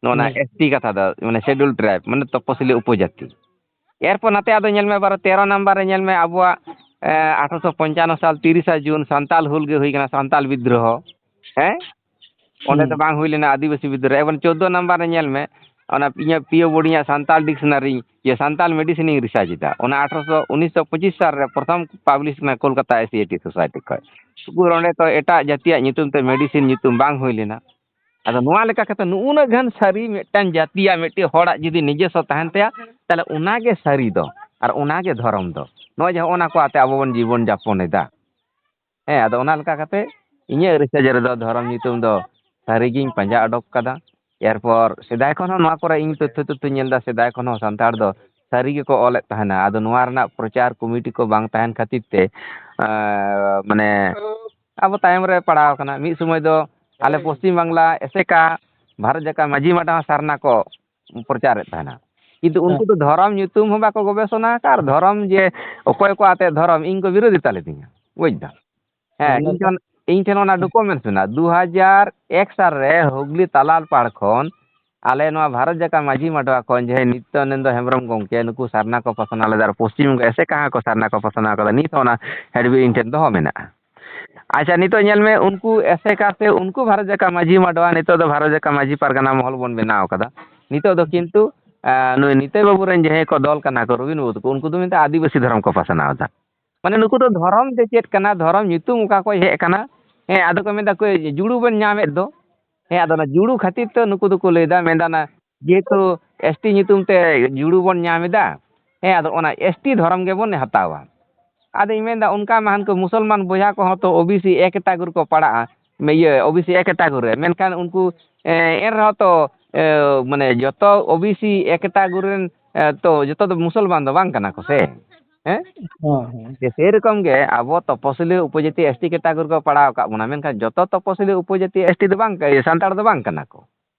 ᱱᱚᱣᱟ ᱦᱩᱸ᱾ ᱮᱥ ᱴᱤ ᱠᱟᱛᱷᱟ ᱫᱚ, ᱢᱟᱱᱮ Scheduled Tribe, ᱢᱟᱱᱮ ᱛᱚᱯᱚᱥᱤᱞᱤ ᱩᱯᱚᱡᱟᱹᱛᱤ᱾ ᱮᱨᱯᱚᱨ ᱱᱟᱛᱮ ᱟᱫᱚ ᱧᱮᱞ ᱢᱮ, ᱵᱟᱨᱚ, ᱛᱮᱨᱚ ᱱᱟᱢᱵᱟᱨ ᱨᱮ ᱧᱮᱞ ᱢᱮ, ᱟᱵᱚᱣᱟᱜ, ᱮ, ᱟᱴᱷᱨᱚᱥᱚ ᱯᱚᱧᱪᱟᱱᱱᱚ ᱥᱟᱞ ᱛᱤᱨᱤᱥᱟ ᱡᱩᱱ ᱥᱟᱱᱛᱟᱞ ᱦᱩᱞ ᱜᱮ ᱦᱩᱭ ᱠᱟᱱᱟ, ᱥᱟᱱᱛᱟᱞ ᱵᱤᱫᱽᱫᱨᱳᱦᱚ᱾ ᱦᱮᱸ? ᱚᱸᱰᱮ ᱫᱚ ᱦᱩᱸ᱾ ᱵᱟᱝ ᱦᱩᱭ ᱞᱮᱱᱟ ᱟᱹᱫᱤᱵᱟᱹᱥᱤ ᱵᱤᱫᱽᱫᱨᱳᱦᱚ᱾ ᱮᱵᱚᱝ ᱪᱳᱫᱽᱫᱳ ᱱᱟᱢᱵᱟᱨ ᱨᱮ ᱧᱮᱞ ᱢᱮ, ᱚᱱᱟ ᱤᱧᱟᱹᱜ ᱯᱤ ᱳ ᱵᱳᱨᱰ ᱤᱧᱟᱹᱜ ᱥᱟᱱᱛᱟᱞ dictionary, ᱤᱭᱟᱹ, ᱥᱟᱱᱛᱟᱞ medicine ᱤᱧ research ᱮᱫᱟ᱾ ᱚᱱᱟ ᱟᱴᱷᱨᱚᱥᱚ, ᱩᱱᱤᱥᱥᱚ ᱯᱚᱸᱪᱤᱥ ᱥᱟᱞ ᱨᱮ ᱯᱨᱚᱛᱷᱚᱢ publish ᱠᱟᱱᱟ ᱠᱳᱞᱠᱟᱛᱟ ᱮᱥᱤᱭᱮᱴᱤᱠ ᱥᱳᱥᱟᱭᱴᱤ ᱠᱷᱚᱱ᱾ ᱥᱩᱫᱷᱩ ᱚᱸᱰᱮ ᱛᱚ ᱮᱴᱟᱜ ᱡᱟᱹᱛᱤᱭᱟᱜ ᱧᱩᱛᱩᱢ ᱛᱮ medicine ᱧᱩᱛᱩᱢ ᱵᱟᱝ ᱦᱩᱭ ᱞᱮᱱᱟ᱾ ᱟᱫᱚ ᱱᱚᱣᱟ ᱞᱮᱠᱟ ᱠᱟᱛᱮ ᱱᱩᱱᱟᱹᱜ ᱜᱟᱱ ᱥᱟᱹᱨᱤ ᱢᱤᱫᱴᱟᱝ ᱡᱟᱹᱛᱤᱭᱟᱜ, ᱢᱤᱫᱴᱤᱡ ᱦᱚᱲᱟᱜ ᱡᱩᱫᱤ ᱱᱤᱡᱚᱥᱥᱚ ᱛᱟᱦᱮᱱ ᱛᱟᱭᱟ, ᱛᱟᱦᱞᱮ ᱚᱱᱟᱜᱮ ᱥᱟᱹᱨᱤ ᱫᱚ, ᱟᱨ ᱚᱱᱟᱜᱮ ᱫᱷᱚᱨᱚᱢ ᱫᱚ᱾ ᱱᱚᱜᱼᱚᱭ ᱡᱮ ᱦᱚᱸᱜᱼᱚ ᱱᱟ ᱠᱚ ᱟᱛᱮ ᱟᱵᱚ ᱵᱚᱱ ᱡᱤᱵᱚᱱ ᱡᱟᱯᱚᱱ ᱮᱫᱟ᱾ ᱦᱮᱸ, ᱟᱫᱚ ᱚᱱᱟ ᱞᱮᱠᱟ ᱠᱟᱛᱮ ᱤᱧᱟᱹᱜ research ᱨᱮᱫᱚ ᱫᱷᱚᱨᱚᱢ ᱧᱩᱛᱩᱢ ᱫᱚ ᱥᱟᱹᱨᱤᱜᱤᱧ ᱯᱟᱸᱡᱟ ᱚᱰᱚᱠ ᱠᱟᱫᱟ᱾ ᱮᱨᱯᱚᱨ ᱥᱮᱫᱟᱭ ᱠᱷᱚᱱ ᱦᱚᱸ ᱱᱚᱣᱟ ᱠᱚᱨᱮ ᱤᱧ ᱛᱚᱛᱛᱷᱚ ᱛᱚᱛᱛᱷᱚᱧ ᱧᱮᱞ ᱮᱫᱟ, ᱥᱮᱫᱟᱭ ᱠᱷᱚᱱ ᱦᱚᱸ ᱥᱟᱱᱛᱟᱲ ᱫᱚ ᱥᱟᱹᱨᱤ ᱜᱮᱠᱚ ᱚᱞᱮᱫ ᱛᱟᱦᱮᱱᱟ᱾ ᱟᱫᱚ ᱱᱚᱣᱟ ᱨᱮᱱᱟᱜ ᱯᱨᱚᱪᱟᱨ ᱠᱚᱢᱤᱴᱤ ᱠᱚ ᱵᱟᱝ ᱛᱟᱦᱮᱱ ᱠᱷᱟᱹᱛᱤᱨ ᱛᱮ, ᱮᱸ, ᱢᱟᱱᱮ, ᱟᱵᱚ ᱛᱟᱭᱚᱢ ᱨᱮ ᱯᱟᱲᱟᱣ ᱟᱠᱟᱱᱟ᱾ ᱢᱤᱫ ᱥᱚᱢᱚᱭ ᱫᱚ ᱟᱞᱮ ᱯᱚᱥᱪᱤᱢ ᱵᱟᱝᱞᱟ ᱮᱥᱮᱠᱟ ᱵᱷᱟᱨᱚᱛ ᱡᱟᱠᱟᱛ ᱢᱟᱹᱡᱷᱤ ᱢᱟᱰᱣᱟ ᱦᱚᱸ ᱥᱟᱨᱱᱟ ᱠᱚ ᱯᱨᱚᱪᱟᱨᱮᱫ ᱛᱟᱦᱮᱱᱟ᱾ ᱠᱤᱱᱛᱩ ᱩᱱᱠᱩ ᱫᱚ ᱫᱷᱚᱨᱚᱢ ᱧᱩᱛᱩᱢ ᱦᱚᱸ ᱵᱟᱠᱚ ᱜᱚᱵᱮᱥᱚᱱᱟ ᱟᱠᱟᱫ, ᱟᱨ ᱫᱷᱚᱨᱚᱢ ᱡᱮ ᱚᱠᱚᱭ ᱠᱚ ᱟᱛᱮ ᱫᱷᱚᱨᱚᱢ, ᱤᱧ ᱠᱚ ᱵᱤᱨᱳᱫᱷᱤᱛᱟ ᱞᱤᱫᱤᱧᱟ, ᱵᱩᱡᱽ ᱫᱟᱢ? ᱦᱮᱸ, ᱚᱱᱟ ᱤᱧ ᱴᱷᱮᱱ, ᱤᱧ ᱴᱷᱮᱱ ᱚᱱᱟ ᱰᱚᱠᱩᱢᱮᱱᱴᱥ ᱢᱮᱱᱟᱜᱼᱟ᱾ ᱫᱩ ᱦᱟᱡᱟᱨ ᱮᱠ ᱥᱟᱞ ᱨᱮ ᱦᱩᱜᱽᱞᱤ ᱛᱟᱞᱟᱞ ᱯᱟᱲ ᱠᱷᱚᱱ ᱟᱞᱮ ᱱᱚᱣᱟ ᱵᱷᱟᱨᱚᱛ ᱡᱟᱠᱟᱛ ᱢᱟᱹᱡᱷᱤ ᱢᱟᱰᱣᱟ ᱠᱷᱚᱱ ᱡᱟᱦᱟᱸᱭ ᱱᱤᱛᱭᱟᱱᱚᱱᱫᱚ ᱦᱮᱢᱵᱨᱚᱢ ᱜᱚᱢᱠᱮ ᱱᱩᱠᱩ ᱥᱟᱨᱱᱟ ᱠᱚ ᱯᱟᱥᱱᱟᱣ ᱞᱮᱫᱟ, ᱟᱨ ᱯᱚᱥᱪᱤᱢ ᱵᱚᱝᱜᱚ ᱮᱥᱮᱠᱟ ᱦᱚᱸ ᱠᱚ ᱥᱟᱨᱱᱟ ᱠᱚ ᱯᱟᱥᱱᱟᱣ ᱠᱟᱫᱟ, ᱱᱤᱛ ᱦᱚᱸ ᱚᱱᱟ ᱦᱮᱰᱵᱤ ᱤᱧ ᱴᱷᱮᱱ ᱫᱚᱦᱚ ᱢᱮᱱᱟᱜᱼᱟ᱾ ᱟᱪᱪᱷᱟ, ᱱᱤᱛᱚᱜ ᱧᱮᱞ ᱢᱮ, ᱩᱱᱠᱩ ᱮᱥᱮᱠᱟ ᱥᱮ ᱩᱱᱠᱩ ᱵᱷᱟᱨᱚᱛ ᱡᱟᱠᱟᱛ ᱢᱟᱹᱡᱷᱤ ᱢᱟᱰᱣᱟ ᱱᱤᱛᱚᱜ ᱫᱚ ᱵᱷᱟᱨᱚᱛ ᱡᱟᱠᱟᱛ ᱢᱟᱹᱡᱷᱤ ᱯᱟᱨᱜᱟᱱᱟ ᱢᱚᱦᱚᱞ ᱵᱚᱱ ᱵᱮᱱᱟᱣ ᱠᱟᱫᱟ᱾ ᱱᱤᱛᱚᱜ ᱫᱚ ᱠᱤᱱᱛᱩ, ᱟᱸ, ᱱᱩᱭ ᱱᱤᱛᱟᱹᱭ ᱵᱟᱹᱵᱩ ᱨᱮᱱ ᱡᱟᱦᱟᱸᱭ ᱠᱚ ᱫᱚᱞ ᱠᱟᱱᱟ ᱠᱚ, ᱨᱚᱵᱤᱱ ᱵᱟᱹᱵᱩ ᱛᱟᱠᱚ, ᱩᱱᱠᱩ ᱫᱚ ᱢᱮᱱᱛᱮ ᱟᱹᱫᱤᱵᱟᱹᱥᱤ ᱫᱷᱚᱨᱚᱢ ᱠᱚ ᱯᱟᱥᱱᱟᱣ ᱮᱫᱟ᱾ ᱢᱟᱱᱮ ᱱᱩᱠᱩ ᱫᱚ ᱫᱷᱚᱨᱚᱢ ᱫᱚ ᱪᱮᱫ ᱠᱟᱱᱟ? ᱫᱷᱚᱨᱚᱢ ᱧᱩᱛᱩᱢ ᱚᱠᱟ ᱠᱷᱚᱡ ᱦᱮᱡ ᱟᱠᱟᱱᱟ? ᱦᱮᱸ, ᱟᱫᱚ ᱠᱚ ᱢᱮᱱᱫᱟ ᱠᱚ ᱡᱩᱲᱩ ᱵᱚᱱ ᱧᱟᱢᱮᱫ ᱫᱚ᱾ ᱦᱮᱸ, ᱟᱫᱚ ᱚᱱᱟ ᱡᱩᱲᱩ ᱠᱷᱟᱹᱛᱤᱨ ᱛᱮ ᱱᱩᱠᱩ ᱫᱚᱠᱚ ᱞᱟᱹᱭᱫᱟ, ᱢᱮᱱᱫᱟ ᱚᱱᱟ ᱡᱮᱦᱮᱛᱩ ᱮᱥ ᱴᱤ ᱧᱩᱛᱩᱢ ᱛᱮ ᱡᱩᱲᱩ ᱵᱚᱱ ᱧᱟᱢ ᱮᱫᱟ, ᱦᱮᱸ, ᱟᱫᱚ ᱚᱱᱟ ᱮᱥ ᱴᱤ ᱫᱷᱚᱨᱚᱢ ᱜᱮᱵᱚᱱ ᱦᱟᱛᱟᱣᱟ᱾ ᱟᱫᱚᱧ ᱢᱮᱱᱫᱟ, ᱚᱱᱠᱟ ᱢᱟ ᱦᱟᱱᱠᱩ ᱢᱩᱥᱚᱞᱢᱟᱱ ᱵᱚᱭᱦᱟ ᱠᱚᱦᱚᱸ ᱛᱚ ᱳ ᱵᱤ ᱥᱤ ᱮ ᱠᱮᱴᱟᱜᱚᱨᱤ ᱠᱚ ᱯᱟᱲᱟᱜᱼᱟ, ᱤᱭᱟᱹ, ᱳ ᱵᱤ ᱥᱤ ᱮ ᱠᱮᱴᱟᱜᱚᱨᱤ ᱨᱮ, ᱢᱮᱱᱠᱷᱟᱱ ᱩᱱᱠᱩ, ᱮ, ᱮᱱ ᱨᱮᱦᱚᱸ ᱛᱚ, ᱮ, ᱢᱟᱱᱮ ᱡᱚᱛᱚ ᱳ ᱵᱤ ᱥᱤ ᱮ ᱠᱮᱴᱟᱜᱚᱨᱤ ᱨᱮᱱ, ᱮ, ᱛᱚ ᱡᱚᱛᱚ ᱫᱚ ᱢᱩᱥᱚᱞᱢᱟᱱ ᱫᱚ ᱵᱟᱝ ᱠᱟᱱᱟ ᱠᱚ ᱥᱮ, ᱦᱮᱸ? ᱦᱮᱸ, ᱦᱮᱸ᱾ ᱡᱮ ᱥᱮᱨᱚᱠᱚᱢ ᱜᱮ ᱟᱵᱚ ᱛᱚᱯᱚᱥᱤᱞᱤ ᱩᱯᱚᱡᱟᱹᱛᱤ ᱮᱥ ᱴᱤ ᱠᱮᱴᱟᱜᱚᱨᱤ ᱠᱚ ᱯᱟᱲᱟᱣ ᱟᱠᱟᱫ ᱵᱚᱱᱟ, ᱢᱮᱱᱠᱷᱟᱱ ᱡᱚᱛᱚ ᱛᱚᱯᱚᱥᱤᱞᱤ ᱩᱯᱚᱡᱟᱹᱛᱤ ᱮᱥ ᱴᱤ ᱫᱚ ᱵᱟᱝ, ᱥᱟᱱᱛᱟᱲ ᱫᱚ ᱵᱟᱝ ᱠᱟᱱᱟ ᱠᱚ᱾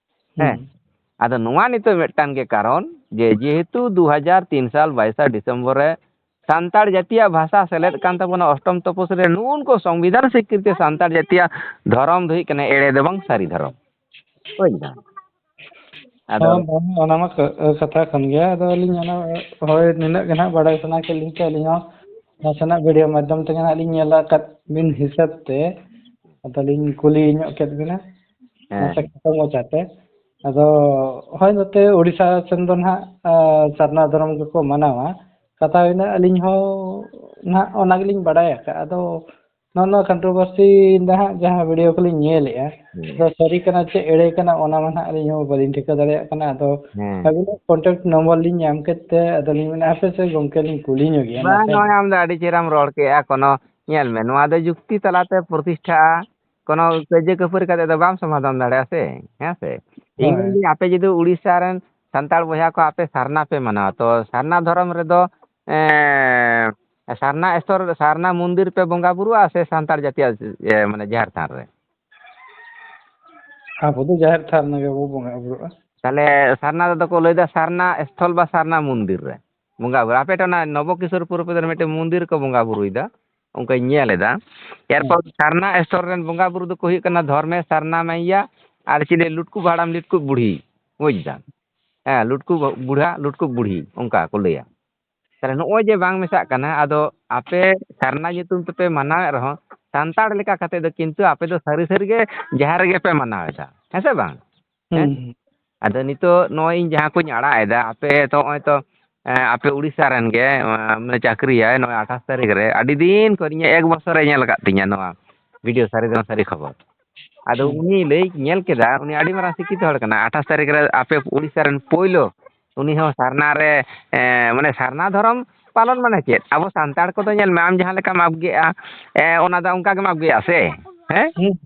ᱦᱮᱸ᱾ ᱦᱩᱸ᱾ ᱟᱫᱚ ᱱᱚᱣᱟ ᱱᱤᱛᱚᱜ ᱢᱤᱫᱴᱟᱝ ᱜᱮ ᱠᱟᱨᱚᱱ ᱡᱮ ᱡᱮᱦᱮᱛᱩ ᱫᱩ ᱦᱟᱡᱟᱨ ᱛᱤᱱ ᱥᱟᱞ ᱵᱟᱭᱤᱥᱟ ᱰᱤᱥᱮᱢᱵᱚᱨ ᱨᱮ ᱥᱟᱱᱛᱟᱲ ᱡᱟᱹᱛᱤᱭᱟᱜ ᱵᱷᱟᱥᱟ ᱥᱮᱞᱮᱫ ᱠᱟᱱ ᱛᱟᱵᱚᱱᱟ ᱚᱥᱴᱚᱢ ᱛᱚᱯᱚᱥᱤᱞ ᱨᱮ, ᱱᱩᱜᱼᱩ ᱱᱩᱠᱩ ᱥᱚᱝᱵᱤᱫᱷᱟᱱ ᱥᱤᱠᱨᱤᱛᱤ ᱥᱟᱱᱛᱟᱲ ᱡᱟᱹᱛᱤᱭᱟᱜ ᱫᱷᱚᱨᱚᱢ ᱫᱚ ᱦᱩᱭᱩᱜ ᱠᱟᱱᱟ ᱮᱲᱮ ᱫᱚ ᱵᱟᱝ ᱥᱟᱹᱨᱤ ᱫᱷᱚᱨᱚᱢ᱾ ᱵᱩᱡᱽ ᱫᱟᱢ? ᱟᱫᱚ ᱦᱚᱸ, ᱵᱟᱝ, ᱚᱱᱟ ᱢᱟ ᱠᱟ-, ᱠᱟᱛᱷᱟ ᱠᱟᱱ ᱜᱮᱭᱟ᱾ ᱟᱫᱚ ᱟᱹᱞᱤᱧ ᱚᱱᱟ, ᱦᱳᱭ, ᱱᱤᱱᱟᱹᱜ ᱜᱮ ᱱᱟᱦᱟᱜ ᱵᱟᱲᱟᱭ ᱥᱟᱱᱟ ᱠᱮᱫ ᱞᱤᱧ ᱛᱮ ᱟᱹᱞᱤᱧ ᱦᱚᱸ ᱱᱟᱥᱮᱱᱟᱜ ᱵᱷᱤᱰᱤᱭᱳ ᱢᱟᱫᱽᱫᱷᱚᱢ ᱛᱮᱜᱮ ᱱᱟᱦᱟᱜ ᱞᱤᱧ ᱧᱮᱞ ᱟᱠᱟᱫ ᱵᱤᱱ ᱦᱤᱥᱟᱹᱵ ᱛᱮ, ᱟᱫᱚ ᱞᱤᱧ ᱠᱩᱞᱤ ᱧᱚᱜ ᱠᱮᱫ ᱵᱤᱱᱟ᱾ ᱦᱮᱸ᱾ ᱱᱟᱥᱮ ᱠᱷᱟᱴᱚ ᱢᱟᱪᱷᱟᱛᱮ᱾ ᱟᱫᱚ ᱦᱳᱭ, ᱱᱚᱛᱮ ᱳᱰᱤᱥᱟ ᱥᱮᱱ ᱫᱚ ᱱᱟᱦᱟᱜ, ᱟ, ᱥᱟᱨᱱᱟ ᱫᱷᱚᱨᱚᱢ ᱜᱮᱠᱚ ᱢᱟᱱᱟᱣᱟ᱾ ᱠᱟᱛᱷᱟ ᱦᱩᱭᱱᱟ, ᱟᱹᱞᱤᱧ ᱦᱚᱸ ᱱᱟᱦᱟᱜ ᱚᱱᱟ ᱜᱮᱞᱤᱧ ᱵᱟᱲᱟᱭ ᱟᱠᱟᱫᱼᱟ᱾ ᱟᱫᱚ ᱱᱚᱜᱼᱚ ᱱᱚᱣᱟ ᱠᱚᱱᱴᱨᱳᱵᱷᱟᱨᱥᱤ ᱱᱟᱦᱟᱜ ᱡᱟᱦᱟᱸ ᱵᱷᱤᱰᱤᱭᱳ ᱠᱚᱞᱤᱧ ᱧᱮᱞᱮᱫᱼᱟ, ᱦᱩᱸ᱾ ᱟᱫᱚ ᱥᱟᱹᱨᱤ ᱠᱟᱱᱟ ᱪᱮ ᱮᱲᱮ ᱠᱟᱱᱟ, ᱚᱱᱟ ᱢᱟ ᱱᱟᱦᱟᱜ ᱟᱹᱞᱤᱧ ᱦᱚᱸ ᱵᱟᱹᱞᱤᱧ ᱴᱷᱤᱠᱟᱹ ᱫᱟᱲᱮᱭᱟᱜ ᱠᱟᱱᱟ᱾ ᱟᱫᱚ ᱦᱮᱸ᱾ ᱟᱹᱵᱤᱱᱟᱜ ᱠᱚᱱᱴᱟᱠᱴ ᱱᱚᱢᱵᱚᱨ ᱞᱤᱧ ᱧᱟᱢ ᱠᱮᱫ ᱛᱮ ᱟᱫᱚᱞᱤᱧ ᱢᱮᱱᱟ, ᱦᱟᱯᱮ ᱥᱮ ᱜᱚᱢᱠᱮ ᱞᱤᱧ ᱠᱩᱞᱤ ᱧᱚᱜᱮᱭᱟ ᱵᱟᱝ, ᱱᱟᱥᱮ᱾ ᱱᱚᱜᱼᱚᱭ ᱟᱢ ᱫᱚ ᱟᱹᱰᱤ ᱪᱮᱦᱨᱟᱢ ᱨᱚᱲ ᱠᱮᱜᱼᱟ᱾ ᱠᱳᱱᱳ, ᱧᱮᱞ ᱢᱮ, ᱱᱚᱣᱟ ᱫᱚ ᱡᱩᱠᱛᱤ ᱛᱟᱞᱟᱛᱮ ᱯᱨᱚᱛᱤᱥᱴᱷᱟᱜᱼᱟ᱾ ᱠᱳᱱᱳ ᱠᱟᱹᱭᱡᱟᱹ ᱠᱷᱟᱹᱯᱟᱹᱨᱤ ᱠᱟᱛᱮ ᱫᱚ ᱵᱟᱢ ᱥᱚᱢᱟᱫᱷᱟᱱ ᱫᱟᱲᱮᱭᱟᱜᱼᱟ ᱥᱮ, ᱦᱮᱸ ᱥᱮ? ᱤᱧ ᱦᱳᱭ᱾ ᱫᱩᱧ ᱞᱟᱹᱭᱟ, ᱟᱯᱮ ᱡᱩᱫᱤ ᱩᱲᱤᱥᱥᱟ ᱨᱮᱱ ᱥᱟᱱᱛᱟᱲ ᱵᱚᱭᱦᱟ ᱠᱚ ᱟᱯᱮ ᱥᱟᱨᱱᱟ ᱯᱮ ᱢᱟᱱᱟᱣᱟ, ᱛᱚ ᱥᱟᱨᱱᱟ ᱫᱷᱚᱨᱚᱢ ᱨᱮᱫᱚ ᱮᱸ, ᱥᱟᱨᱱᱟ ᱥᱛᱚᱨ, ᱥᱟᱨᱱᱟ ᱢᱚᱱᱫᱤᱨ ᱯᱮ ᱵᱚᱸᱜᱟ ᱵᱩᱨᱩᱜᱼᱟ ᱥᱮ ᱥᱟᱱᱛᱟᱲ ᱡᱟᱹᱛᱤᱭᱟᱜ, ᱮ, ᱢᱟᱱᱮ ᱡᱟᱦᱮᱨ ᱛᱷᱟᱱ ᱨᱮ? ᱟᱵᱚ ᱫᱚ ᱡᱟᱦᱮᱨ ᱛᱷᱟᱱ ᱨᱮᱜᱮ ᱵᱚ ᱵᱚᱸᱜᱟ ᱵᱩᱨᱩᱜᱼᱟ᱾ ᱛᱟᱦᱞᱮ ᱥᱟᱨᱱᱟ ᱫᱚᱠᱚ ᱞᱟᱹᱭᱫᱟ ᱥᱟᱨᱱᱟ ᱥᱛᱷᱚᱞ ᱵᱟ ᱥᱟᱨᱱᱟ ᱢᱚᱱᱫᱤᱨ ᱨᱮ ᱵᱚᱸᱜᱟ ᱵᱩᱨᱩ᱾ ᱟᱯᱮ ᱴᱷᱮᱱ ᱚᱱᱟ ᱱᱚᱵᱚᱠᱤᱥᱳᱨᱯᱩᱨ ᱨᱮ ᱢᱤᱫᱴᱮᱱ ᱢᱚᱱᱫᱤᱨ ᱠᱚ ᱵᱚᱸᱜᱟ ᱵᱩᱨᱩᱭᱮᱫᱟ, ᱚᱱᱠᱟᱧ ᱧᱮᱞ ᱮᱫᱟ᱾ ᱮᱨᱯᱚᱨ ᱥᱟᱨᱱᱟ ᱥᱛᱷᱚᱞ ᱨᱮᱱ ᱵᱚᱸᱜᱟ ᱵᱩᱨᱩ ᱫᱚᱠᱚ ᱦᱩᱭᱩᱜ ᱠᱟᱱᱟ ᱫᱷᱚᱨᱢᱮᱥ ᱥᱟᱨᱱᱟ ᱢᱟᱭᱭᱟ ᱟᱨ ᱪᱤᱞᱤ ᱞᱩᱴᱠᱩ ᱦᱟᱲᱟᱢ ᱞᱤᱴᱠᱩ ᱵᱩᱲᱦᱤ, ᱵᱩᱡᱽ ᱫᱟᱢ? ᱦᱮᱸ, ᱞᱩᱴᱠᱩ ᱵᱩᱲᱦᱟ ᱞᱩᱴᱠᱩ ᱵᱩᱲᱦᱤ ᱚᱱᱠᱟ ᱠᱚ ᱞᱟᱹᱭᱟ᱾ ᱛᱟᱦᱞᱮ ᱱᱚᱜᱼᱚᱭ ᱡᱮ ᱵᱟᱝ ᱢᱮᱥᱟᱜ ᱠᱟᱱᱟ, ᱟᱫᱚ ᱟᱯᱮ ᱥᱟᱨᱱᱟ ᱧᱩᱛᱩᱢ ᱛᱮᱯᱮ ᱢᱟᱱᱟᱣᱮᱫ ᱨᱮᱦᱚᱸ ᱥᱟᱱᱛᱟᱲ ᱞᱮᱠᱟ ᱠᱟᱛᱮ ᱫᱚ ᱠᱤᱱᱛᱩ ᱟᱯᱮ ᱫᱚ ᱥᱟᱹᱨᱤ ᱥᱟᱹᱨᱤ ᱜᱮ ᱡᱟᱦᱮᱨ ᱨᱮᱜᱮ ᱯᱮ ᱢᱟᱱᱟᱣᱮᱫᱟ, ᱦᱮᱸ ᱥᱮ ᱵᱟᱝ? ᱦᱮᱸ? ᱦᱩᱸ᱾ ᱟᱫᱚ ᱱᱤᱛᱚᱜ ᱱᱚᱜᱼᱚᱭ ᱤᱧ ᱡᱟᱦᱟᱸ ᱠᱚᱧ ᱟᱲᱟᱜ ᱮᱫᱟ, ᱟᱯᱮ ᱛᱚ ᱱᱚᱜᱼᱚᱭ ᱛᱚ, ᱮᱸ, ᱟᱯᱮ ᱩᱲᱤᱥᱥᱟ ᱨᱮᱱ ᱜᱮ, ᱮᱸ, ᱢᱟᱱᱮ ᱪᱟᱹᱠᱨᱤᱭᱟᱭ ᱱᱚᱜᱼᱚᱭ ᱟᱴᱷᱟᱥ ᱛᱟᱹᱨᱤᱠᱷ ᱨᱮ, ᱟᱹᱰᱤ ᱫᱤᱱ ᱠᱷᱚᱱ ᱤᱧᱟᱹᱜ ᱮᱠ ᱵᱚᱪᱷᱚᱨᱮ ᱧᱮᱞ ᱟᱠᱟᱫ ᱛᱤᱧᱟ ᱱᱚᱣᱟ ᱵᱷᱤᱰᱤᱭᱳ, ᱥᱟᱹᱨᱤ ᱫᱚ ᱥᱟᱹᱨᱤ ᱠᱷᱚᱵᱚᱨ᱾ ᱟᱫᱚ ᱦᱩᱸ᱾ ᱩᱱᱤ ᱞᱟᱹᱭ ᱧᱮᱞ ᱠᱮᱫᱟ, ᱩᱱᱤ ᱟᱹᱰᱤ ᱢᱟᱨᱟᱝ ᱥᱤᱠᱠᱷᱤᱛ ᱦᱚᱲ ᱠᱟᱱᱟ, ᱟᱴᱷᱟᱥ ᱛᱟᱹᱨᱤᱠᱷ ᱨᱮ ᱟᱯᱮ ᱩᱲᱤᱥᱥᱟ ᱨᱮᱱ ᱯᱳᱭᱞᱳ ᱩᱱᱤ ᱦᱚᱸ ᱥᱟᱨᱱᱟ ᱨᱮ, ᱮᱸ, ᱢᱟᱱᱮ ᱥᱟᱨᱱᱟ ᱫᱷᱚᱨᱚᱢ ᱯᱟᱞᱚᱱ ᱢᱟᱱᱮ ᱪᱮᱫ? ᱟᱵᱚ ᱥᱟᱱᱛᱟᱲ ᱠᱚᱫᱚ ᱧᱮᱞ ᱢᱮ, ᱟᱢ ᱡᱟᱦᱟᱸ ᱞᱮᱠᱟᱢ ᱟᱵᱜᱮᱜᱼᱟ, ᱮᱸ, ᱚᱱᱟ ᱫᱚ ᱚᱱᱠᱟ ᱜᱮᱢ ᱟᱵᱜᱮᱜᱼᱟ ᱥᱮ? ᱦᱮᱸ? ᱦᱩᱸ᱾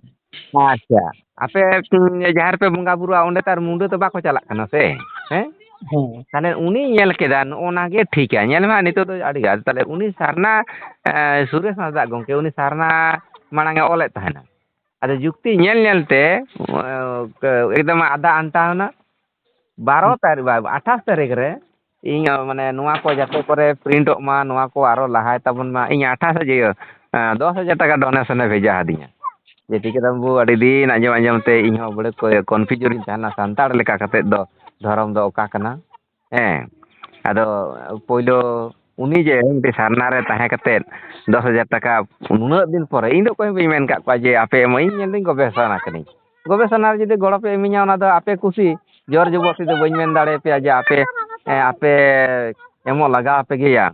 ᱟᱪᱪᱷᱟ, ᱟᱯᱮ, ᱩᱸ, ᱡᱟᱦᱮᱨ ᱯᱮ ᱵᱚᱸᱜᱟ ᱵᱩᱨᱩᱜᱼᱟ, ᱚᱸᱰᱮ ᱛᱚ ᱟᱨ ᱢᱩᱸᱰᱟᱹ ᱫᱚ ᱵᱟᱠᱚ ᱪᱟᱞᱟᱜ ᱠᱟᱱᱟ ᱥᱮ? ᱦᱮᱸ? ᱦᱮᱸ᱾ ᱛᱟᱦᱞᱮ ᱩᱱᱤ ᱧᱮᱞ ᱠᱮᱫᱟ, ᱱᱚᱜᱼᱚ ᱱᱟ ᱜᱮ ᱴᱷᱤᱠᱟ᱾ ᱧᱮᱞ ᱢᱮ ᱦᱟᱸᱜ, ᱱᱤᱛᱚᱜ ᱫᱚ ᱟᱹᱰᱤ ᱜᱟᱱ᱾ ᱛᱟᱦᱞᱮ ᱩᱱᱤ ᱥᱟᱨᱱᱟ, ᱮᱸ, ᱥᱩᱨᱮᱥ ᱦᱟᱸᱥᱫᱟᱜ ᱜᱚᱢᱠᱮ, ᱩᱱᱤ ᱥᱟᱨᱱᱟ ᱢᱟᱲᱟᱝ ᱮ ᱚᱞᱮᱫ ᱛᱟᱦᱮᱱᱟ᱾ ᱟᱫᱚ ᱡᱩᱠᱛᱤ ᱧᱮᱞ ᱧᱮᱞ ᱛᱮ, ᱮᱸ, ᱮᱠᱫᱚᱢ ᱟᱫᱷᱟ ᱟᱱᱴᱟᱣ ᱮᱱᱟ᱾ ᱵᱟᱨᱚ ᱛᱟᱹᱨᱤᱠᱷ, ᱵᱟ, ᱟᱴᱷᱟᱥ ᱛᱟᱹᱨᱤᱠᱷ ᱨᱮ ᱤᱧ, ᱢᱟᱱᱮ, ᱱᱚᱣᱟ ᱠᱚ ᱡᱟᱛᱮ ᱠᱚᱨᱮ ᱯᱨᱤᱱᱴᱚᱜ ᱢᱟ, ᱱᱚᱣᱟ ᱠᱚ ᱟᱨᱚ ᱞᱟᱦᱟᱭ ᱛᱟᱵᱚᱱ ᱢᱟ᱾ ᱤᱧ ᱟᱴᱷᱟᱥ ᱦᱟᱡᱟᱨ, ᱤᱭᱟᱹ, ᱮᱸ, ᱫᱚᱥ ᱦᱟᱡᱟᱨ ᱴᱟᱠᱟ ᱰᱳᱱᱮᱥᱚᱱᱮ ᱵᱷᱮᱡᱟ ᱟᱹᱫᱤᱧᱟ᱾ ᱡᱮ, "ᱴᱷᱤᱠ ᱜᱮᱭᱟ ᱵᱟᱹᱵᱩ, ᱟᱹᱰᱤ ᱫᱤᱱ ᱟᱸᱡᱚᱢ ᱟᱸᱡᱚᱢ ᱛᱮ ᱤᱧ ᱦᱚᱸ ᱵᱚᱞᱮ ᱠᱚ-, ᱠᱚᱱᱯᱷᱤᱭᱩᱡᱽ ᱨᱤᱧ ᱛᱟᱦᱮᱱᱟ, ᱥᱟᱱᱛᱟᱲ ᱞᱮᱠᱟ ᱠᱟᱛᱮᱫ ᱫᱚ ᱫᱷᱚᱨᱚᱢ ᱫᱚ ᱚᱠᱟ ᱠᱟᱱᱟ?" ᱦᱮᱸ, ᱟᱫᱚ ᱯᱳᱭᱞᱳ ᱩᱱᱤ ᱡᱮ ᱢᱤᱫᱴᱮᱡ ᱥᱟᱨᱱᱟ ᱨᱮ ᱛᱟᱦᱮᱸ ᱠᱟᱛᱮᱫ ᱫᱚᱥ ᱦᱟᱡᱟᱨ ᱴᱟᱠᱟ ᱱᱩᱱᱟᱹᱜ ᱫᱤᱱ ᱯᱚᱨᱮ, ᱤᱧ ᱫᱚ ᱚᱠᱚᱭ ᱦᱚᱸ ᱵᱟᱹᱧ ᱢᱮᱱ ᱠᱟᱜ ᱠᱚᱣᱟ ᱡᱮ ᱟᱯᱮ ᱮᱢᱚᱜ, ᱤᱧ ᱧᱮᱞ ᱫᱟᱹᱧ ᱜᱚᱵᱮᱥᱚᱱᱟ ᱠᱟᱹᱱᱟᱹᱧ᱾ ᱜᱚᱵᱮᱥᱚᱱᱟ ᱨᱮ ᱡᱩᱫᱤ ᱜᱚᱲᱚ ᱯᱮ ᱤᱢᱟᱹᱧᱟ, ᱚᱱᱟ ᱫᱚ ᱟᱯᱮ ᱠᱩᱥᱤ, ᱡᱳᱨ ᱡᱚᱵᱚᱥᱛᱤ ᱫᱚ ᱵᱟᱹᱧ ᱢᱮᱱ ᱫᱟᱲᱮᱭᱟᱯᱮᱭᱟ ᱡᱮ ᱟᱯᱮ, ᱮ, ᱟᱯᱮ ᱮᱢᱚᱜ ᱞᱟᱜᱟᱣ ᱟᱯᱮ ᱜᱮᱭᱟ᱾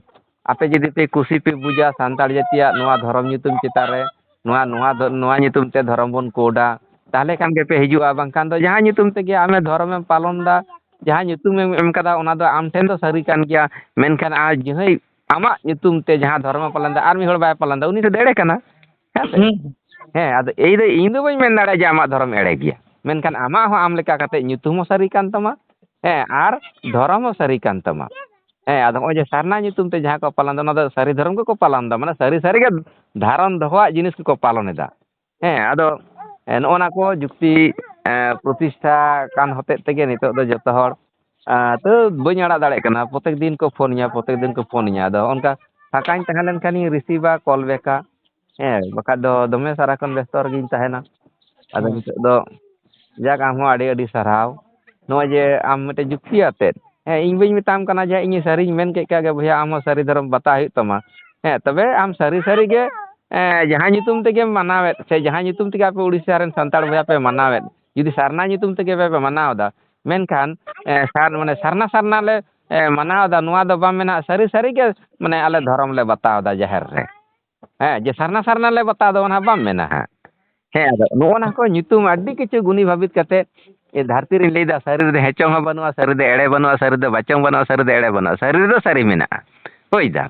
ᱟᱯᱮ ᱡᱩᱫᱤ ᱯᱮ ᱠᱩᱥᱤ ᱯᱮ ᱵᱩᱡᱟ ᱥᱟᱱᱛᱟᱲ ᱡᱟᱹᱛᱤᱭᱟᱜ ᱱᱚᱣᱟ ᱫᱷᱚᱨᱚᱢ ᱧᱩᱛᱩᱢ ᱪᱮᱛᱟᱱ ᱨᱮ, ᱱᱚᱣᱟ, ᱱᱚᱣᱟ ᱫᱚ, ᱱᱚᱣᱟ ᱧᱩᱛᱩᱢ ᱛᱮ ᱫᱷᱚᱨᱚᱢ ᱵᱚᱱ ᱠᱳᱰᱟ, ᱛᱟᱦᱞᱮ ᱠᱷᱟᱱ ᱜᱮᱯᱮ ᱦᱤᱡᱩᱜᱼᱟ, ᱵᱟᱝᱠᱷᱟᱱ ᱫᱚ ᱡᱟᱦᱟᱸ ᱧᱩᱛᱩᱢ ᱛᱮᱜᱮ ᱟᱢᱮ ᱫᱷᱚᱨᱚᱢᱮᱢ ᱯᱟᱞᱚᱱ ᱫᱟ, ᱡᱟᱦᱟᱸ ᱧᱩᱛᱩᱢᱮᱢ ᱮᱢ ᱠᱟᱫᱟ, ᱚᱱᱟ ᱫᱚ ᱟᱢ ᱴᱷᱮᱱ ᱫᱚ ᱥᱟᱹᱨᱤ ᱠᱟᱱ ᱜᱮᱭᱟ, ᱢᱮᱱᱠᱷᱟᱱ ᱟᱨ ᱡᱟᱦᱟᱸᱭ ᱟᱢᱟᱜ ᱧᱩᱛᱩᱢ ᱛᱮ ᱡᱟᱦᱟᱸ ᱫᱷᱚᱨᱚᱢᱮ ᱯᱟᱞᱚᱱ ᱫᱟ, ᱟᱨ ᱢᱤᱫ ᱦᱚᱲ ᱵᱟᱭ ᱯᱟᱞᱚᱱ ᱫᱟ, ᱩᱱᱤ ᱫᱚ ᱮᱲᱮ ᱠᱟᱱᱟ᱾ ᱦᱮᱸ ᱥᱮ? ᱦᱩᱸ᱾ ᱦᱮᱸ, ᱟᱫᱚ ᱮᱭ ᱫᱚ ᱤᱧ ᱫᱚ ᱵᱟᱹᱧ ᱢᱮᱱ ᱫᱟᱲᱮᱭᱟᱜᱼᱟ ᱡᱮ ᱟᱢᱟᱜ ᱫᱷᱚᱨᱚᱢ ᱮᱲᱮ ᱜᱮᱭᱟ, ᱢᱮᱱᱠᱷᱟᱱ ᱟᱢᱟᱜ ᱦᱚᱸ ᱟᱢ ᱞᱮᱠᱟ ᱠᱟᱛᱮ ᱧᱩᱛᱩᱢ ᱦᱚᱸ ᱥᱟᱹᱨᱤ ᱠᱟᱱ ᱛᱟᱢᱟ, ᱦᱮᱸ, ᱟᱨ ᱫᱷᱚᱨᱚᱢ ᱦᱚᱸ ᱥᱟᱹᱨᱤ ᱠᱟᱱ ᱛᱟᱢᱟ᱾ ᱦᱮᱸ, ᱟᱫᱚ ᱱᱚᱜᱼᱚᱭ ᱡᱮ ᱥᱟᱨᱱᱟ ᱧᱩᱛᱩᱢ ᱛᱮ ᱡᱟᱦᱟᱸ ᱠᱚ ᱯᱟᱞᱚᱱ ᱮᱫᱟ, ᱚᱱᱟ ᱫᱚ ᱥᱟᱹᱨᱤ ᱫᱷᱚᱨᱚᱢ ᱜᱮᱠᱚ ᱯᱟᱞᱚᱱ ᱮᱫᱟ, ᱢᱟᱱᱮ ᱥᱟᱹᱨᱤ ᱥᱟᱹᱨᱤ ᱜᱮ ᱫᱷᱟᱨᱚᱱ ᱫᱚᱦᱚᱣᱟᱜ ᱡᱤᱱᱤᱥ ᱜᱮᱠᱚ ᱯᱟᱞᱚᱱ ᱮᱫᱟ᱾ ᱦᱮᱸ, ᱟᱫᱚ ᱱᱚᱜᱼᱚ ᱱᱟ ᱠᱚ ᱡᱩᱠᱛᱤ ᱯᱨᱚᱛᱤᱥᱴᱷᱟ ᱠᱟᱱ ᱦᱚᱛᱮᱡ ᱛᱮᱜᱮ ᱱᱤᱛᱚᱜ ᱫᱚ ᱡᱚᱛᱚ ᱦᱚᱲ ᱛᱟᱹᱣ ᱵᱟᱹᱧ ᱟᱲᱟᱜ ᱫᱟᱲᱮᱭᱟᱜ ᱠᱟᱱᱟ᱾ ᱯᱨᱚᱛᱮᱠ ᱫᱤᱱ ᱠᱚ ᱯᱷᱳᱱ ᱤᱧᱟ, ᱯᱨᱚᱛᱮᱠ ᱫᱤᱱ ᱠᱚ ᱯᱷᱳᱱ ᱤᱧᱟ᱾ ᱟᱫᱚ ᱚᱱᱠᱟ ᱯᱷᱟᱸᱠᱟᱧ ᱛᱟᱦᱮᱸ ᱞᱮᱱᱠᱷᱟᱱᱤᱧ ᱨᱤᱥᱤᱵᱷᱟ, ᱠᱚᱞ ᱵᱮᱠᱟ᱾ ᱦᱮᱸ, ᱵᱟᱠᱷᱟᱡ ᱫᱚ ᱫᱚᱢᱮ ᱥᱟᱨᱟᱠᱷᱚᱱ ᱵᱮᱥᱛᱚ ᱨᱮᱜᱤᱧ ᱛᱟᱦᱮᱱᱟ᱾ ᱟᱫᱚ ᱦᱮᱸ᱾ ᱱᱤᱛᱚᱜ ᱫᱚ ᱡᱟᱠ, ᱟᱢ ᱦᱚᱸ ᱟᱹᱰᱤ ᱟᱹᱰᱤ ᱥᱟᱨᱦᱟᱣ᱾ ᱱᱚᱜᱼᱚᱭ ᱡᱮ ᱟᱢ ᱢᱤᱫᱴᱮᱡ ᱡᱩᱠᱛᱤ ᱟᱛᱮᱫ, ᱦᱮᱸ, ᱤᱧ ᱵᱟᱹᱧ ᱢᱮᱛᱟᱢ ᱠᱟᱱᱟ ᱡᱮ ᱤᱧ ᱥᱟᱹᱨᱤᱧ ᱢᱮᱱ ᱠᱮᱫ ᱠᱷᱟᱡ ᱜᱮ ᱵᱚᱭᱦᱟ, ᱟᱢ ᱦᱚᱸ ᱥᱟᱹᱨᱤ ᱫᱷᱚᱨᱚᱢ ᱵᱟᱛᱟᱣ ᱦᱩᱭᱩᱜ ᱛᱟᱢᱟ᱾ ᱦᱮᱸ, ᱛᱚᱵᱮ ᱟᱢ ᱥᱟᱹᱨᱤ ᱥᱟᱹᱨᱤ ᱜᱮ, ᱮᱸ, ᱡᱟᱦᱟᱸ ᱧᱩᱛᱩᱢ ᱛᱮᱜᱮᱢ ᱢᱟᱱᱟᱣᱮᱫ ᱥᱮ ᱡᱟᱦᱟᱸ ᱧᱩᱛᱩᱢ ᱛᱮᱜᱮ ᱟᱯᱮ ᱩᱲᱤᱥᱥᱟ ᱨᱮᱱ ᱥᱟᱱᱛᱟᱲ ᱵᱚᱭᱦᱟ ᱯᱮ ᱢᱟᱱᱟᱣᱮᱫ, ᱡᱩᱫᱤ ᱥᱟᱨᱱᱟ ᱧᱩᱛᱩᱢ ᱛᱮᱜᱮ ᱯᱮ, ᱯᱮ ᱢᱟᱱᱟᱣ ᱮᱫᱟ, ᱢᱮᱱᱠᱷᱟᱱ, ᱮᱸ, ᱥᱟᱨ-, ᱢᱟᱱᱮ ᱥᱟᱨᱱᱟ ᱥᱟᱨᱱᱟ ᱞᱮ, ᱮᱸ, ᱢᱟᱱᱟᱣ ᱮᱫᱟ, ᱱᱚᱣᱟ ᱫᱚ ᱵᱟᱢ ᱢᱮᱱᱟ ᱥᱟᱹᱨᱤ ᱥᱟᱹᱨᱤ ᱜᱮ, ᱢᱟᱱᱮ ᱟᱞᱮ ᱫᱷᱚᱨᱚᱢ ᱞᱮ ᱵᱟᱛᱟᱣ ᱮᱫᱟ ᱡᱟᱦᱮᱨ ᱨᱮ᱾ ᱦᱮᱸ, ᱡᱮ ᱥᱟᱨᱱᱟ ᱥᱟᱨᱱᱟ ᱞᱮ ᱵᱟᱛᱟᱣ ᱫᱚ ᱚᱱᱟ ᱵᱟᱢ ᱢᱮᱱᱟ ᱦᱟᱸᱜ᱾ ᱦᱮᱸ, ᱟᱫᱚ ᱱᱚᱜᱼᱚ ᱱᱟ ᱠᱚ ᱧᱩᱛᱩᱢ ᱟᱹᱰᱤ ᱠᱤᱪᱷᱩ ᱜᱩᱱᱤ ᱵᱷᱟᱵᱤᱛ ᱠᱟᱛᱮ, ᱮ, ᱫᱷᱟᱹᱨᱛᱤ ᱨᱮᱧ ᱞᱟᱹᱭᱫᱟ, ᱥᱟᱹᱨᱤ ᱨᱮᱫᱚ ᱦᱮᱸᱪᱚᱝ ᱦᱚᱸ ᱵᱟᱹᱱᱩᱜᱼᱟ, ᱥᱟᱹᱨᱤ ᱫᱚ ᱮᱲᱮ ᱵᱟᱹᱱᱩᱜᱼᱟ, ᱥᱟᱹᱨᱤ ᱫᱚ ᱵᱟᱪᱚᱝ ᱵᱟᱹᱱᱩᱜᱼᱟ, ᱥᱟᱹᱨᱤ ᱫᱚ ᱮᱲᱮ ᱵᱟᱹᱱᱩᱜᱼᱟ, ᱥᱟᱹᱨᱤ ᱨᱮᱫᱚ ᱥᱟᱹᱨᱤ ᱢᱮᱱᱟᱜᱼᱟ᱾ ᱦᱳᱭ ᱫᱟ᱾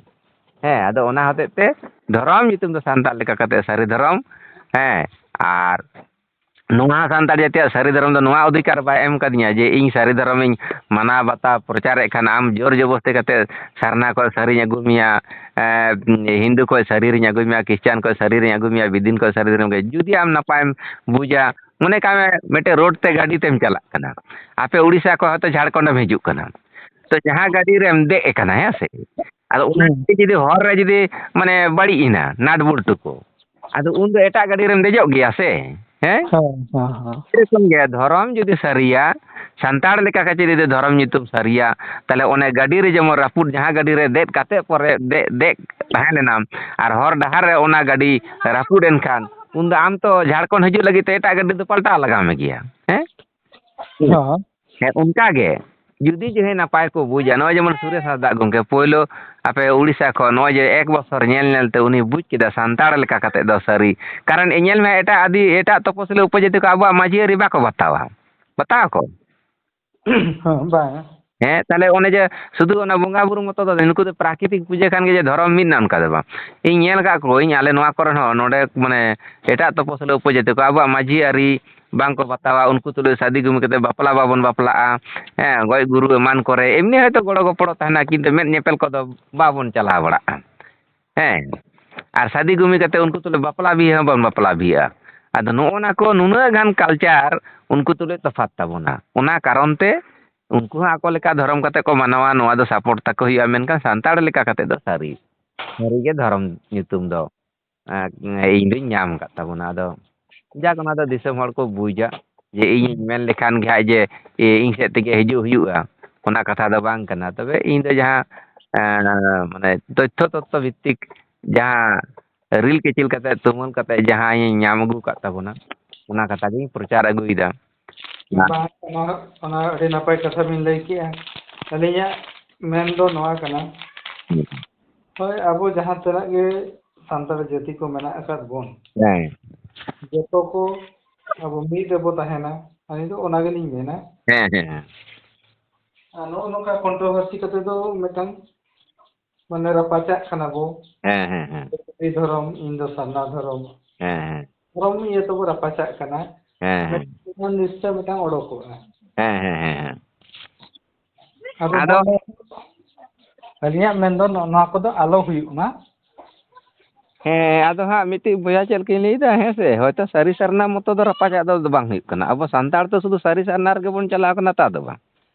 ᱦᱮᱸ, ᱟᱫᱚ ᱚᱱᱟ ᱦᱚᱛᱮᱡ ᱛᱮ ᱫᱷᱚᱨᱚᱢ ᱧᱩᱛᱩᱢ ᱫᱚ ᱥᱟᱱᱛᱟᱲ ᱞᱮᱠᱟ ᱠᱟᱛᱮ ᱥᱟᱹᱨᱤ ᱫᱷᱚᱨᱚᱢ᱾ ᱦᱮᱸ, ᱟᱨ ᱱᱚᱣᱟ ᱥᱟᱱᱛᱟᱲ ᱡᱟᱹᱛᱤᱭᱟᱜ ᱥᱟᱹᱨᱤ ᱫᱷᱚᱨᱚᱢ ᱫᱚ ᱱᱚᱣᱟ ᱚᱫᱷᱤᱠᱟᱨ ᱵᱟᱭ ᱮᱢ ᱠᱟᱫᱤᱧᱟ ᱡᱮ ᱤᱧ ᱥᱟᱹᱨᱤ ᱫᱷᱚᱨᱚᱢᱤᱧ ᱢᱟᱱᱟᱣ ᱵᱟᱛᱟᱣ ᱯᱨᱚᱪᱟᱨᱮᱫ ᱠᱷᱟᱱ ᱟᱢ ᱡᱳᱨ ᱡᱚᱵᱚᱥᱛᱤ ᱠᱟᱛᱮ ᱥᱟᱨᱱᱟ ᱠᱷᱚᱱ ᱥᱟᱹᱨᱤᱧ ᱟᱹᱜᱩ ᱢᱮᱭᱟ, ᱮᱸ, ᱦᱤᱱᱫᱩ ᱠᱷᱚᱱ ᱥᱟᱹᱨᱤ ᱨᱤᱧ ᱟᱹᱜᱩ ᱢᱮᱭᱟ, ᱠᱷᱨᱤᱥᱪᱟᱱ ᱠᱷᱚᱱ ᱥᱟᱹᱨᱤ ᱨᱤᱧ ᱟᱹᱜᱩ ᱢᱮᱭᱟ, ᱵᱤᱫᱤᱱ ᱠᱷᱚᱱ ᱥᱟᱹᱨᱤ ᱨᱤᱧ ᱟᱹᱜᱩ ᱢᱮᱭᱟ᱾ ᱡᱩᱫᱤ ᱟᱢ ᱱᱟᱯᱟᱭᱮᱢ ᱵᱩᱡᱟ, ᱢᱚᱱᱮ ᱠᱟᱜ ᱢᱮ ᱢᱤᱫᱴᱮᱡ ᱨᱳᱰ ᱛᱮ ᱜᱟᱹᱰᱤ ᱛᱮᱢ ᱪᱟᱞᱟᱜ ᱠᱟᱱᱟ, ᱟᱯᱮ ᱩᱲᱤᱥᱥᱟ ᱠᱷᱚᱱ ᱦᱚᱭᱛᱳ ᱡᱷᱟᱲᱠᱷᱚᱸᱰᱮᱢ ᱦᱤᱡᱩᱜ ᱠᱟᱱᱟ, ᱛᱚ ᱡᱟᱦᱟᱸ ᱜᱟᱹᱰᱤ ᱨᱮᱢ ᱫᱮᱡ ᱟᱠᱟᱱᱟ, ᱦᱮᱸ ᱥᱮ, ᱟᱫᱚ ᱚᱱᱟ ᱦᱩᱸ᱾ ᱜᱟᱹᱰᱤ ᱡᱩᱫᱤ ᱦᱚᱨ ᱨᱮ ᱡᱩᱫᱤ ᱢᱟᱱᱮ ᱵᱟᱹᱲᱤᱡ ᱮᱱᱟ, ᱱᱟᱴ ᱵᱚᱞᱴᱩ ᱠᱚ, ᱟᱫᱚ ᱩᱱᱫᱚ ᱮᱴᱟᱜ ᱜᱟᱹᱰᱤ ᱨᱮᱢ ᱫᱮᱡᱚᱜ ᱜᱮᱭᱟ ᱥᱮ? ᱦᱮᱸ? ᱦᱮᱸ, ᱦᱮᱸ, ᱦᱮᱸ᱾ ᱥᱮᱨᱚᱠᱚᱢ ᱜᱮ ᱫᱷᱚᱨᱚᱢ ᱡᱩᱫᱤ ᱥᱟᱹᱨᱤᱭᱟ, ᱥᱟᱱᱛᱟᱲ ᱞᱮᱠᱟ ᱠᱟᱛᱮ ᱡᱩᱫᱤ ᱫᱷᱚᱨᱚᱢ ᱧᱩᱛᱩᱢ ᱥᱟᱹᱨᱤᱭᱟ, ᱛᱟᱦᱞᱮ ᱚᱱᱮ ᱜᱟᱹᱰᱤ ᱨᱮ ᱡᱮᱢᱚᱱ ᱨᱟᱹᱯᱩᱫ, ᱡᱟᱦᱟᱸ ᱜᱟᱹᱰᱤ ᱨᱮ ᱫᱮᱡ ᱠᱟᱛᱮ ᱯᱚᱨᱮ ᱫᱮᱡ, ᱫᱮᱡ ᱛᱟᱦᱮᱸ ᱞᱮᱱᱟᱢ ᱟᱨ ᱦᱚᱨ ᱰᱟᱦᱟᱨ ᱨᱮ ᱚᱱᱟ ᱜᱟᱹᱰᱤ ᱨᱟᱹᱯᱩᱫ ᱮᱱ ᱠᱷᱟᱱ, ᱩᱱᱫᱚ ᱟᱢ ᱛᱚ ᱡᱷᱟᱲᱠᱷᱚᱸᱰ ᱦᱤᱡᱩᱜ ᱞᱟᱹᱜᱤᱫ ᱛᱮ ᱮᱴᱟᱜ ᱜᱟᱹᱰᱤ ᱫᱚ ᱯᱟᱞᱴᱟᱣ ᱞᱟᱜᱟᱣ ᱢᱮ ᱜᱮᱭᱟ᱾ ᱦᱮᱸ? ᱦᱮᱸ᱾ ᱦᱮᱸ, ᱚᱱᱠᱟ ᱜᱮ ᱡᱩᱫᱤ ᱡᱟᱦᱟᱸᱭ ᱱᱟᱯᱟᱭ ᱠᱚ ᱵᱩᱡᱟ, ᱱᱚᱜᱼᱚᱭ ᱡᱮᱢᱚᱱ ᱥᱩᱨᱮᱥ ᱦᱟᱸᱥᱫᱟᱜ ᱜᱚᱢᱠᱮ ᱯᱳᱭᱞᱳ ᱟᱯᱮ ᱩᱲᱤᱥᱥᱟ ᱠᱷᱚᱱ ᱱᱚᱜᱼᱚᱭ ᱡᱮ ᱮᱠ ᱵᱚᱪᱷᱚᱨ ᱧᱮᱞ ᱧᱮᱞ ᱛᱮ ᱩᱱᱤ ᱵᱩᱡᱽ ᱠᱮᱫᱟ ᱥᱟᱱᱛᱟᱲ ᱞᱮᱠᱟ ᱠᱟᱛᱮ ᱫᱚ ᱥᱟᱹᱨᱤ᱾ ᱠᱟᱨᱚᱱ ᱮ ᱧᱮᱞ ᱢᱮ, ᱮᱴᱟᱜ ᱟᱹᱫᱤ-, ᱮᱴᱟᱜ ᱛᱚᱯᱚᱥᱤᱞᱤ ᱩᱯᱚᱡᱟᱹᱛᱤ ᱠᱚ ᱟᱵᱚᱣᱟᱜ ᱢᱟᱹᱡᱷᱤ ᱟᱹᱨᱤ ᱵᱟᱠᱚ ᱵᱟᱛᱟᱣᱟ, ᱵᱟᱛᱟᱣᱟ ᱠᱚ? ᱦᱮᱸ, ᱵᱟᱝ᱾ ᱦᱮᱸ, ᱛᱟᱦᱞᱮ ᱚᱱᱮ ᱡᱮ ᱥᱩᱫᱷᱩ ᱚᱱᱟ ᱵᱚᱸᱜᱟ ᱵᱩᱨᱩ ᱢᱚᱛᱚ ᱫᱚ, ᱱᱩᱠᱩ ᱫᱚ ᱯᱨᱟᱠᱨᱤᱛᱤᱠ ᱯᱩᱡᱟᱹ ᱠᱷᱟᱱ ᱜᱮ ᱡᱮ ᱫᱷᱚᱨᱚᱢ ᱢᱤᱫ ᱱᱟ, ᱚᱱᱠᱟ ᱫᱚ ᱵᱟᱝ᱾ ᱤᱧ ᱧᱮᱞ ᱟᱠᱟᱫ ᱠᱚᱣᱟᱧ ᱟᱞᱮ ᱱᱚᱣᱟ ᱠᱚᱨᱮ ᱦᱚᱸ, ᱱᱚᱰᱮ ᱢᱟᱱᱮ ᱮᱴᱟᱜ ᱛᱚᱯᱚᱥᱤᱞᱤ ᱩᱯᱚᱡᱟᱹᱛᱤ ᱠᱚ, ᱟᱵᱚᱣᱟᱜ ᱢᱟᱹᱡᱷᱤ ᱟᱹᱨᱤ ᱵᱟᱝ ᱠᱚ ᱵᱟᱛᱟᱣᱟ, ᱩᱱᱠᱩ ᱛᱩᱞᱩᱡ ᱥᱟᱫᱤ ᱜᱩᱢᱤ ᱠᱟᱛᱮ ᱵᱟᱯᱞᱟ ᱵᱟᱵᱚᱱ ᱵᱟᱯᱞᱟᱜᱼᱟ, ᱦᱮᱸ, ᱜᱚᱡ ᱜᱩᱨᱩ ᱮᱢᱟᱱ ᱠᱚᱨᱮ ᱮᱢᱱᱤ ᱦᱚᱭᱛᱳ ᱜᱚᱲᱚ ᱜᱚᱯᱚᱲᱚ ᱛᱟᱦᱮᱱᱟ, ᱠᱤᱱᱛᱩ ᱢᱮᱫ ᱧᱮᱯᱮᱞ ᱠᱚᱫᱚ ᱵᱟᱵᱚᱱ ᱪᱟᱞᱟᱣ ᱵᱟᱲᱟᱜᱼᱟ᱾ ᱦᱮᱸ, ᱟᱨ ᱥᱟᱫᱤ ᱜᱩᱢᱤ ᱠᱟᱛᱮ ᱩᱱᱠᱩ ᱛᱩᱞᱩᱡ ᱵᱟᱯᱞᱟ ᱵᱤᱦᱟᱹ ᱦᱚᱸ ᱵᱟᱵᱚᱱ ᱵᱟᱯᱞᱟ ᱵᱤᱦᱟᱹᱜᱼᱟ᱾ ᱟᱫᱚ ᱱᱚᱜᱼᱚ ᱱᱟ ᱠᱚ ᱱᱩᱱᱟᱹᱜ ᱜᱟᱱ culture ᱩᱱᱠᱩ ᱛᱩᱞᱩᱡ ᱛᱚᱯᱷᱟᱛ ᱛᱟᱵᱚᱱᱟ, ᱚᱱᱟ ᱠᱟᱨᱚᱱ ᱛᱮ ᱩᱱᱠᱩ ᱦᱚᱸ ᱟᱠᱚ ᱞᱮᱠᱟ ᱫᱷᱚᱨᱚᱢ ᱠᱟᱛᱮ ᱠᱚ ᱢᱟᱱᱟᱣᱟ, ᱱᱚᱣᱟ ᱫᱚ support ᱛᱟᱠᱚ ᱦᱩᱭᱩᱜᱼᱟ, ᱢᱮᱱᱠᱷᱟᱱ ᱥᱟᱱᱛᱟᱲ ᱞᱮᱠᱟ ᱠᱟᱛᱮ ᱫᱚ ᱥᱟᱹᱨᱤ, ᱥᱟᱹᱨᱤ ᱜᱮ ᱫᱷᱚᱨᱚᱢ ᱧᱩᱛᱩᱢ ᱫᱚ, ᱮᱸ, ᱤᱧ ᱫᱩᱧ ᱧᱟᱢ ᱟᱠᱟᱫ ᱛᱟᱵᱚᱱᱟ᱾ ᱟᱫᱚ ᱡᱟᱠ, ᱚᱱᱟ ᱫᱚ ᱫᱤᱥᱚᱢ ᱦᱚᱲ ᱠᱚ ᱵᱩᱡᱟ ᱡᱮ ᱤᱧᱤᱧ ᱢᱮᱱ ᱞᱮᱠᱷᱟᱱ ᱜᱮ ᱦᱟᱸᱜ ᱡᱮ ᱤᱧ ᱥᱮᱫ ᱛᱮᱜᱮ ᱦᱤᱡᱩᱜ ᱦᱩᱭᱩᱜᱼᱟ, ᱚᱱᱟ ᱠᱟᱛᱷᱟ ᱫᱚ ᱵᱟᱝ ᱠᱟᱱᱟ᱾ ᱛᱚᱵᱮ ᱤᱧ ᱫᱚ ᱡᱟᱦᱟᱸ, ᱮᱸ, ᱢᱟᱱᱮ ᱛᱚᱛᱛᱷᱚ ᱛᱚᱛᱛᱷᱚ ᱵᱷᱤᱛᱛᱤᱠ ᱡᱟᱦᱟᱸ ᱨᱤᱞ ᱠᱮᱪᱤᱞ ᱠᱟᱛᱮ, ᱛᱩᱢᱟᱹᱞ ᱠᱟᱛᱮ ᱡᱟᱦᱟᱸ ᱤᱧ ᱧᱟᱢ ᱟᱹᱜᱩ ᱟᱠᱟᱫ ᱛᱟᱵᱚᱱᱟ, ᱚᱱᱟ ᱠᱟᱛᱷᱟ ᱜᱤᱧ ᱯᱨᱚᱪᱟᱨ ᱟᱹᱜᱩᱭᱮᱫᱟ᱾ ᱵᱟᱝ, ᱚᱱᱟ, ᱚᱱᱟ ᱟᱹᱰᱤ ᱱᱟᱯᱟᱭ ᱠᱟᱛᱷᱟ ᱵᱤᱱ ᱞᱟᱹᱭ ᱠᱮᱜᱼᱟ᱾ ᱟᱹᱞᱤᱧᱟᱜ ᱢᱮᱱ ᱫᱚ ᱱᱚᱣᱟ ᱠᱟᱱᱟ, ᱦᱳᱭ, ᱟᱵᱚ ᱡᱟᱦᱟᱸ ᱛᱤᱱᱟᱹᱜ ᱜᱮ ᱥᱟᱱᱛᱟᱲ ᱡᱟᱹᱛᱤ ᱠᱚ ᱢᱮᱱᱟᱜ ᱟᱠᱟᱫ ᱵᱚᱱ, ᱦᱮᱸ᱾ ᱡᱚᱛᱚ ᱠᱚ ᱟᱵᱚ ᱢᱤᱫ ᱨᱮᱵᱚ ᱛᱟᱦᱮᱱᱟ, ᱟᱹᱞᱤᱧ ᱫᱚ ᱚᱱᱟ ᱜᱮᱞᱤᱧ ᱢᱮᱱᱟ᱾ ᱦᱮᱸ, ᱦᱮᱸ, ᱦᱮᱸ᱾ ᱟᱨ ᱱᱚᱜᱼᱚ ᱱᱚᱝᱠᱟ controversy ᱠᱟᱛᱮ ᱫᱚ ᱢᱤᱫᱴᱟᱝ ᱢᱟᱱᱮ ᱨᱟᱯᱟᱪᱟᱜ ᱠᱟᱱᱟ ᱵᱚ᱾ ᱦᱮᱸ, ᱦᱮᱸ, ᱦᱮᱸ᱾ ᱡᱟᱹᱛᱤ ᱫᱷᱚᱨᱚᱢ, ᱤᱧ ᱫᱚ ᱥᱟᱨᱱᱟ ᱫᱷᱚᱨᱚᱢ᱾ ᱦᱮᱸ, ᱦᱮᱸ᱾ ᱫᱷᱚᱨᱚᱢ ᱤᱭᱟᱹ ᱛᱮᱵᱚ ᱨᱟᱯᱟᱪᱟᱜ ᱠᱟᱱᱟ᱾ ᱦᱮᱸ, ᱦᱮᱸ᱾ ᱢᱤᱫᱴᱟᱝ ᱱᱤᱥᱪᱚᱭ ᱢᱤᱫᱴᱟᱝ ᱚᱰᱚᱠᱚᱜᱼᱟ᱾ ᱦᱮᱸ, ᱦᱮᱸ, ᱦᱮᱸ, ᱦᱮᱸ᱾ ᱟᱫᱚ ᱟᱫᱚ ᱵᱚᱱ-, ᱟᱹᱞᱤᱧᱟᱜ ᱢᱮᱱ ᱫᱚ ᱱᱚᱜᱼᱚ ᱱᱚᱣᱟ ᱠᱚᱫᱚ ᱟᱞᱚ ᱦᱩᱭᱩᱜ ᱢᱟ᱾ ᱦᱮᱸ, ᱟᱫᱚ ᱦᱟᱸᱜ ᱢᱤᱫᱴᱤᱡ ᱵᱚᱭᱦᱟ ᱪᱮᱫ ᱞᱮᱠᱟᱧ ᱞᱟᱹᱭᱫᱟ, ᱦᱮᱸ ᱥᱮ, ᱦᱚᱭᱛᱳ ᱥᱟᱹᱨᱤ ᱥᱟᱨᱱᱟ ᱢᱚᱛᱚ ᱫᱚ ᱨᱟᱯᱟᱪᱟᱜ ᱫᱚ ᱵᱟᱝ ᱦᱩᱭᱩᱜ ᱠᱟᱱᱟ᱾ ᱟᱵᱚ ᱥᱟᱱᱛᱟᱲ ᱫᱚ ᱥᱩᱫᱷᱩ ᱥᱟᱹᱨᱤ ᱥᱟᱨᱱᱟ ᱨᱮᱜᱮ ᱵᱚᱱ ᱪᱟᱞᱟᱣ ᱠᱟᱱᱟ, ᱛᱟ ᱫᱚ ᱵᱟᱝ᱾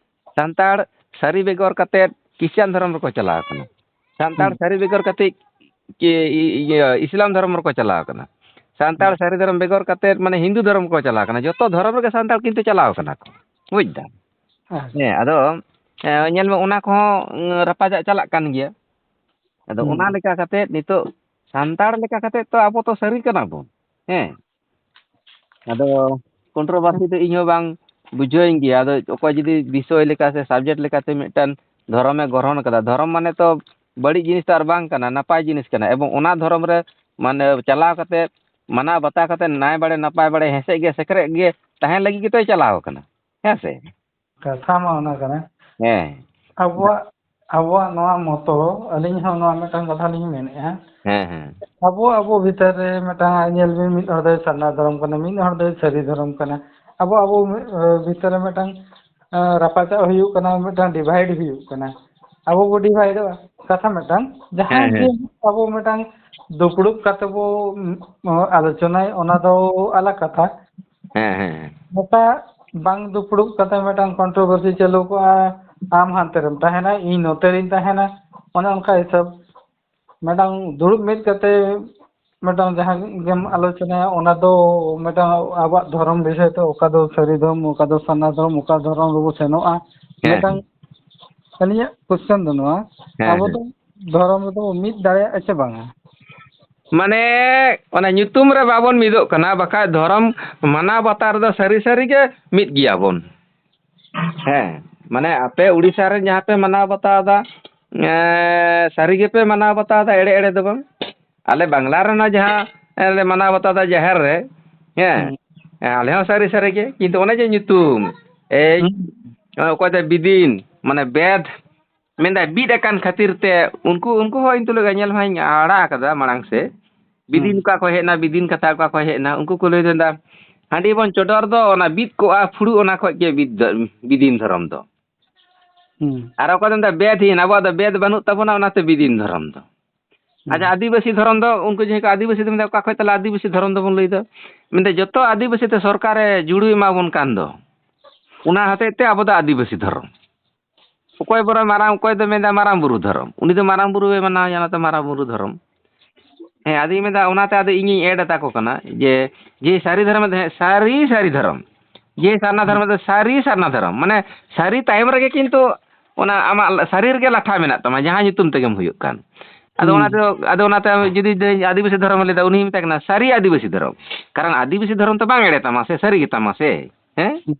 ᱥᱟᱱᱛᱟᱲ ᱥᱟᱹᱨᱤ ᱵᱮᱜᱚᱨ ᱠᱟᱛᱮᱫ ᱠᱷᱨᱤᱥᱪᱟᱱ ᱫᱷᱚᱨᱚᱢ ᱨᱮᱠᱚ ᱪᱟᱞᱟᱣ ᱠᱟᱱᱟ᱾ ᱥᱟᱱᱛᱟᱲ ᱦᱩᱸ᱾ ᱥᱟᱹᱨᱤ ᱵᱮᱜᱚᱨ ᱠᱟᱛᱮᱫ ᱠᱤ-, ᱤ-, ᱤᱭᱟᱹ, ᱤᱥᱞᱟᱢ ᱫᱷᱚᱨᱚᱢ ᱨᱮᱠᱚ ᱪᱟᱞᱟᱣ ᱠᱟᱱᱟ᱾ ᱥᱟᱱᱛᱟᱲ ᱦᱩᱸ᱾ ᱥᱟᱹᱨᱤ ᱫᱷᱚᱨᱚᱢ ᱵᱮᱜᱚᱨ ᱠᱟᱛᱮᱫ, ᱢᱟᱱᱮ, ᱦᱤᱱᱫᱩ ᱫᱷᱚᱨᱚᱢ ᱨᱮᱠᱚ ᱪᱟᱞᱟᱣ ᱠᱟᱱᱟ᱾ ᱡᱚᱛᱚ ᱫᱷᱚᱨᱚᱢ ᱨᱮᱜᱮ ᱥᱟᱱᱛᱟᱲ ᱠᱤᱱᱛᱩ ᱪᱟᱞᱟᱣ ᱠᱟᱱᱟ ᱠᱚ᱾ ᱵᱩᱡᱽ ᱫᱟᱢ? ᱦᱮᱸ᱾ ᱦᱮᱸ, ᱟᱫᱚ, ᱮᱸ, ᱧᱮᱞ ᱢᱮ, ᱚᱱᱟ ᱠᱚᱦᱚᱸ, ᱩᱸ, ᱨᱟᱯᱟᱪᱟᱜ ᱪᱟᱞᱟᱜ ᱠᱟᱱ ᱜᱮᱭᱟ᱾ ᱟᱫᱚ ᱦᱩᱸ᱾ ᱚᱱᱟ ᱞᱮᱠᱟ ᱠᱟᱛᱮᱫ ᱱᱤᱛᱚᱜ ᱥᱟᱱᱛᱟᱲ ᱞᱮᱠᱟ ᱠᱟᱛᱮᱫ ᱛᱚ ᱟᱵᱚ ᱛᱚ ᱥᱟᱹᱨᱤ ᱠᱟᱱᱟ ᱵᱚᱱ᱾ ᱦᱮᱸ᱾ ᱟᱫᱚ controversy ᱫᱚ ᱤᱧ ᱦᱚᱸ ᱵᱟᱝ ᱵᱩᱡᱷᱟᱹᱣᱤᱧ ᱜᱮᱭᱟ᱾ ᱟᱫᱚ ᱚᱠᱚᱭ ᱡᱩᱫᱤ ᱵᱤᱥᱚᱭ ᱞᱮᱠᱟ ᱥᱮ subject ᱞᱮᱠᱟᱛᱮ ᱢᱤᱫᱴᱟᱝ ᱫᱷᱚᱨᱚᱢᱮ ᱜᱨᱚᱦᱚᱱ ᱠᱟᱫᱟ, ᱫᱷᱚᱨᱚᱢ ᱢᱟᱱᱮ ᱛᱚ ᱵᱟᱹᱲᱤᱡ ᱡᱤᱱᱤᱥ ᱛᱚ ᱟᱨ ᱵᱟᱝ ᱠᱟᱱᱟ, ᱱᱟᱯᱟᱭ ᱡᱤᱱᱤᱥ ᱠᱟᱱᱟ᱾ ᱮᱵᱚᱝ ᱚᱱᱟ ᱫᱷᱚᱨᱚᱢ ᱨᱮ, ᱢᱟᱱᱮ, ᱪᱟᱞᱟᱣ ᱠᱟᱛᱮ, ᱢᱟᱱᱟᱣ ᱵᱟᱛᱟᱣ ᱠᱟᱛᱮ, ᱱᱟᱭ ᱵᱟᱲᱮ ᱱᱟᱯᱟᱭ ᱵᱟᱲᱮ ᱦᱮᱸᱥᱮᱡ ᱜᱮ ᱥᱮᱠᱨᱮᱡ ᱜᱮ ᱛᱟᱦᱮᱱ ᱞᱟᱹᱜᱤᱫ ᱜᱮᱛᱚᱭ ᱪᱟᱞᱟᱣ ᱠᱟᱱᱟ᱾ ᱦᱮᱸ ᱥᱮ? ᱠᱟᱛᱷᱟ ᱢᱟ ᱚᱱᱟ ᱠᱟᱱᱟ᱾ ᱦᱮᱸ᱾ ᱟᱵᱚᱣᱟᱜ, ᱟᱵᱚᱣᱟᱜ ᱱᱚᱣᱟ ᱢᱚᱛᱚ, ᱟᱹᱞᱤᱧ ᱦᱚᱸ ᱱᱚᱣᱟ ᱢᱤᱫᱴᱟᱝ ᱠᱟᱛᱷᱟ ᱞᱤᱧ ᱢᱮᱱᱮᱫᱼᱟ᱾ ᱦᱮᱸ, ᱦᱮᱸ᱾ ᱟᱵᱚ, ᱟᱵᱚ ᱵᱷᱤᱛᱟᱹᱨ ᱨᱮ ᱢᱤᱫᱴᱟᱝ ᱧᱮᱞ ᱵᱤᱱ, ᱢᱤᱫ ᱦᱚᱲ ᱫᱚᱭ ᱥᱟᱨᱱᱟ ᱫᱷᱚᱨᱚᱢ ᱠᱟᱱᱟ, ᱢᱤᱫ ᱦᱚᱲ ᱫᱚᱭ ᱥᱟᱹᱨᱤ ᱫᱷᱚᱨᱚᱢ ᱠᱟᱱᱟ᱾ ᱟᱵᱚ, ᱟᱵᱚ ᱢᱤᱫ, ᱟᱹ, ᱵᱷᱤᱛᱟᱹᱨ ᱨᱮ ᱢᱤᱫᱴᱟᱝ, ᱟᱹ, ᱨᱟᱯᱟᱪᱟᱜ ᱦᱩᱭᱩᱜ ᱠᱟᱱᱟ, ᱢᱤᱫᱴᱟᱝ divide ᱦᱩᱭᱩᱜ ᱠᱟᱱᱟ᱾ ᱟᱵᱚ ᱵᱚ divideᱚᱜᱼᱟ, ᱠᱟᱛᱷᱟ ᱢᱤᱫᱴᱟᱝ, ᱡᱟᱦᱟᱸᱭ ᱦᱮᱸ, ᱜᱮ ᱦᱮᱸ᱾ ᱟᱵᱚ ᱢᱤᱫᱴᱟᱝ ᱫᱩᱯᱲᱩᱵ ᱠᱟᱛᱮ ᱵᱚ, ᱩᱸ, ᱟᱞᱳᱪᱚᱱᱟᱭ, ᱚᱱᱟ ᱫᱚ ᱟᱞᱟᱜᱽ ᱠᱟᱛᱷᱟ᱾ ᱦᱮᱸ, ᱦᱮᱸ, ᱦᱮᱸ᱾ ᱱᱚᱝᱠᱟ ᱵᱟᱝ ᱫᱩᱯᱲᱩᱵ ᱠᱟᱛᱮ ᱢᱤᱫᱴᱟᱝ controversy ᱪᱟᱹᱞᱩ ᱠᱚᱜᱼᱟ, ᱟᱢ ᱦᱟᱱᱛᱮ ᱨᱮᱢ ᱛᱟᱦᱮᱱᱟ, ᱤᱧ ᱱᱚᱛᱮ ᱨᱤᱧ ᱛᱟᱦᱮᱱᱟ, ᱚᱱᱮ ᱚᱱᱠᱟ ᱦᱤᱥᱟᱹᱵ ᱢᱤᱫᱴᱟᱝ ᱫᱩᱲᱩᱵ ᱢᱤᱫ ᱠᱟᱛᱮ ᱢᱤᱫᱴᱟᱝ ᱡᱟᱦᱟᱸ ᱜᱮᱢ ᱟᱞᱳᱪᱚᱱᱟᱭᱟ, ᱚᱱᱟ ᱫᱚ ᱢᱤᱫᱴᱟᱝ ᱟᱵᱚᱣᱟᱜ ᱫᱷᱚᱨᱚᱢ ᱵᱤᱥᱚᱭ ᱛᱮ, ᱚᱠᱟ ᱫᱚ ᱥᱟᱹᱨᱤ ᱫᱷᱚᱨᱚᱢ, ᱚᱠᱟ ᱫᱚ ᱥᱟᱨᱱᱟ ᱫᱷᱚᱨᱚᱢ, ᱚᱠᱟ ᱫᱷᱚᱨᱚᱢ ᱨᱮᱵᱚ ᱥᱮᱱᱚᱜᱼᱟ᱾ ᱦᱮᱸ, ᱢᱤᱫᱴᱟᱝ ᱦᱮᱸ᱾ ᱟᱹᱞᱤᱧᱟᱜ question ᱫᱚ ᱱᱚᱣᱟ, ᱦᱮᱸ, ᱟᱵᱚ ᱦᱮᱸ᱾ ᱫᱚ ᱫᱷᱚᱨᱚᱢ ᱨᱮᱫᱚ ᱢᱤᱫ ᱫᱟᱲᱮᱭᱟᱜᱼᱟ ᱪᱮ ᱵᱟᱝᱟ? ᱢᱟᱱᱮ, ᱚᱱᱟ ᱧᱩᱛᱩᱢ ᱨᱮ ᱵᱟᱵᱚᱱ ᱢᱤᱫᱚᱜ ᱠᱟᱱᱟ, ᱵᱟᱠᱷᱟᱡ ᱫᱷᱚᱨᱚᱢ ᱢᱟᱱᱟᱣ ᱵᱟᱛᱟᱣ ᱨᱮᱫᱚ ᱥᱟᱹᱨᱤ ᱥᱟᱹᱨᱤ ᱜᱮ ᱢᱤᱫ ᱜᱮᱭᱟᱵᱚᱱ᱾ ᱦᱮᱸ, ᱢᱟᱱᱮ, ᱟᱯᱮ ᱩᱲᱤᱥᱥᱟ ᱨᱮ ᱡᱟᱦᱟᱸ ᱯᱮ ᱢᱟᱱᱟᱣ ᱵᱟᱛᱟᱣ ᱮᱫᱟ, ᱮᱸ, ᱥᱟᱹᱨᱤ ᱜᱮᱯᱮ ᱢᱟᱱᱟᱣ ᱵᱟᱛᱟᱣ ᱮᱫᱟ, ᱮᱲᱮ ᱮᱲᱮ ᱫᱚ ᱵᱟᱝ᱾ ᱟᱞᱮ ᱵᱟᱝᱞᱟ ᱨᱮᱱᱟᱜ ᱡᱟᱦᱟᱸ, ᱮᱸ, ᱞᱮ ᱢᱟᱱᱟᱣ ᱵᱟᱛᱟᱣ ᱮᱫᱟ ᱡᱟᱦᱮᱨ ᱨᱮ, ᱦᱮᱸ, ᱦᱩᱸ᱾ ᱦᱮᱸ, ᱟᱞᱮ ᱦᱚᱸ ᱥᱟᱹᱨᱤ ᱥᱟᱹᱨᱤ ᱜᱮ, ᱠᱤᱱᱛᱩ ᱚᱱᱮ ᱡᱮ ᱧᱩᱛᱩᱢ, ᱮᱭ, ᱦᱩᱸ᱾ ᱚᱠᱚᱭ ᱫᱚ ᱵᱤᱫᱤᱱ, ᱢᱟᱱᱮ ᱵᱮᱫ, ᱢᱮᱱᱫᱟᱭ ᱵᱤᱫ ᱟᱠᱟᱱ ᱠᱷᱟᱹᱛᱤᱨ ᱛᱮ ᱩᱱᱠᱩ, ᱩᱱᱠᱩ ᱦᱚᱸ ᱤᱧ ᱛᱩᱞᱩᱡ ᱧᱮᱞ ᱢᱟᱧ ᱟᱲᱟᱜ ᱟᱠᱟᱫᱟ ᱢᱟᱲᱟᱝ ᱥᱮ᱾ ᱵᱤᱫᱤᱱ ᱦᱩᱸ᱾ ᱚᱠᱟ ᱠᱷᱚᱱ ᱦᱮᱡ ᱮᱱᱟ, ᱵᱤᱫᱤᱱ ᱠᱟᱛᱷᱟ ᱚᱠᱟ ᱠᱷᱚᱱ ᱦᱮᱡ ᱮᱱᱟ, ᱩᱱᱠᱩ ᱠᱚ ᱞᱟᱹᱭ ᱫᱟ, ᱦᱟᱺᱰᱤ ᱵᱚᱱ ᱪᱚᱰᱚᱨ ᱫᱚ, ᱚᱱᱟ ᱵᱤᱫ ᱠᱚᱜᱼᱟ ᱯᱷᱩᱲᱩᱜ, ᱚᱱᱟ ᱠᱷᱚᱱ ᱜᱮ ᱵᱤᱫ ᱫᱚ, ᱵᱤᱫᱤᱱ ᱫᱷᱚᱨᱚᱢ ᱫᱚ᱾ ᱦᱩᱸ᱾ ᱟᱨ ᱚᱠᱚᱭ ᱫᱚ ᱢᱮᱱᱫᱟ ᱵᱮᱫ ᱦᱤᱱ, ᱟᱵᱚᱣᱟᱜ ᱫᱚ ᱵᱮᱫ ᱵᱟᱹᱱᱩᱜ ᱛᱟᱵᱚᱱᱟ, ᱚᱱᱟᱛᱮ ᱵᱤᱫᱤᱱ ᱫᱷᱚᱨᱚᱢ ᱫᱚ᱾ ᱦᱩᱸ᱾ ᱟᱪᱪᱷᱟ, ᱟᱹᱫᱤᱵᱟᱹᱥᱤ ᱫᱷᱚᱨᱚᱢ ᱫᱚ, ᱩᱱᱠᱩ ᱡᱟᱦᱟᱸᱭ ᱠᱚ ᱟᱹᱫᱤᱵᱟᱹᱥᱤ ᱫᱚ ᱢᱮᱱᱫᱟ, ᱚᱠᱟ ᱠᱷᱚᱱ ᱛᱟᱦᱞᱮ ᱟᱹᱫᱤᱵᱟᱹᱥᱤ ᱫᱷᱚᱨᱚᱢ ᱫᱚᱵᱚᱱ ᱞᱟᱹᱭ ᱫᱟ? ᱢᱮᱱᱫᱟ ᱡᱚᱛᱚ ᱟᱹᱫᱤᱵᱟᱹᱥᱤ ᱛᱮ ᱥᱚᱨᱠᱟᱨᱮ ᱡᱩᱲᱩᱭ ᱮᱢᱟ ᱵᱚᱱ ᱠᱟᱱ ᱫᱚ, ᱚᱱᱟ ᱦᱚᱛᱮᱡ ᱛᱮ ᱟᱵᱚ ᱫᱚ ᱟᱹᱫᱤᱵᱟᱹᱥᱤ ᱫᱷᱚᱨᱚᱢ᱾ ᱚᱠᱚᱭ ᱵᱚᱨᱚᱝ ᱢᱟᱨᱟᱝ, ᱚᱠᱚᱭ ᱫᱚ ᱢᱮᱱᱫᱟ ᱢᱟᱨᱟᱝ ᱵᱩᱨᱩ ᱫᱷᱚᱨᱚᱢ, ᱩᱱᱤ ᱫᱚ ᱢᱟᱨᱟᱝ ᱵᱩᱨᱩᱭ ᱢᱟᱱᱟᱣᱮᱭᱟ, ᱚᱱᱟᱛᱮ ᱢᱟᱨᱟᱝ ᱵᱩᱨᱩ ᱫᱷᱚᱨᱚᱢ᱾ ᱦᱮᱸ, ᱟᱫᱚᱧ ᱢᱮᱱᱫᱟ, ᱚᱱᱟᱛᱮ ᱟᱫᱚ ᱤᱧᱤᱧ ᱮᱰ ᱟᱛᱟ ᱠᱚ ᱠᱟᱱᱟ ᱡᱮ, ᱡᱮ ᱥᱟᱹᱨᱤ ᱫᱷᱚᱨᱚᱢ ᱫᱚ, ᱦᱮᱸ, ᱥᱟᱹᱨᱤ, ᱥᱟᱹᱨᱤ ᱫᱷᱚᱨᱚᱢ, ᱡᱮ ᱥᱟᱨᱱᱟ ᱦᱩᱸ᱾ ᱫᱷᱚᱨᱚᱢ ᱫᱚ ᱥᱟᱹᱨᱤ, ᱥᱟᱨᱱᱟ ᱫᱷᱚᱨᱚᱢ, ᱢᱟᱱᱮ ᱥᱟᱹᱨᱤ ᱛᱟᱭᱚᱢ ᱨᱮᱜᱮ ᱠᱤᱱᱛᱩ ᱚᱱᱟ ᱟᱢᱟᱜ ᱥᱟᱹᱨᱤ ᱨᱮᱜᱮ ᱞᱟᱴᱷᱟ ᱢᱮᱱᱟᱜ ᱛᱟᱢᱟ, ᱡᱟᱦᱟᱸ ᱧᱩᱛᱩᱢ ᱛᱮᱜᱮᱢ ᱦᱩᱭᱩᱜ ᱠᱟᱱ᱾ ᱟᱫᱚ ᱦᱩᱸ᱾ ᱚᱱᱟᱛᱮ, ᱟᱫᱚ ᱚᱱᱟᱛᱮ ᱡᱩᱫᱤ ᱟᱹᱫᱤᱵᱟᱹᱥᱤ ᱫᱷᱚᱨᱚᱢ ᱞᱟᱹᱭᱫᱟ, ᱩᱱᱤ ᱢᱮᱛᱟᱭ ᱠᱟᱱᱟ ᱥᱟᱹᱨᱤ ᱟᱹᱫᱤᱵᱟᱹᱥᱤ ᱫᱷᱚᱨᱚᱢ, ᱠᱟᱨᱚᱱ ᱟᱹᱫᱤᱵᱟᱹᱥᱤ ᱫᱷᱚᱨᱚᱢ ᱛᱚ ᱵᱟᱝ ᱮᱲᱮ ᱛᱟᱢᱟ ᱥᱮ, ᱥᱟᱹᱨᱤ ᱜᱮᱛᱟᱢᱟ ᱥᱮ, ᱦᱮᱸ? ᱦᱩᱸ᱾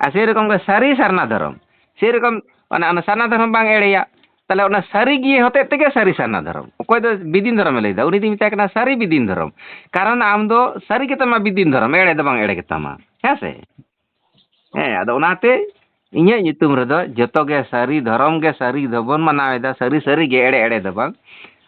ᱟᱨ ᱥᱮᱨᱚᱠᱚᱢ ᱜᱮ ᱥᱟᱹᱨᱤ ᱥᱟᱨᱱᱟ ᱫᱷᱚᱨᱚᱢ, ᱥᱮᱨᱚᱠᱚᱢ ᱚᱱᱟ, ᱚᱱᱟ ᱥᱟᱨᱱᱟ ᱫᱷᱚᱨᱚᱢ ᱵᱟᱝ ᱮᱲᱮᱭᱟ, ᱛᱟᱦᱞᱮ ᱚᱱᱟ ᱥᱟᱹᱨᱤ ᱜᱮ ᱦᱚᱛᱮᱡ ᱛᱮᱜᱮ ᱥᱟᱹᱨᱤ ᱥᱟᱨᱱᱟ ᱫᱷᱚᱨᱚᱢ᱾ ᱚᱠᱚᱭ ᱫᱚ ᱵᱤᱫᱤᱱ ᱫᱷᱚᱨᱚᱢᱮ ᱞᱟᱹᱭᱫᱟ, ᱩᱱᱤ ᱫᱚᱧ ᱢᱮᱛᱟᱭ ᱠᱟᱱᱟ ᱥᱟᱹᱨᱤ ᱵᱤᱫᱤᱱ ᱫᱷᱚᱨᱚᱢ, ᱠᱟᱨᱚᱱ ᱟᱢ ᱫᱚ ᱥᱟᱹᱨᱤ ᱜᱮᱛᱟᱢᱟ ᱵᱤᱫᱤᱱ ᱫᱷᱚᱨᱚᱢ, ᱮᱲᱮ ᱫᱚ ᱵᱟᱝ ᱮᱲᱮ ᱜᱮᱛᱟᱢᱟ, ᱦᱮᱸ ᱥᱮ? ᱦᱮᱸ, ᱟᱫᱚ ᱚᱱᱟᱛᱮ ᱤᱧᱟᱹᱜ ᱧᱩᱛᱩᱢ ᱨᱮᱫᱚ ᱡᱚᱛᱚ ᱜᱮ ᱥᱟᱹᱨᱤ ᱫᱷᱚᱨᱚᱢ ᱜᱮ ᱥᱟᱹᱨᱤ ᱫᱚᱵᱚᱱ ᱢᱟᱱᱟᱣ ᱮᱫᱟ, ᱥᱟᱹᱨᱤ ᱥᱟᱹᱨᱤ ᱜᱮ, ᱮᱲᱮ ᱮᱲᱮ ᱫᱚ ᱵᱟᱝ᱾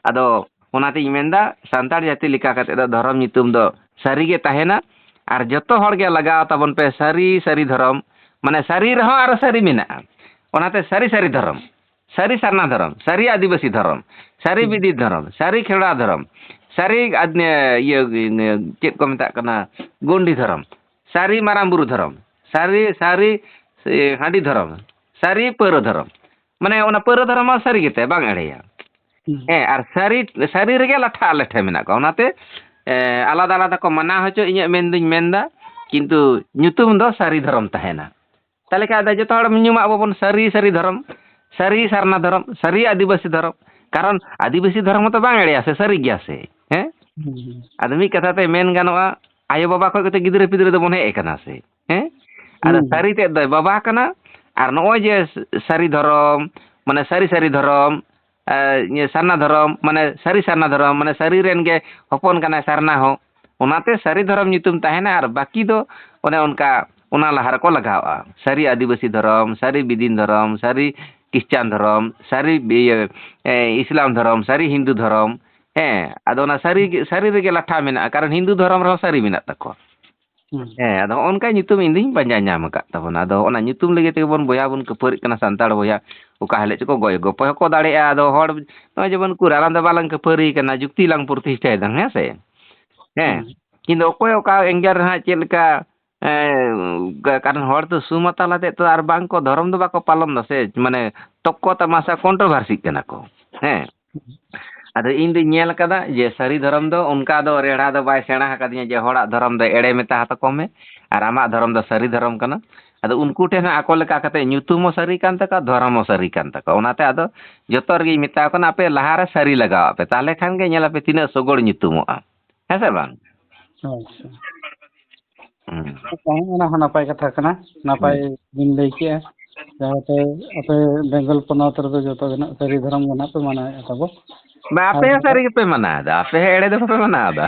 ᱟᱫᱚ ᱚᱱᱟᱛᱤᱧ ᱢᱮᱱᱫᱟ, ᱥᱟᱱᱛᱟᱲ ᱡᱟᱹᱛᱤ ᱞᱮᱠᱟ ᱠᱟᱛᱮ ᱫᱚ ᱫᱷᱚᱨᱚᱢ ᱧᱩᱛᱩᱢ ᱫᱚ ᱥᱟᱹᱨᱤ ᱜᱮ ᱛᱟᱦᱮᱱᱟ᱾ ᱟᱨ ᱡᱚᱛᱚ ᱦᱚᱲ ᱜᱮ ᱞᱟᱜᱟᱣ ᱛᱟᱵᱚᱱ ᱯᱮ ᱥᱟᱹᱨᱤ ᱥᱟᱹᱨᱤ ᱫᱷᱚᱨᱚᱢ, ᱢᱟᱱᱮ ᱥᱟᱹᱨᱤ ᱨᱮᱦᱚᱸ ᱟᱨᱚ ᱥᱟᱹᱨᱤ ᱢᱮᱱᱟᱜᱼᱟ᱾ ᱚᱱᱟᱛᱮ ᱥᱟᱹᱨᱤ ᱥᱟᱹᱨᱤ ᱫᱷᱚᱨᱚᱢ, ᱥᱟᱹᱨᱤ ᱥᱟᱨᱱᱟ ᱫᱷᱚᱨᱚᱢ, ᱥᱟᱹᱨᱤ ᱟᱹᱫᱤᱵᱟᱹᱥᱤ ᱫᱷᱚᱨᱚᱢ, ᱥᱟᱹᱨᱤ ᱦᱩᱸ᱾ ᱵᱤᱫᱤ ᱫᱷᱚᱨᱚᱢ, ᱥᱟᱹᱨᱤ ᱠᱷᱮᱣᱲᱟ ᱫᱷᱚᱨᱚᱢ, ᱥᱟᱹᱨᱤ ᱟᱫ-, ᱤᱭᱟᱹ, ᱪᱮᱫ ᱠᱚ ᱢᱮᱛᱟᱜ ᱠᱟᱱᱟ, ᱜᱚᱱᱰᱤ ᱫᱷᱚᱨᱚᱢ, ᱥᱟᱹᱨᱤ ᱢᱟᱨᱟᱝ ᱵᱩᱨᱩ ᱫᱷᱚᱨᱚᱢ, ᱥᱟᱹᱨᱤ, ᱥᱟᱹᱨᱤ, ᱮ, ᱦᱟᱺᱰᱤ ᱫᱷᱚᱨᱚᱢ, ᱥᱟᱹᱨᱤ ᱯᱟᱹᱣᱨᱟᱹ ᱫᱷᱚᱨᱚᱢ᱾ ᱢᱟᱱᱮ ᱚᱱᱟ ᱯᱟᱹᱣᱨᱟᱹ ᱫᱷᱚᱨᱚᱢ ᱢᱟ ᱥᱟᱹᱨᱤ ᱜᱮᱛᱟᱭ, ᱵᱟᱝ ᱮᱲᱮᱭᱟ᱾ ᱦᱩᱸ᱾ ᱦᱮᱸ, ᱟᱨ ᱥᱟᱹᱨᱤ, ᱥᱟᱹᱨᱤ ᱨᱮᱜᱮ ᱞᱟᱴᱷᱟ ᱟᱞᱮ ᱴᱷᱮᱱ ᱢᱮᱱᱟᱜ ᱠᱚᱣᱟ᱾ ᱚᱱᱟᱛᱮ, ᱮ, ᱟᱞᱟᱫᱟ ᱟᱞᱟᱫᱟ ᱠᱚ ᱢᱟᱱᱟᱣ ᱦᱚᱪᱚ, ᱤᱧᱟᱹᱜ ᱢᱮᱱ ᱫᱩᱧ ᱢᱮᱱᱫᱟ, ᱠᱤᱱᱛᱩ ᱧᱩᱛᱩᱢ ᱫᱚ ᱥᱟᱹᱨᱤ ᱫᱷᱚᱨᱚᱢ ᱛᱟᱦᱮᱱᱟ᱾ ᱛᱟᱦᱞᱮ ᱠᱷᱟᱱ ᱫᱚ ᱡᱚᱛᱚ ᱦᱚᱲ ᱧᱩᱢᱟᱜ ᱵᱟᱵᱚᱱ ᱥᱟᱹᱨᱤ, ᱥᱟᱹᱨᱤ ᱫᱷᱚᱨᱚᱢ, ᱥᱟᱹᱨᱤ ᱥᱟᱨᱱᱟ ᱫᱷᱚᱨᱚᱢ, ᱥᱟᱹᱨᱤ ᱟᱹᱫᱤᱵᱟᱹᱥᱤ ᱫᱷᱚᱨᱚᱢ᱾ ᱠᱟᱨᱚᱱ ᱟᱹᱫᱤᱵᱟᱹᱥᱤ ᱫᱷᱚᱨᱚᱢ ᱢᱟᱛᱚ ᱵᱟᱝ ᱮᱲᱮᱭᱟ ᱥᱮ, ᱥᱟᱹᱨᱤ ᱜᱮᱭᱟ ᱥᱮ? ᱦᱮᱸ? ᱦᱩᱸ᱾ ᱟᱫᱚ ᱢᱤᱫ ᱠᱟᱛᱷᱟ ᱛᱮ ᱢᱮᱱ ᱜᱟᱱᱚᱜᱼᱟ, ᱟᱭᱳ ᱵᱟᱵᱟ ᱠᱷᱚᱱ ᱠᱟᱛᱮ ᱜᱤᱫᱽᱨᱟᱹ ᱯᱤᱫᱽᱨᱟᱹ ᱫᱚᱵᱚᱱ ᱦᱮᱡ ᱟᱠᱟᱱᱟ ᱥᱮ? ᱦᱮᱸ? ᱟᱫᱚ ᱦᱩᱸ᱾ ᱥᱟᱹᱨᱤ ᱛᱮᱫ ᱫᱚᱭ ᱵᱟᱵᱟ ᱠᱟᱱᱟ᱾ ᱟᱨ ᱱᱚᱜᱼᱚᱭ ᱡᱮ ᱥᱟᱹᱨᱤ ᱫᱷᱚᱨᱚᱢ, ᱢᱟᱱᱮ ᱥᱟᱹᱨᱤ ᱥᱟᱹᱨᱤ ᱫᱷᱚᱨᱚᱢ, ᱮ, ᱤᱭᱟᱹ, ᱥᱟᱨᱱᱟ ᱫᱷᱚᱨᱚᱢ, ᱢᱟᱱᱮ ᱥᱟᱹᱨᱤ ᱥᱟᱨᱱᱟ ᱫᱷᱚᱨᱚᱢ, ᱢᱟᱱᱮ ᱥᱟᱹᱨᱤ ᱨᱮᱱ ᱜᱮ ᱦᱚᱯᱚᱱ ᱠᱟᱱᱟᱭ ᱥᱟᱨᱱᱟ ᱦᱚᱸ᱾ ᱚᱱᱟᱛᱮ ᱥᱟᱹᱨᱤ ᱫᱷᱚᱨᱚᱢ ᱧᱩᱛᱩᱢ ᱛᱟᱦᱮᱱᱟ, ᱟᱨ ᱵᱟᱹᱠᱤ ᱫᱚ ᱚᱱᱮ ᱚᱱᱠᱟ ᱚᱱᱟ ᱞᱟᱦᱟ ᱨᱮᱠᱚ ᱞᱟᱜᱟᱣᱼᱟ᱾ ᱥᱟᱹᱨᱤ ᱟᱹᱫᱤᱵᱟᱹᱥᱤ ᱫᱷᱚᱨᱚᱢ, ᱥᱟᱹᱨᱤ ᱵᱤᱫᱤᱱ ᱫᱷᱚᱨᱚᱢ, ᱥᱟᱹᱨᱤ ᱠᱷᱨᱤᱥᱪᱟᱱ ᱫᱷᱚᱨᱚᱢ, ᱥᱟᱹᱨᱤ ᱤᱭᱟᱹ, ᱮ, ᱤᱥᱞᱟᱢ ᱫᱷᱚᱨᱚᱢ, ᱥᱟᱹᱨᱤ ᱦᱤᱱᱫᱩ ᱫᱷᱚᱨᱚᱢ᱾ ᱦᱮᱸ, ᱟᱫᱚ ᱚᱱᱟ ᱥᱟᱹᱨᱤ ᱜᱮ, ᱥᱟᱹᱨᱤ ᱨᱮᱜᱮ ᱞᱟᱴᱷᱟ ᱢᱮᱱᱟᱜᱼᱟ, ᱠᱟᱨᱚᱱ ᱦᱤᱱᱫᱩ ᱫᱷᱚᱨᱚᱢ ᱨᱮᱦᱚᱸ ᱥᱟᱹᱨᱤ ᱢᱮᱱᱟᱜ ᱛᱟᱠᱚᱣᱟ᱾ ᱦᱩᱸ᱾ ᱦᱮᱸ, ᱟᱫᱚ ᱦᱚᱸᱜᱼᱚ ᱱᱚᱝᱠᱟ ᱧᱩᱛᱩᱢ ᱤᱧ ᱫᱩᱧ ᱯᱟᱸᱡᱟ ᱧᱟᱢ ᱟᱠᱟᱫ ᱛᱟᱵᱚᱱᱟ᱾ ᱟᱫᱚ ᱚᱱᱟ ᱧᱩᱛᱩᱢ ᱞᱟᱹᱜᱤᱫ ᱛᱮᱜᱮ ᱵᱚᱱ ᱵᱚᱭᱦᱟ ᱵᱚᱱ ᱠᱷᱟᱹᱯᱟᱹᱨᱤᱜ ᱠᱟᱱᱟ, ᱥᱟᱱᱛᱟᱲ ᱵᱚᱭᱦᱟ᱾ ᱚᱠᱟ ᱦᱤᱞᱳᱜ ᱪᱚᱠᱚ ᱜᱚᱡ ᱜᱚᱯᱚᱡ ᱦᱚᱸᱠᱚ ᱫᱟᱲᱮᱭᱟᱜᱼᱟ᱾ ᱟᱫᱚ ᱦᱚᱲ ᱱᱚᱜᱼᱚᱭ ᱡᱮᱢᱚᱱ ᱩᱠᱩᱨ ᱟᱞᱟᱝ ᱫᱚ ᱵᱟᱞᱟᱝ ᱠᱷᱟᱹᱯᱟᱹᱨᱤ ᱠᱟᱱᱟ, ᱡᱩᱠᱛᱤ ᱞᱟᱝ ᱯᱨᱚᱛᱤᱥᱴᱷᱟᱭᱮᱫᱟ, ᱦᱮᱸ ᱥᱮ? ᱦᱮᱸ᱾ ᱦᱩᱸ᱾ ᱠᱤᱱᱛᱩ ᱚᱠᱚᱭ ᱚᱠᱟ angle ᱨᱮ ᱦᱟᱸᱜ ᱪᱮᱫ ᱞᱮᱠᱟ, ᱮᱸ, ᱠᱟ-, ᱠᱟᱨᱚᱱ ᱦᱚᱲ ᱫᱚ ᱥᱩᱢᱟᱛᱟ ᱞᱟᱛᱮ ᱛᱚ ᱟᱨ ᱵᱟᱝ ᱠᱚ, ᱫᱷᱚᱨᱚᱢ ᱫᱚ ᱵᱟᱠᱚ ᱯᱟᱞᱚᱱ ᱫᱟ ᱥᱮ, ᱢᱟᱱᱮ ᱛᱚᱠᱠᱚ ᱛᱟᱢᱟᱥᱟ controversy ᱠᱟᱱᱟ ᱠᱚ᱾ ᱦᱮᱸ᱾ ᱟᱫᱚ ᱤᱧ ᱫᱩᱧ ᱧᱮᱞ ᱟᱠᱟᱫᱟ ᱡᱮ ᱥᱟᱹᱨᱤ ᱫᱷᱚᱨᱚᱢ ᱫᱚ ᱚᱱᱠᱟ ᱫᱚ ᱨᱮᱲᱟ ᱫᱚ ᱵᱟᱭ ᱥᱮᱬᱟ ᱟᱠᱟᱫᱤᱧᱟ ᱡᱮ ᱦᱚᱲᱟᱜ ᱫᱷᱚᱨᱚᱢ ᱫᱚ ᱮᱲᱮ ᱢᱮᱛᱟ ᱦᱟᱛᱟ ᱠᱚᱢ ᱢᱮ ᱟᱨ ᱟᱢᱟᱜ ᱫᱷᱚᱨᱚᱢ ᱫᱚ ᱥᱟᱹᱨᱤ ᱫᱷᱚᱨᱚᱢ ᱠᱟᱱᱟ᱾ ᱟᱫᱚ ᱩᱱᱠᱩ ᱴᱷᱮᱱ ᱦᱚᱸ ᱟᱠᱚ ᱞᱮᱠᱟ ᱠᱟᱛᱮ ᱧᱩᱛᱩᱢ ᱦᱚᱸ ᱥᱟᱹᱨᱤ ᱠᱟᱱ ᱛᱟᱠᱚᱣᱟ, ᱫᱷᱚᱨᱚᱢ ᱦᱚᱸ ᱥᱟᱹᱨᱤ ᱠᱟᱱ ᱛᱟᱠᱚᱣᱟ᱾ ᱚᱱᱟᱛᱮ ᱟᱫᱚ ᱡᱚᱛᱚ ᱨᱮᱜᱮᱧ ᱢᱮᱛᱟ ᱠᱚ ᱠᱟᱱᱟ, ᱟᱯᱮ ᱞᱟᱦᱟ ᱨᱮ ᱥᱟᱹᱨᱤ ᱞᱟᱜᱟᱣ ᱟᱯᱮ, ᱛᱟᱦᱚᱞᱮ ᱠᱷᱟᱱ ᱜᱮ ᱧᱮᱞ ᱟᱯᱮ ᱛᱤᱱᱟᱹᱜ ᱥᱚᱜᱚᱲ ᱧᱩᱛᱩᱢᱚᱜᱼᱟ᱾ ᱦᱮᱸ ᱥᱮ ᱵᱟᱝ? ᱟᱪᱪᱷᱟ᱾ ᱦᱩᱸ᱾ ᱟᱪᱪᱷᱟ, ᱚᱱᱟ ᱦᱚᱸ ᱱᱟᱯᱟᱭ ᱠᱟᱛᱷᱟ ᱠᱟᱱᱟ, ᱱᱟᱯᱟᱭ ᱦᱩᱸ᱾ ᱵᱤᱱ ᱞᱟᱹᱭ ᱠᱮᱜᱼᱟ᱾ ᱡᱟᱦᱟᱸ ᱛᱮ ᱟᱯᱮ ᱵᱮᱝᱜᱚᱞ ᱯᱚᱱᱚᱛ ᱨᱮᱫᱚ ᱡᱚᱛᱚ ᱜᱮ ᱱᱟᱜ ᱥᱟᱹᱨᱤ ᱫᱷᱚᱨᱚᱢ ᱜᱮ ᱱᱟᱜ ᱯᱮ ᱢᱟᱱᱟᱣᱮᱫᱼᱟ ᱛᱟᱵᱚ᱾ ᱵᱟ, ᱟᱯᱮ ᱟᱨ ᱦᱚᱸ ᱥᱟᱹᱨᱤ ᱜᱮᱯᱮ ᱢᱟᱱᱟᱣ ᱮᱫᱟ, ᱟᱯᱮ ᱦᱚᱸ ᱮᱲᱮ ᱫᱚ ᱵᱟᱯᱮ ᱢᱟᱱᱟᱣ ᱮᱫᱟ᱾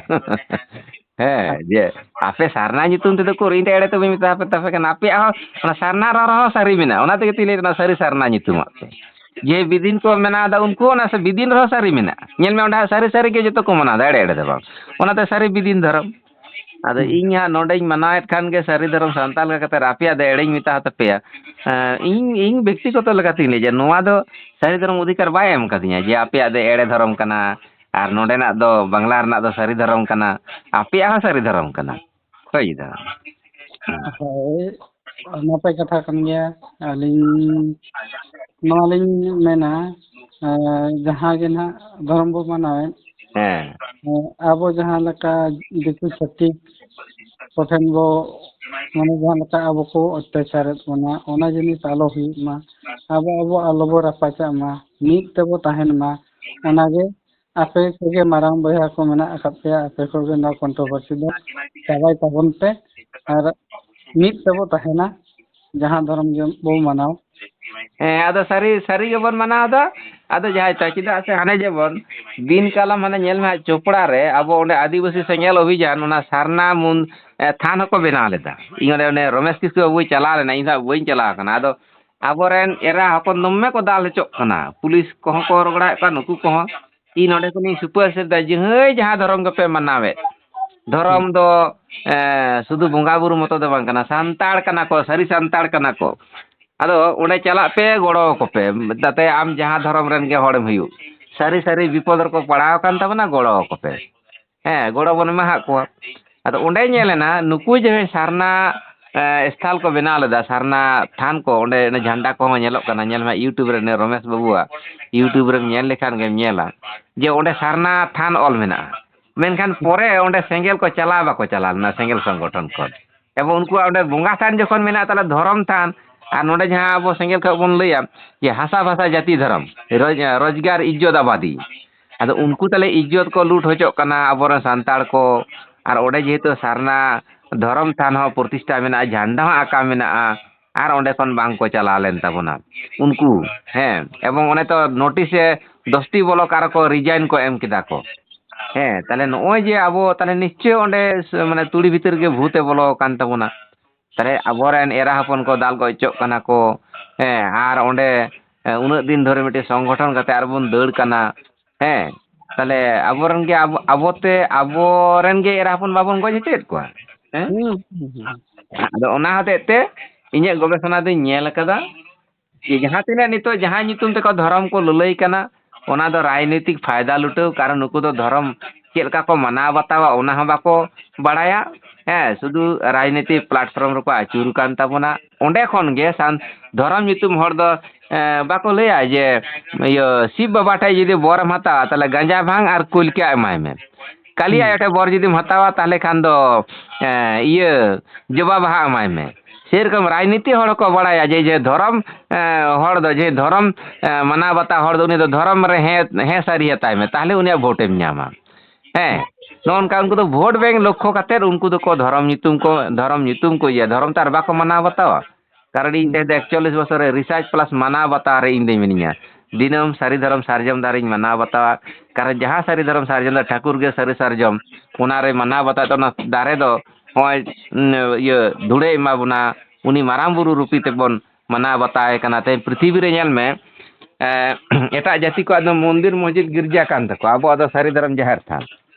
ᱦᱮᱸ, ᱡᱮ ᱟᱯᱮ ᱥᱟᱨᱱᱟ ᱧᱩᱛᱩᱢ ᱛᱮᱫᱚ ᱠᱚ ᱤᱧ ᱫᱚ ᱮᱲᱮ ᱛᱚ ᱵᱟᱹᱧ ᱢᱮᱛᱟ ᱯᱮ ᱛᱟᱯᱮ ᱠᱟᱱᱟ, ᱟᱯᱮᱭᱟᱜ ᱦᱚᱸ ᱚᱱᱟ ᱥᱟᱨᱱᱟ ᱨᱚᱲ ᱨᱮᱦᱚᱸ ᱥᱟᱹᱨᱤ ᱢᱮᱱᱟᱜᱼᱟ᱾ ᱚᱱᱟ ᱛᱮᱜᱮ ᱛᱤᱧ ᱞᱟᱹᱭ ᱫᱟ, ᱚᱱᱟ ᱥᱟᱹᱨᱤ ᱥᱟᱨᱱᱟ ᱧᱩᱛᱩᱢᱟᱜ ᱯᱮ᱾ ᱡᱮ ᱵᱤᱫᱤᱱ ᱠᱚ ᱢᱮᱱᱟᱣ ᱫᱟ ᱩᱱᱠᱩ, ᱚᱱᱟ ᱥᱮ ᱵᱤᱫᱤᱱ ᱨᱮᱦᱚᱸ ᱥᱟᱹᱨᱤ ᱢᱮᱱᱟᱜᱼᱟ᱾ ᱧᱮᱞ ᱢᱮ, ᱚᱸᱰᱮ ᱦᱟᱸᱜ ᱥᱟᱹᱨᱤ ᱥᱟᱹᱨᱤ ᱜᱮ ᱡᱚᱛᱚ ᱠᱚ ᱢᱟᱱᱟᱣ ᱫᱟ, ᱮᱲᱮ ᱮᱲᱮ ᱫᱚ ᱵᱟᱝ᱾ ᱚᱱᱟᱛᱮ ᱥᱟᱹᱨᱤ ᱵᱤᱫᱤᱱ ᱫᱷᱚᱨᱚᱢ᱾ ᱟᱫᱚ ᱦᱩᱸ᱾ ᱤᱧ ᱦᱟᱸᱜ ᱱᱚᱰᱮᱧ ᱢᱟᱱᱟᱣᱮᱫ ᱠᱷᱟᱱ ᱜᱮ ᱥᱟᱹᱨᱤ ᱫᱷᱚᱨᱚᱢ ᱥᱟᱱᱛᱟᱲ ᱞᱮᱠᱟᱛᱮ ᱟᱯᱮᱭᱟᱜ ᱫᱚ ᱮᱲᱮᱧ ᱢᱮᱛᱟ ᱛᱟᱯᱮᱭᱟ᱾ ᱮᱸ, ᱤᱧ, ᱤᱧ ᱵᱮᱠᱛᱤᱜᱚᱛᱚ ᱞᱮᱠᱟᱛᱤᱧ ᱞᱟᱹᱭᱟ ᱡᱮ ᱱᱚᱣᱟ ᱫᱚ ᱥᱟᱹᱨᱤ ᱫᱷᱚᱨᱚᱢ ᱚᱫᱷᱤᱠᱟᱨ ᱵᱟᱭ ᱮᱢ ᱠᱟᱫᱤᱧᱟ ᱡᱮ ᱟᱯᱮᱭᱟᱜ ᱫᱚ ᱮᱲᱮ ᱫᱷᱚᱨᱚᱢ ᱠᱟᱱᱟ ᱟᱨ ᱱᱚᱰᱮᱱᱟᱜ ᱫᱚ ᱵᱟᱝᱞᱟ ᱨᱮᱱᱟᱜ ᱫᱚ ᱥᱟᱹᱨᱤ ᱫᱷᱚᱨᱚᱢ ᱠᱟᱱᱟ, ᱟᱯᱮᱭᱟᱜ ᱦᱚᱸ ᱥᱟᱹᱨᱤ ᱫᱷᱚᱨᱚᱢ ᱠᱟᱱᱟ᱾ ᱦᱳᱭ ᱫᱟ᱾ ᱦᱳᱭ, ᱱᱟᱯᱟᱭ ᱠᱟᱛᱷᱟ ᱠᱟᱱ ᱜᱮᱭᱟ᱾ ᱟᱹᱞᱤᱧ ᱱᱚᱣᱟ ᱞᱤᱧ ᱢᱮᱱᱟ, ᱮᱸ, ᱡᱟᱦᱟᱸ ᱜᱮ ᱱᱟᱦᱟᱜ ᱫᱷᱚᱨᱚᱢ ᱵᱚ ᱢᱟᱱᱟᱣᱮᱫ, ᱦᱮᱸ᱾ ᱮᱸ, ᱟᱵᱚ ᱡᱟᱦᱟᱸ ᱞᱮᱠᱟ ᱫᱤᱠᱩ ᱪᱷᱟᱹᱛᱤᱠ ᱠᱚᱴᱷᱮᱱ ᱵᱚ, ᱢᱟᱱᱮ, ᱡᱟᱦᱟᱸ ᱞᱮᱠᱟ ᱟᱵᱚ ᱠᱚ ᱚᱛᱛᱟᱪᱟᱨᱮᱫ ᱵᱚᱱᱟ, ᱚᱱᱟ ᱡᱤᱱᱤᱥ ᱟᱞᱚ ᱦᱩᱭᱩᱜ ᱢᱟ, ᱟᱵᱚ ᱟᱵᱚ ᱟᱞᱚ ᱵᱚ ᱨᱟᱯᱟᱪᱟᱜ ᱢᱟ, ᱢᱤᱫ ᱛᱮᱵᱚ ᱛᱟᱦᱮᱱ ᱢᱟ, ᱚᱱᱟᱜᱮ ᱟᱯᱮ ᱠᱚᱜᱮ ᱢᱟᱨᱟᱝ ᱵᱚᱭᱦᱟ ᱠᱚ ᱢᱮᱱᱟᱜ ᱟᱠᱟᱫ ᱯᱮᱭᱟ, ᱟᱯᱮ ᱠᱚᱜᱮ ᱱᱚᱣᱟ controversy ᱫᱚ ᱪᱟᱵᱟᱭ ᱛᱟᱵᱚᱱ ᱯᱮ ᱟᱨ ᱢᱤᱫ ᱛᱮᱵᱚ ᱛᱟᱦᱮᱱᱟ, ᱡᱟᱦᱟᱸ ᱫᱷᱚᱨᱚᱢ ᱜᱮ ᱵᱚ ᱢᱟᱱᱟᱣ᱾ ᱦᱮᱸ, ᱟᱫᱚ ᱥᱟᱹᱨᱤ, ᱥᱟᱹᱨᱤ ᱜᱮᱵᱚᱱ ᱢᱟᱱᱟᱣ ᱮᱫᱟ᱾ ᱟᱫᱚ ᱡᱟᱦᱟᱸᱭ ᱛᱟᱭ, ᱪᱮᱫᱟᱜ ᱥᱮ ᱦᱟᱱᱮ ᱡᱮᱢᱚᱱ ᱫᱤᱱ ᱠᱟᱞᱚᱢ ᱦᱟᱱᱮ ᱧᱮᱞ ᱢᱮ ᱦᱟᱸᱜ ᱪᱳᱯᱲᱟ ᱨᱮ ᱟᱵᱚ ᱚᱸᱰᱮ ᱟᱹᱫᱤᱵᱟᱹᱥᱤ ᱥᱮᱸᱜᱮᱞ ᱚᱵᱷᱤᱡᱟᱱ ᱚᱱᱟ ᱥᱟᱨᱱᱟ ᱢᱩᱱ, ᱮ, ᱛᱷᱟᱱ ᱦᱚᱸᱠᱚ ᱵᱮᱱᱟᱣ ᱞᱮᱫᱟ᱾ ᱤᱧ ᱚᱸᱰᱮ, ᱚᱸᱰᱮ ᱨᱚᱢᱮᱥ ᱠᱤᱥᱠᱩ ᱵᱟᱹᱵᱩᱭ ᱪᱟᱞᱟᱣ ᱞᱮᱱᱟ, ᱤᱧ ᱫᱚ ᱦᱟᱸᱜ ᱵᱟᱹᱧ ᱪᱟᱞᱟᱣ ᱟᱠᱟᱱᱟ᱾ ᱟᱫᱚ ᱟᱵᱚᱨᱮᱱ ᱮᱨᱟ ᱦᱚᱯᱚᱱ ᱫᱚᱢᱮ ᱠᱚ ᱫᱟᱞ ᱦᱚᱪᱚᱜ ᱠᱟᱱᱟ, ᱯᱩᱞᱤᱥ ᱠᱚᱦᱚᱸ ᱠᱚ ᱨᱚᱜᱚᱲᱟᱭᱮᱫ ᱠᱚᱣᱟ, ᱱᱩᱠᱩ ᱠᱚᱦᱚᱸ᱾ ᱤᱧ ᱱᱚᱰᱮ ᱠᱷᱚᱱᱤᱧ ᱥᱩᱯᱟᱨᱤᱥ ᱮᱫᱟ, ᱡᱟᱦᱟᱸᱭ ᱡᱟᱦᱟᱸ ᱫᱷᱚᱨᱚᱢ ᱜᱮᱯᱮ ᱢᱟᱱᱟᱣᱮᱫ, ᱫᱷᱚᱨᱚᱢ ᱫᱚ, ᱮ, ᱥᱩᱫᱷᱩ ᱵᱚᱸᱜᱟ ᱵᱩᱨᱩ ᱢᱚᱛᱚ ᱫᱚ ᱵᱟᱝ ᱠᱟᱱᱟ, ᱥᱟᱱᱛᱟᱲ ᱠᱟᱱᱟ ᱠᱚ, ᱥᱟᱹᱨᱤ ᱥᱟᱱᱛᱟᱲ ᱠᱟᱱᱟ ᱠᱚ᱾ ᱟᱫᱚ ᱚᱸᱰᱮ ᱪᱟᱞᱟᱜ ᱯᱮ, ᱜᱚᱲᱚ ᱟᱠᱚ ᱯᱮ, ᱛᱟᱛᱮ ᱟᱢ ᱡᱟᱦᱟᱸ ᱫᱷᱚᱨᱚᱢ ᱨᱮᱱ ᱜᱮ ᱦᱚᱲᱮᱢ ᱦᱩᱭᱩᱜ, ᱥᱟᱹᱨᱤ ᱥᱟᱹᱨᱤ ᱵᱤᱯᱚᱫ ᱨᱮᱠᱚ ᱯᱟᱲᱟᱣ ᱟᱠᱟᱱ ᱛᱟᱵᱚᱱᱟ, ᱜᱚᱲᱚ ᱟᱠᱚ ᱯᱮ᱾ ᱦᱮᱸ, ᱜᱚᱲᱚ ᱵᱚᱱ ᱮᱢᱟ ᱦᱟᱜ ᱠᱚᱣᱟ᱾ ᱟᱫᱚ ᱚᱸᱰᱮ ᱧᱮᱞ ᱮᱱᱟ, ᱱᱩᱠᱩ ᱡᱟᱦᱟᱸᱭ ᱥᱟᱨᱱᱟ, ᱮ, ᱥᱛᱷᱟᱞ ᱠᱚ ᱵᱮᱱᱟᱣ ᱞᱮᱫᱟ, ᱥᱟᱨᱱᱟ ᱛᱷᱟᱱ ᱠᱚ, ᱚᱸᱰᱮ ᱚᱱᱮ ᱡᱷᱟᱱᱰᱟ ᱠᱚᱦᱚᱸ ᱧᱮᱞᱚᱜ ᱠᱟᱱᱟ, ᱧᱮᱞ ᱢᱮ YouTube ᱨᱮ, ᱚᱱᱮ ᱨᱚᱢᱮᱥ ᱵᱟᱹᱵᱩᱣᱟᱜ YouTube ᱨᱮᱢ ᱧᱮᱞ ᱞᱮᱠᱷᱟᱱ ᱜᱮᱢ ᱧᱮᱞᱟ ᱡᱮ ᱚᱸᱰᱮ ᱥᱟᱨᱱᱟ ᱛᱷᱟᱱ ᱚᱞ ᱢᱮᱱᱟᱜᱼᱟ᱾ ᱢᱮᱱᱠᱷᱟᱱ ᱯᱚᱨᱮ ᱚᱸᱰᱮ ᱥᱮᱸᱜᱮᱞ ᱠᱚ ᱪᱟᱞᱟᱣ ᱵᱟᱠᱚ ᱪᱟᱞᱟᱣ ᱞᱮᱱᱟ, ᱥᱮᱸᱜᱮᱞ ᱥᱚᱝᱜᱚᱴᱷᱚᱱ ᱠᱷᱚᱱ᱾ ᱮᱵᱚᱝ ᱩᱱᱠᱩᱣᱟᱜ ᱚᱸᱰᱮ ᱵᱚᱸᱜᱟ ᱛᱷᱟᱱ ᱡᱚᱠᱷᱚᱱ ᱢᱮᱱᱟᱜᱼᱟ, ᱛᱟᱦᱞᱮ ᱫᱷᱚᱨᱚᱢ ᱛᱷᱟᱱ, ᱟᱨ ᱱᱚᱰᱮ ᱡᱟᱦᱟᱸ ᱟᱵᱚ ᱥᱮᱸᱜᱮᱞ ᱠᱷᱚᱱ ᱵᱚᱱ ᱞᱟᱹᱭᱟ ᱡᱮ ᱦᱟᱥᱟ ᱵᱷᱟᱥᱟ ᱡᱟᱹᱛᱤ ᱫᱷᱚᱨᱚᱢ, ᱨᱳᱡᱽ-, ᱨᱳᱡᱽᱜᱟᱨ, ᱤᱡᱽᱡᱚᱛ, ᱟᱵᱟᱫᱤ᱾ ᱟᱫᱚ ᱩᱱᱠᱩ ᱛᱟᱦᱞᱮ ᱤᱡᱽᱡᱚᱛ ᱠᱚ ᱞᱩᱴ ᱦᱚᱪᱚᱜ ᱠᱟᱱᱟ ᱟᱵᱚᱨᱮᱱ ᱥᱟᱱᱛᱟᱲ ᱠᱚ, ᱟᱨ ᱚᱸᱰᱮ ᱡᱮᱦᱮᱛᱩ ᱥᱟᱨᱱᱟ ᱫᱷᱚᱨᱚᱢ ᱛᱷᱟᱱ ᱦᱚᱸ ᱯᱨᱚᱛᱤᱥᱴᱷᱟ ᱢᱮᱱᱟᱜᱼᱟ, ᱡᱷᱟᱱᱰᱟ ᱦᱚᱸ ᱟᱸᱠᱟᱣ ᱢᱮᱱᱟᱜᱼᱟ, ᱟᱨ ᱚᱸᱰᱮ ᱠᱷᱚᱱ ᱵᱟᱝ ᱠᱚ ᱪᱟᱞᱟᱣ ᱞᱮᱱ ᱛᱟᱵᱚᱱᱟ ᱩᱱᱠᱩ᱾ ᱦᱮᱸ, ᱮᱵᱚᱝ ᱚᱱᱮ ᱛᱚ ᱱᱳᱴᱤᱥ ᱮ ᱫᱚᱥᱴᱤ ᱵᱞᱚᱠ ᱟᱨᱚ ᱠᱚ ᱨᱤᱡᱟᱭᱤᱱ ᱠᱚ ᱮᱢ ᱠᱮᱫᱟ ᱠᱚ᱾ ᱦᱮᱸ, ᱛᱟᱦᱞᱮ ᱱᱚᱜᱼᱚᱭ ᱡᱮ ᱟᱵᱚ, ᱛᱟᱦᱞᱮ ᱱᱤᱥᱪᱚᱭ ᱚᱸᱰᱮ ᱥ-, ᱢᱟᱱᱮ ᱛᱩᱲᱤ ᱵᱷᱤᱛᱤᱨ ᱨᱮᱜᱮ ᱵᱷᱩᱛ ᱮ ᱵᱚᱞᱚ ᱟᱠᱟᱱ ᱛᱟᱵᱚᱱᱟ᱾ ᱛᱟᱦᱞᱮ ᱟᱵᱚᱨᱮᱱ ᱮᱨᱟ ᱦᱚᱯᱚᱱ ᱠᱚ ᱫᱟᱞ ᱜᱚᱡ ᱦᱚᱪᱚᱜ ᱠᱟᱱᱟ ᱠᱚ, ᱦᱮᱸ, ᱟᱨ ᱚᱸᱰᱮ, ᱮ, ᱩᱱᱟᱹᱜ ᱫᱤᱱ ᱫᱷᱚᱨᱮ ᱢᱤᱫᱴᱮᱱ ᱥᱚᱝᱜᱚᱴᱷᱚᱱ ᱠᱟᱛᱮ ᱟᱨ ᱵᱚᱱ ᱫᱟᱹᱲ ᱠᱟᱱᱟ, ᱦᱮᱸ, ᱛᱟᱦᱞᱮ ᱟᱵᱚᱨᱮᱱ ᱜᱮ ᱟᱵᱚ, ᱟᱵᱚᱛᱮ, ᱟᱵᱚᱨᱮᱱ ᱜᱮ ᱮᱨᱟ ᱦᱚᱯᱚᱱ ᱵᱟᱵᱚᱱ ᱜᱚᱡ ᱦᱚᱪᱚᱭᱮᱫ ᱠᱚᱣᱟ, ᱦᱮᱸ? ᱦᱩᱸ, ᱦᱩᱸ, ᱦᱩᱸ᱾ ᱟᱫᱚ ᱚᱱᱟ ᱦᱚᱛᱮᱡ ᱛᱮ ᱤᱧᱟᱹᱜ ᱜᱚᱵᱮᱥᱚᱱᱟ ᱫᱚᱧ ᱧᱮᱞ ᱟᱠᱟᱫᱟ, ᱡᱮ ᱡᱟᱦᱟᱸ ᱛᱤᱱᱟᱹᱜ ᱱᱤᱛᱚᱜ ᱡᱟᱦᱟᱸ ᱧᱩᱛᱩᱢ ᱛᱮᱠᱚ ᱫᱷᱚᱨᱚᱢ ᱠᱚ ᱞᱟᱹᱞᱟᱹᱭ ᱠᱟᱱᱟ, ᱚᱱᱟ ᱫᱚ ᱨᱟᱡᱽᱱᱤᱛᱤᱠ ᱯᱷᱟᱭᱫᱟ ᱞᱩᱴᱟᱹᱣ, ᱠᱟᱨᱚᱱ ᱱᱩᱠᱩ ᱫᱚ ᱫᱷᱚᱨᱚᱢ ᱪᱮᱫ ᱞᱮᱠᱟ ᱠᱚ ᱢᱟᱱᱟᱣ ᱵᱟᱛᱟᱣᱟ, ᱚᱱᱟ ᱦᱚᱸ ᱵᱟᱠᱚ ᱵᱟᱲᱟᱭᱟ᱾ ᱦᱮᱸ, ᱥᱩᱫᱷᱩ ᱨᱟᱡᱽᱱᱤᱛᱤ platform ᱨᱮᱠᱚ ᱟᱹᱪᱩᱨ ᱠᱟᱱ ᱛᱟᱵᱚᱱᱟ᱾ ᱚᱸᱰᱮ ᱠᱷᱚᱱ ᱜᱮ ᱥᱟᱱ-, ᱫᱷᱚᱨᱚᱢ ᱧᱩᱛᱩᱢ ᱦᱚᱲ ᱫᱚ, ᱮᱸ, ᱵᱟᱠᱚ ᱞᱟᱹᱭᱟ ᱡᱮ, ᱤᱭᱟᱹ, ᱥᱤᱵ ᱵᱟᱵᱟ ᱴᱷᱮᱡ ᱡᱩᱫᱤ ᱵᱚᱨᱮᱢ ᱦᱟᱛᱟᱣᱟ, ᱛᱟᱦᱞᱮ ᱜᱟᱸᱡᱟ ᱵᱷᱟᱝ ᱟᱨ ᱠᱩᱞᱠᱤᱭᱟ ᱮᱢᱟᱭ ᱢᱮ᱾ ᱠᱟᱞᱤ ᱦᱩᱸ᱾ ᱟᱭᱳ ᱴᱷᱮᱡ ᱵᱚᱨ ᱡᱩᱫᱤᱢ ᱦᱟᱛᱟᱣᱟ, ᱛᱟᱦᱞᱮ ᱠᱷᱟᱱ ᱫᱚ, ᱮᱸ, ᱤᱭᱟᱹ, ᱡᱚᱵᱟ ᱵᱟᱦᱟ ᱮᱢᱟᱭ ᱢᱮ᱾ ᱥᱮᱨᱚᱠᱚᱢ ᱨᱟᱡᱽᱱᱤᱛᱤ ᱦᱚᱲ ᱦᱚᱸᱠᱚ ᱵᱟᱲᱟᱭᱟ ᱡᱮ, ᱡᱮ ᱫᱷᱚᱨᱚᱢ, ᱮᱸ, ᱦᱚᱲ ᱫᱚ, ᱡᱮ ᱫᱷᱚᱨᱚᱢ, ᱮᱸ, ᱢᱟᱱᱟᱣ ᱵᱟᱛᱟᱣ ᱦᱚᱲ ᱫᱚ ᱩᱱᱤ ᱫᱚ ᱫᱷᱚᱨᱚᱢ ᱨᱮ ᱦᱮᱸ, ᱦᱮᱸ ᱥᱟᱹᱨᱤ ᱦᱟᱛᱟᱭ ᱢᱮ, ᱛᱟᱦᱞᱮ ᱩᱱᱤᱭᱟᱜ ᱵᱷᱳᱴᱮᱢ ᱧᱟᱢᱟ᱾ ᱦᱮᱸ, ᱱᱚᱜᱼᱚ ᱱᱚᱝᱠᱟ ᱩᱱᱠᱩ ᱫᱚ ᱵᱷᱳᱴ ᱵᱮᱝᱠ ᱞᱚᱠᱠᱷᱚ ᱠᱟᱛᱮᱫ ᱩᱱᱠᱩ ᱫᱚᱠᱚ ᱫᱷᱚᱨᱚᱢ ᱧᱩᱛᱩᱢ ᱠᱚ, ᱫᱷᱚᱨᱚᱢ ᱧᱩᱛᱩᱢ ᱠᱚ ᱤᱭᱟᱹ, ᱫᱷᱚᱨᱚᱢ ᱛᱚ ᱟᱨ ᱵᱟᱠᱚ ᱢᱟᱱᱟᱣ ᱵᱟᱛᱟᱣᱟ᱾ ᱠᱟᱨᱚᱱ ᱤᱧ ᱦᱩᱸ᱾ ᱛᱮᱦᱮᱧ ᱫᱚ ᱮᱠᱪᱚᱞᱞᱤᱥ ᱵᱚᱪᱷᱚᱨ ᱨᱮ ᱨᱤᱥᱟᱨᱪ ᱯᱞᱟᱥ ᱢᱟᱱᱟᱣ ᱵᱟᱛᱟᱣ ᱨᱮ ᱤᱧ ᱫᱚᱧ ᱢᱤᱱᱟᱹᱧᱟ᱾ ᱫᱤᱱᱟᱹᱢ ᱥᱟᱹᱨᱤ ᱫᱷᱚᱨᱚᱢ ᱥᱟᱨᱡᱚᱢ ᱫᱟᱨᱮᱧ ᱢᱟᱱᱟᱣ ᱵᱟᱛᱟᱣᱟ᱾ ᱠᱟᱨᱚᱱ ᱡᱟᱦᱟᱸ ᱥᱟᱹᱨᱤ ᱫᱷᱚᱨᱚᱢ ᱥᱟᱨᱡᱚᱢ ᱫᱟᱨᱮ ᱴᱷᱟᱹᱠᱩᱨ ᱜᱮ ᱥᱟᱹᱨᱤ ᱥᱟᱨᱡᱚᱢ, ᱚᱱᱟ ᱨᱮ ᱢᱟᱱᱟᱣ ᱵᱟᱛᱟᱣ ᱛᱮ ᱚᱱᱟ ᱫᱟᱨᱮ ᱫᱚ ᱱᱚᱜᱼᱚᱭ, ᱩᱸ, ᱤᱭᱟᱹ, ᱫᱷᱩᱲᱟᱹᱭ ᱮᱢᱟ ᱵᱚᱱᱟ, ᱩᱱᱤ ᱢᱟᱨᱟᱝ ᱵᱩᱨᱩ ᱨᱩᱯᱤ ᱛᱮᱵᱚᱱ ᱢᱟᱱᱟᱣ ᱵᱟᱛᱟᱣ ᱮ ᱠᱟᱱᱟ᱾ ᱛᱮᱦᱮᱧ ᱯᱨᱤᱛᱷᱤᱵᱤ ᱨᱮ ᱧᱮᱞ ᱢᱮ, ᱮᱸ, ᱮᱴᱟᱜ ᱡᱟᱹᱛᱤ ᱠᱚᱣᱟᱜ ᱫᱚ ᱢᱚᱱᱫᱤᱨ ᱢᱚᱥᱡᱤᱫ ᱜᱤᱨᱡᱟ ᱠᱟᱱ ᱛᱟᱠᱚᱣᱟ, ᱟᱵᱚᱣᱟᱜ ᱫᱚ ᱥᱟᱹᱨᱤ ᱫᱷᱚᱨᱚᱢ ᱡᱟᱦᱮᱨ ᱛᱷᱟᱱ᱾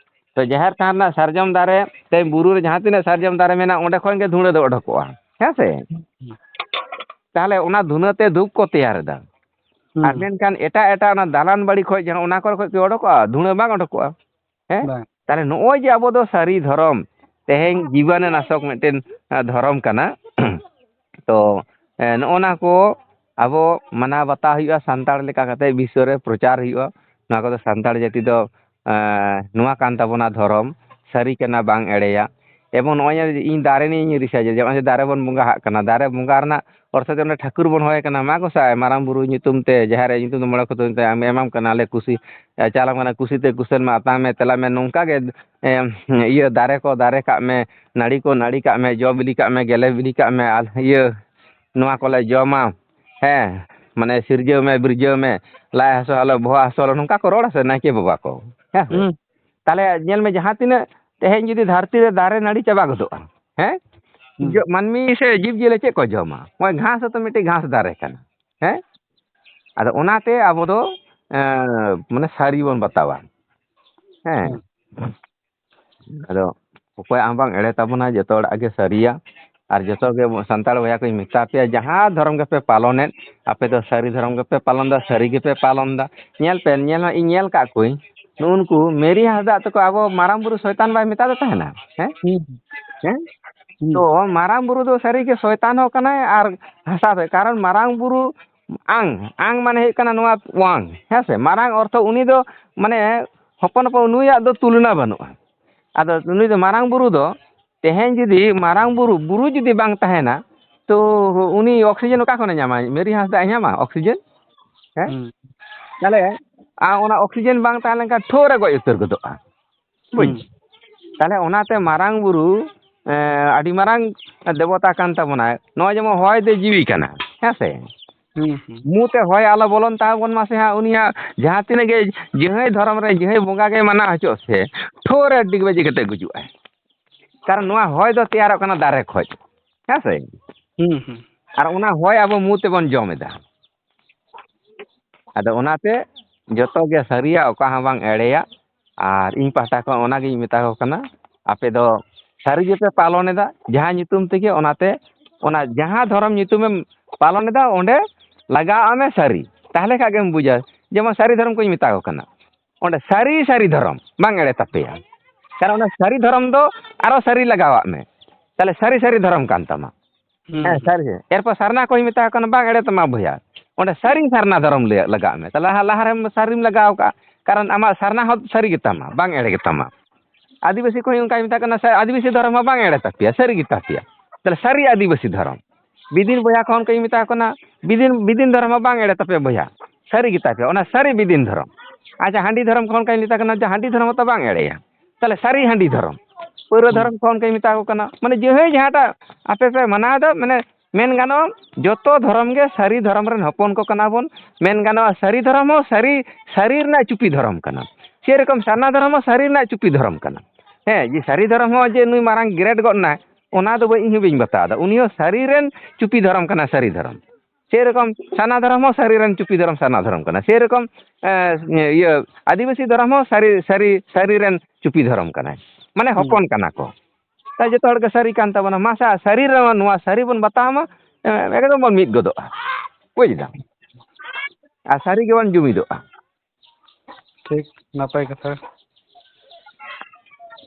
ᱛᱚ ᱡᱟᱦᱮᱨ ᱛᱷᱟᱱ ᱨᱮᱱᱟᱜ ᱥᱟᱨᱡᱚᱢ ᱫᱟᱨᱮ, ᱛᱮᱦᱮᱧ ᱵᱩᱨᱩ ᱨᱮ ᱡᱟᱦᱟᱸ ᱛᱤᱱᱟᱹᱜ ᱥᱟᱨᱡᱚᱢ ᱫᱟᱨᱮ ᱢᱮᱱᱟᱜᱼᱟ, ᱚᱸᱰᱮ ᱠᱷᱚᱱ ᱜᱮ ᱫᱷᱩᱲᱟᱹ ᱫᱚ ᱚᱰᱚᱠᱚᱜᱼᱟ, ᱦᱮᱸ ᱥᱮ? ᱛᱟᱦᱞᱮ ᱚᱱᱟ ᱫᱷᱩᱱᱟᱹ ᱛᱮ ᱫᱷᱩᱯ ᱠᱚ ᱛᱮᱭᱟᱨ ᱮᱫᱟ᱾ ᱦᱩᱸ᱾ ᱟᱨ ᱢᱮᱱᱠᱷᱟᱱ ᱮᱴᱟᱜ ᱮᱴᱟᱜ ᱚᱱᱟ ᱫᱟᱞᱟᱱ ᱵᱟᱲᱤ ᱠᱷᱚᱡ ᱡᱟᱦᱟᱸ, ᱚᱱᱟ ᱠᱚᱨᱮ ᱠᱷᱚᱡ ᱠᱤ ᱚᱰᱚᱠᱚᱜᱼᱟ? ᱫᱷᱩᱲᱟᱹ ᱵᱟᱝ ᱚᱰᱚᱠᱚᱜᱼᱟ᱾ ᱦᱮᱸ? ᱵᱟᱝ᱾ ᱛᱟᱦᱞᱮ ᱱᱚᱜᱼᱚᱭ ᱡᱮ ᱟᱵᱚ ᱫᱚ ᱥᱟᱹᱨᱤ ᱫᱷᱚᱨᱚᱢ, ᱛᱮᱦᱮᱧ ᱡᱤᱵᱟᱱᱩ ᱱᱟᱥᱚᱠ ᱢᱤᱫᱴᱮᱱ, ᱟ, ᱫᱷᱚᱨᱚᱢ ᱠᱟᱱᱟ᱾ ᱛᱚ, ᱮ, ᱱᱚᱜᱼᱚ ᱱᱟ ᱠᱚ ᱟᱵᱚ ᱢᱟᱱᱟᱣ ᱵᱟᱛᱟᱣ ᱦᱩᱭᱩᱜᱼᱟ, ᱥᱟᱱᱛᱟᱲ ᱞᱮᱠᱟ ᱠᱟᱛᱮ ᱵᱤᱥᱥᱚ ᱨᱮ ᱯᱨᱚᱪᱟᱨ ᱦᱩᱭᱩᱜᱼᱟ᱾ ᱱᱚᱣᱟ ᱠᱚᱫᱚ ᱥᱟᱱᱛᱟᱲ ᱡᱟᱹᱛᱤ ᱫᱚ, ᱮ, ᱱᱚᱣᱟ ᱠᱟᱱ ᱛᱟᱵᱚᱱᱟ ᱫᱷᱚᱨᱚᱢ, ᱥᱟᱹᱨᱤ ᱠᱟᱱᱟ ᱵᱟᱝ ᱮᱲᱮᱭᱟ᱾ ᱮᱵᱚᱝ ᱱᱚᱜᱼᱚᱭ ᱡᱮ ᱤᱧ ᱫᱟᱨᱮ ᱱᱤᱭᱮᱧ ᱨᱤᱥᱟᱨᱪ ᱮᱫᱟ, ᱡᱮ ᱱᱚᱜᱼᱚᱭ ᱡᱮ ᱫᱟᱨᱮ ᱵᱚᱱ ᱵᱚᱸᱜᱟ ᱦᱟᱜ ᱠᱟᱱᱟ, ᱫᱟᱨᱮ ᱵᱚᱸᱜᱟ ᱨᱮᱱᱟᱜ ᱚᱨᱛᱷᱚ ᱡᱮ ᱚᱸᱰᱮ ᱴᱷᱟᱹᱠᱩᱨ ᱵᱚᱱ ᱦᱚᱦᱚᱭ ᱠᱟᱱᱟ, ᱢᱟ ᱜᱚᱸᱥᱟᱭ, ᱢᱟᱨᱟᱝ ᱵᱩᱨᱩ ᱧᱩᱛᱩᱢ ᱛᱮ, ᱡᱟᱦᱮᱨ ᱟᱭᱳ ᱧᱩᱛᱩᱢ ᱛᱮ, ᱢᱚᱬᱮ ᱠᱚ ᱛᱩᱨᱩᱭ ᱛᱮ ᱮᱢᱟᱢ ᱠᱟᱱᱟ ᱞᱮ ᱠᱩᱥᱤ, ᱮ, ᱪᱟᱞᱟᱢ ᱠᱟᱱᱟ ᱠᱩᱥᱤ ᱛᱮ ᱠᱩᱥᱟᱹᱞ ᱢᱮ, ᱟᱛᱟᱝ ᱢᱮ, ᱛᱮᱞᱟ ᱢᱮ, ᱱᱚᱝᱠᱟ ᱜᱮ, ᱮ, ᱤᱭᱟᱹ, ᱫᱟᱨᱮ ᱠᱚ ᱫᱟᱨᱮ ᱠᱟᱜ ᱢᱮ, ᱱᱟᱹᱲᱤ ᱠᱚ ᱱᱟᱹᱲᱤ ᱠᱟᱜ ᱢᱮ, ᱡᱚ ᱵᱤᱞᱤ ᱠᱟᱜ ᱢᱮ, ᱜᱮᱞᱮ ᱵᱤᱞᱤ ᱠᱟᱜ ᱢᱮ, ᱟᱨ ᱤᱭᱟᱹ, ᱱᱚᱣᱟ ᱠᱚᱞᱮ ᱡᱚᱢᱟ, ᱦᱮᱸ, ᱢᱟᱱᱮ ᱥᱤᱨᱡᱟᱹᱣ ᱢᱮ, ᱵᱤᱨᱡᱟᱹᱣ ᱢᱮ, ᱞᱟᱡ ᱦᱟᱹᱥᱩ ᱟᱞᱚ, ᱵᱚᱦᱚᱜ ᱦᱟᱹᱥᱩ ᱟᱞᱚ, ᱱᱚᱝᱠᱟ ᱠᱚ ᱨᱚᱲᱟ ᱥᱮ ᱱᱟᱭᱠᱮ ᱵᱟᱵᱟ ᱠᱚ, ᱦᱮᱸ ᱥᱮ? ᱦᱩᱸ᱾ ᱛᱟᱦᱞᱮ ᱧᱮᱞ ᱢᱮ, ᱡᱟᱦᱟᱸ ᱛᱤᱱᱟᱹᱜ ᱛᱮᱦᱮᱧ ᱡᱩᱫᱤ ᱫᱷᱟᱹᱨᱛᱤ ᱨᱮ ᱫᱟᱨᱮ ᱱᱟᱹᱲᱤ ᱪᱟᱵᱟ ᱜᱚᱫᱚᱜᱼᱟ, ᱦᱮᱸ? ᱦᱩᱸ᱾ ᱡᱚ-, ᱢᱟᱹᱱᱢᱤ ᱥᱮ ᱡᱤᱵᱽ ᱡᱤᱭᱟᱹᱞᱤ ᱪᱮᱫ ᱠᱚ ᱡᱚᱢᱟ? ᱱᱚᱜᱼᱚᱭ ᱜᱷᱟᱥ ᱦᱚᱸᱛᱚ ᱢᱤᱫᱴᱤᱡ ᱜᱷᱟᱥ ᱫᱟᱨᱮ ᱠᱟᱱᱟ, ᱦᱮᱸ? ᱟᱫᱚ ᱚᱱᱟᱛᱮ ᱟᱵᱚ ᱫᱚ, ᱮᱸ, ᱢᱟᱱᱮ ᱥᱟᱹᱨᱤ ᱵᱚᱱ ᱵᱟᱛᱟᱣᱟ, ᱦᱮᱸ? ᱦᱩᱸ᱾ ᱟᱫᱚ ᱚᱠᱚᱭᱟᱜ ᱦᱚᱸ ᱵᱟᱝ ᱮᱲᱮ ᱛᱟᱵᱚᱱᱟ, ᱡᱚᱛᱚ ᱦᱚᱲᱟᱜ ᱜᱮ ᱥᱟᱹᱨᱤᱭᱟ᱾ ᱟᱨ ᱡᱚᱛᱚ ᱜᱮ ᱥᱟᱱᱛᱟᱲ ᱵᱚᱭᱦᱟ ᱠᱚᱧ ᱢᱮᱛᱟ ᱯᱮᱭᱟ, ᱡᱟᱦᱟᱸ ᱫᱷᱚᱨᱚᱢ ᱜᱮᱯᱮ ᱯᱟᱞᱚᱱᱮᱫ, ᱟᱯᱮ ᱫᱚ ᱥᱟᱹᱨᱤ ᱫᱷᱚᱨᱚᱢ ᱜᱮᱯᱮ ᱯᱟᱞᱚᱱ ᱮᱫᱟ, ᱥᱟᱹᱨᱤ ᱜᱮᱯᱮ ᱯᱟᱞᱚᱱ ᱮᱫᱟ᱾ ᱧᱮᱞ ᱯᱮ, ᱧᱮᱞ ᱦᱚᱸ ᱤᱧ ᱧᱮᱞ ᱠᱟᱜ ᱠᱚᱣᱟᱹᱧ, ᱱᱩᱜᱼᱩ ᱱᱩᱠᱩ ᱢᱮᱨᱤ ᱦᱟᱸᱥᱫᱟᱜ ᱛᱟᱠᱚ ᱟᱵᱚ ᱢᱟᱨᱟᱝ ᱵᱩᱨᱩ ᱥᱚᱭᱛᱟᱱ ᱵᱟᱭ ᱢᱮᱛᱟ ᱫᱮ ᱛᱟᱦᱮᱱᱟ? ᱦᱮᱸ? ᱦᱩᱸ᱾ ᱦᱮᱸ? ᱦᱩᱸ᱾ ᱛᱚ ᱢᱟᱨᱟᱝ ᱵᱩᱨᱩ ᱫᱚ ᱥᱟᱹᱨᱤ ᱜᱮ ᱥᱚᱭᱛᱟᱱ ᱦᱚᱸ ᱠᱟᱱᱟᱭ ᱟᱨ ᱦᱟᱸᱥᱫ ᱦᱚᱸ, ᱠᱟᱨᱚᱱ ᱢᱟᱨᱟᱝ ᱵᱩᱨᱩ ᱟᱝ, ᱟᱝ ᱢᱟᱱᱮ ᱦᱩᱭᱩᱜ ᱠᱟᱱᱟ ᱱᱚᱣᱟ ᱣᱟᱝ, ᱦᱮᱸ ᱥᱮ? ᱢᱟᱨᱟᱝ ᱚᱨᱛᱷᱚ ᱩᱱᱤ ᱫᱚ ᱢᱟᱱᱮ ᱦᱚᱯᱚᱱ ᱦᱚᱯᱚᱱ ᱱᱩᱭᱟᱜ ᱫᱚ ᱛᱩᱞᱚᱱᱟ ᱵᱟᱹᱱᱩᱜᱼᱟ᱾ ᱟᱫᱚ ᱱᱩᱭ ᱫᱚ ᱢᱟᱨᱟᱝ ᱵᱩᱨᱩ ᱫᱚ ᱛᱮᱦᱮᱧ ᱡᱩᱫᱤ ᱢᱟᱨᱟᱝ ᱵᱩᱨᱩ, ᱵᱩᱨᱩ ᱡᱩᱫᱤ ᱵᱟᱝ ᱛᱟᱦᱮᱱᱟ, ᱛᱚ ᱩᱱᱤ oxygen ᱚᱠᱟ ᱠᱷᱚᱱᱮ ᱧᱟᱢᱟ? ᱢᱮᱨᱤ ᱦᱟᱸᱥᱫᱟᱜ ᱮ ᱧᱟᱢᱟ oxygen? ᱦᱮᱸ? ᱦᱩᱸ᱾ ᱛᱟᱦᱞᱮ ᱟᱨ ᱚᱱᱟ oxygen ᱵᱟᱝ ᱛᱟᱦᱮᱸ ᱞᱮᱱᱠᱷᱟᱱ ᱴᱷᱳ ᱨᱮ ᱜᱚᱡ ᱩᱛᱟᱹᱨ ᱜᱚᱫᱚᱜᱼᱟ᱾ ᱵᱩᱡᱽ? ᱦᱩᱸ᱾ ᱛᱟᱦᱞᱮ ᱚᱱᱟᱛᱮ ᱢᱟᱨᱟᱝ ᱵᱩᱨᱩ, ᱮᱸ, ᱟᱹᱰᱤ ᱢᱟᱨᱟᱝ ᱫᱮᱵᱚᱛᱟ ᱠᱟᱱ ᱛᱟᱵᱚᱱᱟᱭ᱾ ᱱᱚᱜᱼᱚᱭ ᱡᱮᱢᱚᱱ ᱦᱚᱭ ᱫᱚ ᱡᱤᱣᱤ ᱠᱟᱱᱟ, ᱦᱮᱸ ᱥᱮ? ᱦᱩᱸ, ᱦᱩᱸ᱾ ᱢᱩ ᱛᱮ ᱦᱚᱭ ᱟᱞᱚ ᱵᱚᱞᱚᱱ ᱛᱟᱵᱚᱱ ᱢᱟᱥᱮ ᱦᱟᱸᱜ, ᱩᱱᱤᱭᱟᱜ ᱡᱟᱦᱟᱸ ᱛᱤᱱᱟᱹᱜ ᱜᱮ ᱡᱟᱦᱟᱸᱭ ᱫᱷᱚᱨᱚᱢ ᱨᱮ ᱡᱟᱦᱟᱸᱭ ᱵᱚᱸᱜᱟ ᱜᱮ ᱢᱟᱱᱟᱣ ᱦᱚᱪᱚᱜ ᱥᱮ, ᱴᱷᱳ ᱨᱮ ᱰᱤᱜᱽ ᱵᱟᱹᱡᱤ ᱠᱟᱛᱮ ᱜᱩᱡᱩᱜᱼᱟᱭ᱾ ᱠᱟᱨᱚᱱ ᱱᱚᱣᱟ ᱦᱚᱭ ᱫᱚ ᱛᱮᱭᱟᱨᱚᱜ ᱠᱟᱱᱟ ᱫᱟᱨᱮ ᱠᱷᱚᱡ, ᱦᱮᱸ ᱥᱮ? ᱦᱩᱸ, ᱦᱩᱸ᱾ ᱟᱨ ᱚᱱᱟ ᱦᱚᱭ ᱟᱵᱚ ᱢᱩ ᱛᱮᱵᱚᱱ ᱡᱚᱢ ᱮᱫᱟ᱾ ᱟᱫᱚ ᱚᱱᱟᱛᱮ ᱡᱚᱛᱚ ᱜᱮ ᱥᱟᱹᱨᱤᱭᱟ, ᱚᱠᱟ ᱦᱚᱸ ᱵᱟᱝ ᱮᱲᱮᱭᱟ᱾ ᱟᱨ ᱤᱧ ᱯᱟᱦᱴᱟ ᱠᱷᱚᱱ ᱚᱱᱟᱜᱤᱧ ᱢᱮᱛᱟ ᱠᱚ ᱠᱟᱱᱟ, ᱟᱯᱮ ᱫᱚ ᱥᱟᱹᱨᱤ ᱜᱮᱯᱮ ᱯᱟᱞᱚᱱ ᱮᱫᱟ ᱡᱟᱦᱟᱸ ᱧᱩᱛᱩᱢ ᱛᱮᱜᱮ, ᱚᱱᱟᱛᱮ ᱚᱱᱟ ᱡᱟᱦᱟᱸ ᱫᱷᱚᱨᱚᱢ ᱧᱩᱛᱩᱢᱮᱢ ᱯᱟᱞᱚᱱ ᱮᱫᱟ, ᱚᱸᱰᱮ ᱞᱟᱜᱟᱣᱟᱜ ᱢᱮ ᱥᱟᱹᱨᱤ, ᱛᱟᱦᱚᱞᱮ ᱠᱷᱟᱡ ᱜᱮᱢ ᱵᱩᱡᱟ᱾ ᱡᱮᱢᱚᱱ ᱥᱟᱹᱨᱤ ᱫᱷᱚᱨᱚᱢ ᱠᱚᱧ ᱢᱮᱛᱟ ᱠᱚ ᱠᱟᱱᱟ, ᱚᱸᱰᱮ ᱥᱟᱹᱨᱤ ᱥᱟᱹᱨᱤ ᱫᱷᱚᱨᱚᱢ ᱵᱟᱝ ᱮᱲᱮ ᱛᱟᱯᱮᱭᱟ, ᱠᱟᱨᱚᱱ ᱚᱱᱟ ᱥᱟᱹᱨᱤ ᱫᱷᱚᱨᱚᱢ ᱫᱚ ᱟᱨᱚ ᱥᱟᱹᱨᱤ ᱞᱟᱜᱟᱣᱟᱜ ᱢᱮ, ᱛᱟᱦᱚᱞᱮ ᱥᱟᱹᱨᱤ ᱥᱟᱹᱨᱤ ᱫᱷᱚᱨᱚᱢ ᱠᱟᱱ ᱛᱟᱢᱟ᱾ ᱦᱩᱸ, ᱦᱮᱸ, ᱦᱩᱸ᱾ ᱥᱟᱹᱨᱤ᱾ ᱮᱨᱯᱚᱨ ᱥᱟᱨᱱᱟ ᱠᱚᱧ ᱢᱮᱛᱟ ᱠᱚ ᱠᱟᱱᱟ, ᱵᱟᱝ ᱮᱲᱮ ᱛᱟᱢᱟ ᱵᱚᱭᱦᱟ, ᱚᱸᱰᱮ ᱥᱟᱹᱨᱤ ᱥᱟᱨᱱᱟ ᱫᱷᱚᱨᱚᱢ ᱞᱟᱹᱭ ᱞᱟᱜᱟᱣᱟᱜ ᱢᱮ᱾ ᱛᱟᱦᱚᱞᱮ ᱞᱟᱦᱟ, ᱞᱟᱦᱟ ᱨᱮᱢ ᱥᱟᱹᱨᱤᱢ ᱞᱟᱜᱟᱣ ᱠᱟᱜᱼᱟ, ᱠᱟᱨᱚᱱ ᱟᱢᱟᱜ ᱥᱟᱨᱱᱟ ᱦᱚᱸ ᱥᱟᱹᱨᱤ ᱜᱮᱛᱟᱢᱟ, ᱵᱟᱝ ᱮᱲᱮ ᱜᱮᱛᱟᱢᱟ᱾ ᱟᱹᱫᱤᱵᱟᱹᱥᱤ ᱠᱚᱦᱚᱸ ᱚᱱᱠᱟᱧ ᱢᱮᱛᱟ ᱠᱚ ᱠᱟᱱᱟ, ᱥᱟ-, ᱟᱹᱫᱤᱵᱟᱹᱥᱤ ᱫᱷᱚᱨᱚᱢ ᱦᱚᱸ ᱵᱟᱝ ᱮᱲᱮ ᱛᱟᱯᱮᱭᱟ, ᱥᱟᱹᱨᱤ ᱜᱮᱛᱟ ᱯᱮᱭᱟ᱾ ᱛᱟᱦᱚᱞᱮ ᱥᱟᱹᱨᱤ ᱟᱹᱫᱤᱵᱟᱹᱥᱤ ᱫᱷᱚᱨᱚᱢ᱾ ᱵᱤᱫᱤᱱ ᱵᱚᱭᱦᱟ ᱠᱚᱦᱚᱸ ᱚᱱᱠᱟᱧ ᱢᱮᱛᱟ ᱠᱚ ᱠᱟᱱᱟ, ᱵᱤᱫᱤᱱ, ᱵᱤᱫᱤᱱ ᱫᱷᱚᱨᱚᱢ ᱦᱚᱸ ᱵᱟᱝ ᱮᱲᱮ ᱛᱟᱯᱮᱭᱟ ᱵᱚᱭᱦᱟ, ᱥᱟᱹᱨᱤ ᱜᱮᱛᱟ ᱯᱮᱭᱟ, ᱚᱱᱟ ᱥᱟᱹᱨᱤ ᱵᱤᱫᱤᱱ ᱫᱷᱚᱨᱚᱢ᱾ ᱟᱪᱪᱷᱟ, ᱦᱟᱺᱰᱤ ᱫᱷᱚᱨᱚᱢ ᱠᱚᱦᱚᱸ ᱚᱱᱠᱟᱧ ᱢᱮᱛᱟ ᱠᱚ ᱠᱟᱱᱟ, ᱡᱮ ᱦᱟᱺᱰᱤ ᱫᱷᱚᱨᱚᱢ ᱦᱚᱸᱛᱚ ᱵᱟᱝ ᱮᱲᱮᱭᱟ, ᱛᱟᱦᱚᱞᱮ ᱥᱟᱹᱨᱤ ᱦᱟᱺᱰᱤ ᱫᱷᱚᱨᱚᱢ᱾ ᱯᱟᱹᱣᱨᱟᱹ ᱦᱩᱸ᱾ ᱫᱷᱚᱨᱚᱢ ᱠᱚᱦᱚᱸ ᱚᱱᱠᱟᱧ ᱢᱮᱛᱟ ᱠᱚ ᱠᱟᱱᱟ, ᱢᱟᱱᱮ ᱡᱟᱦᱟᱸᱭ ᱡᱟᱦᱟᱸᱴᱟᱜ ᱟᱯᱮ ᱯᱮ ᱢᱟᱱᱟᱣ ᱮᱫᱟ, ᱢᱟᱱᱮ ᱢᱮᱱ ᱜᱟᱱᱚᱜᱼᱟ, ᱡᱚᱛᱚ ᱫᱷᱚᱨᱚᱢ ᱜᱮ ᱥᱟᱹᱨᱤ ᱫᱷᱚᱨᱚᱢ ᱨᱮᱱ ᱦᱚᱯᱚᱱ ᱠᱚ ᱠᱟᱱᱟ ᱵᱚᱱ᱾ ᱢᱮᱱ ᱜᱟᱱᱚᱜᱼᱟ, ᱥᱟᱹᱨᱤ ᱫᱷᱚᱨᱚᱢ ᱦᱚᱸ ᱥᱟᱹᱨᱤ, ᱥᱟᱹᱨᱤ ᱨᱮᱱᱟᱜ ᱪᱩᱯᱤ ᱫᱷᱚᱨᱚᱢ ᱠᱟᱱᱟ᱾ ᱥᱮᱨᱚᱠᱚᱢ ᱥᱟᱨᱱᱟ ᱫᱷᱚᱨᱚᱢ ᱦᱚᱸ ᱥᱟᱹᱨᱤ ᱨᱮᱱᱟᱜ ᱪᱩᱯᱤ ᱫᱷᱚᱨᱚᱢ ᱠᱟᱱᱟ᱾ ᱦᱮᱸ, ᱡᱮ ᱥᱟᱹᱨᱤ ᱫᱷᱚᱨᱚᱢ ᱦᱚᱸ ᱡᱮ ᱱᱩᱭ ᱢᱟᱨᱟᱝ ᱜᱨᱮᱰ ᱜᱚᱫ ᱱᱟᱭ, ᱚᱱᱟ ᱫᱚ ᱵᱟᱹᱧ, ᱤᱧ ᱦᱚᱸ ᱵᱟᱹᱧ ᱵᱟᱛᱟᱣ ᱮᱫᱟ᱾ ᱩᱱᱤ ᱦᱚᱸ ᱥᱟᱹᱨᱤ ᱨᱮᱱ ᱪᱩᱯᱤ ᱫᱷᱚᱨᱚᱢ ᱠᱟᱱᱟ, ᱥᱟᱹᱨᱤ ᱫᱷᱚᱨᱚᱢ᱾ ᱥᱮᱨᱚᱠᱚᱢ ᱥᱟᱨᱱᱟ ᱫᱷᱚᱨᱚᱢ ᱦᱚᱸ ᱥᱟᱹᱨᱤ ᱨᱮᱱ ᱪᱩᱯᱤ ᱫᱷᱚᱨᱚᱢ, ᱥᱟᱨᱱᱟ ᱫᱷᱚᱨᱚᱢ ᱠᱟᱱᱟ᱾ ᱥᱮᱨᱚᱠᱚᱢ, ᱮ, ᱤᱭᱟᱹ, ᱟᱹᱫᱤᱵᱟᱹᱥᱤ ᱫᱷᱚᱨᱚᱢ ᱦᱚᱸ ᱥᱟᱹᱨᱤ, ᱥᱟᱹᱨᱤ, ᱥᱟᱹᱨᱤ ᱨᱮᱱ ᱪᱩᱯᱤ ᱫᱷᱚᱨᱚᱢ ᱠᱟᱱᱟᱭ᱾ ᱢᱟᱱᱮ ᱦᱩᱸ᱾ ᱦᱚᱯᱚᱱ ᱠᱟᱱᱟ ᱠᱚ᱾ ᱛᱟᱭ ᱡᱚᱛᱚ ᱦᱚᱲ ᱜᱮ ᱥᱟᱹᱨᱤ ᱠᱟᱱ ᱛᱟᱵᱚᱱᱟ᱾ ᱢᱟᱥᱟ ᱥᱟᱹᱨᱤ ᱨᱮ ᱱᱚᱣᱟ ᱥᱟᱹᱨᱤ ᱵᱚᱱ ᱵᱟᱛᱟᱣ ᱢᱟ, ᱮ, ᱮᱠᱫᱚᱢ ᱵᱚᱱ ᱢᱤᱫ ᱜᱚᱫᱚᱜᱼᱟ᱾ ᱵᱩᱡᱽ ᱫᱟᱢ? ᱟᱨ ᱥᱟᱹᱨᱤ ᱜᱮᱵᱚᱱ ᱡᱩᱢᱤᱫᱚᱜᱼᱟ᱾ ᱴᱷᱤᱠ, ᱱᱟᱯᱟᱭ ᱠᱟᱛᱷᱟ᱾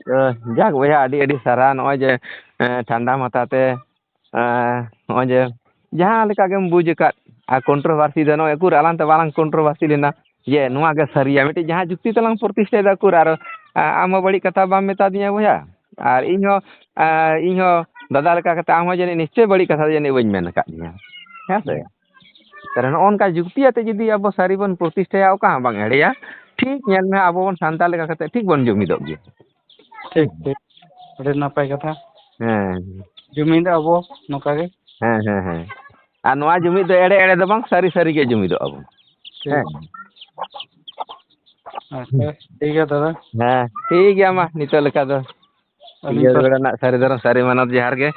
ᱛᱚ, ᱡᱟᱠ ᱵᱚᱭᱦᱟ, ᱟᱹᱰᱤ ᱟᱹᱰᱤ ᱥᱟᱨᱦᱟᱣ᱾ ᱱᱚᱜᱼᱚᱭ ᱡᱮ, ᱮ, ᱴᱷᱟᱱᱰᱟ ᱢᱟᱛᱷᱟ ᱛᱮ, ᱮ, ᱱᱚᱜᱼᱚᱭ ᱡᱮ ᱡᱟᱦᱟᱸ ᱞᱮᱠᱟ ᱜᱮᱢ ᱵᱩᱡᱽ ᱟᱠᱟᱫ, ᱟᱨ ᱠᱚᱱᱴᱨᱳᱵᱷᱟᱨᱥᱤ ᱫᱚ ᱱᱚᱜᱼᱚᱭ ᱩᱠᱩᱨ ᱟᱞᱟᱝ ᱛᱮ ᱵᱟᱞᱟᱝ ᱠᱚᱱᱴᱨᱳᱵᱷᱟᱨᱥᱤ ᱞᱮᱱᱟ ᱡᱮ ᱱᱚᱣᱟ ᱜᱮ ᱥᱟᱹᱨᱤᱭᱟ, ᱢᱤᱫᱴᱤᱡ ᱡᱟᱦᱟᱸ ᱡᱩᱠᱛᱤ ᱛᱮᱞᱟᱝ ᱯᱨᱚᱛᱤᱥᱴᱷᱟᱭᱮᱫᱟ ᱩᱠᱩᱨ, ᱟᱨ, ᱟ-, ᱟᱢ ᱦᱚᱸ ᱵᱟᱹᱲᱤᱡ ᱠᱟᱛᱷᱟ ᱵᱟᱢ ᱢᱮᱛᱟ ᱫᱤᱧᱟ ᱵᱚᱭᱦᱟ, ᱟᱨ ᱤᱧ ᱦᱚᱸ, ᱟ, ᱤᱧ ᱦᱚᱸ ᱫᱟᱫᱟ ᱞᱮᱠᱟ ᱠᱟᱛᱮ ᱟᱢ ᱦᱚᱸ ᱡᱟᱹᱱᱤᱡ ᱱᱤᱥᱪᱚᱭ ᱵᱟᱹᱲᱤᱡ ᱠᱟᱛᱷᱟ ᱫᱚ ᱡᱟᱹᱱᱤᱡ ᱵᱟᱹᱧ ᱢᱮᱱ ᱟᱠᱟᱫ ᱢᱮᱭᱟ, ᱦᱮᱸ ᱥᱮ? ᱛᱟᱦᱞᱮ ᱱᱚᱜᱼᱚ ᱱᱚᱝᱠᱟ ᱡᱩᱠᱛᱤ ᱟᱛᱮ ᱡᱩᱫᱤ ᱟᱵᱚ ᱥᱟᱹᱨᱤ ᱵᱚᱱ ᱯᱨᱚᱛᱤᱥᱴᱷᱟᱭᱟ, ᱚᱠᱟ ᱦᱚᱸ ᱵᱟᱝ ᱮᱲᱮᱭᱟ᱾ ᱴᱷᱤᱠ ᱧᱮᱞ ᱢᱮ, ᱟᱵᱚ ᱵᱚᱱ ᱥᱟᱱᱛᱟᱲ ᱞᱮᱠᱟ ᱠᱟᱛᱮ ᱴᱷᱤᱠ ᱵᱚᱱ ᱡᱩᱢᱤᱫᱚᱜ ᱜᱮᱭᱟ᱾ ᱴᱷᱤᱠ, ᱴᱷᱤᱠ᱾ ᱟᱹᱰᱤ ᱱᱟᱯᱟᱭ ᱠᱟᱛᱷᱟ᱾ ᱦᱮᱸ᱾ ᱡᱩᱢᱤᱫ ᱟᱵᱚ ᱱᱚᱝᱠᱟ ᱜᱮ᱾ ᱦᱮᱸ, ᱦᱮᱸ, ᱦᱮᱸ᱾ ᱟᱨ ᱱᱚᱣᱟ ᱡᱩᱢᱤᱫ ᱫᱚ ᱮᱲᱮ ᱮᱲᱮ ᱫᱚ ᱵᱟᱝ, ᱥᱟᱹᱨᱤ ᱥᱟᱹᱨᱤ ᱜᱮ ᱡᱩᱢᱤᱫᱚᱜ ᱟᱵᱚᱱ᱾ ᱴᱷᱤᱠ᱾ ᱦᱮᱸ᱾ ᱟᱪᱪᱷᱟ, ᱴᱷᱤᱠ ᱜᱮᱭᱟ ᱫᱟᱫᱟ᱾ ᱦᱮᱸ, ᱴᱷᱤᱠ ᱜᱮᱭᱟ, ᱢᱟ ᱱᱤᱛᱚᱜ ᱞᱮᱠᱟ ᱫᱚ᱾ ᱟᱹᱞᱤᱧ ᱥᱤᱸᱜᱟᱹᱲ ᱯᱟᱥ- ᱵᱮᱲᱟ ᱨᱮᱱᱟᱜ ᱥᱟᱹᱨᱤ ᱫᱷᱚᱨᱚᱢ ᱥᱟᱹᱨᱤ ᱢᱟᱱᱚᱛ ᱡᱚᱦᱟᱨ ᱜᱮ᱾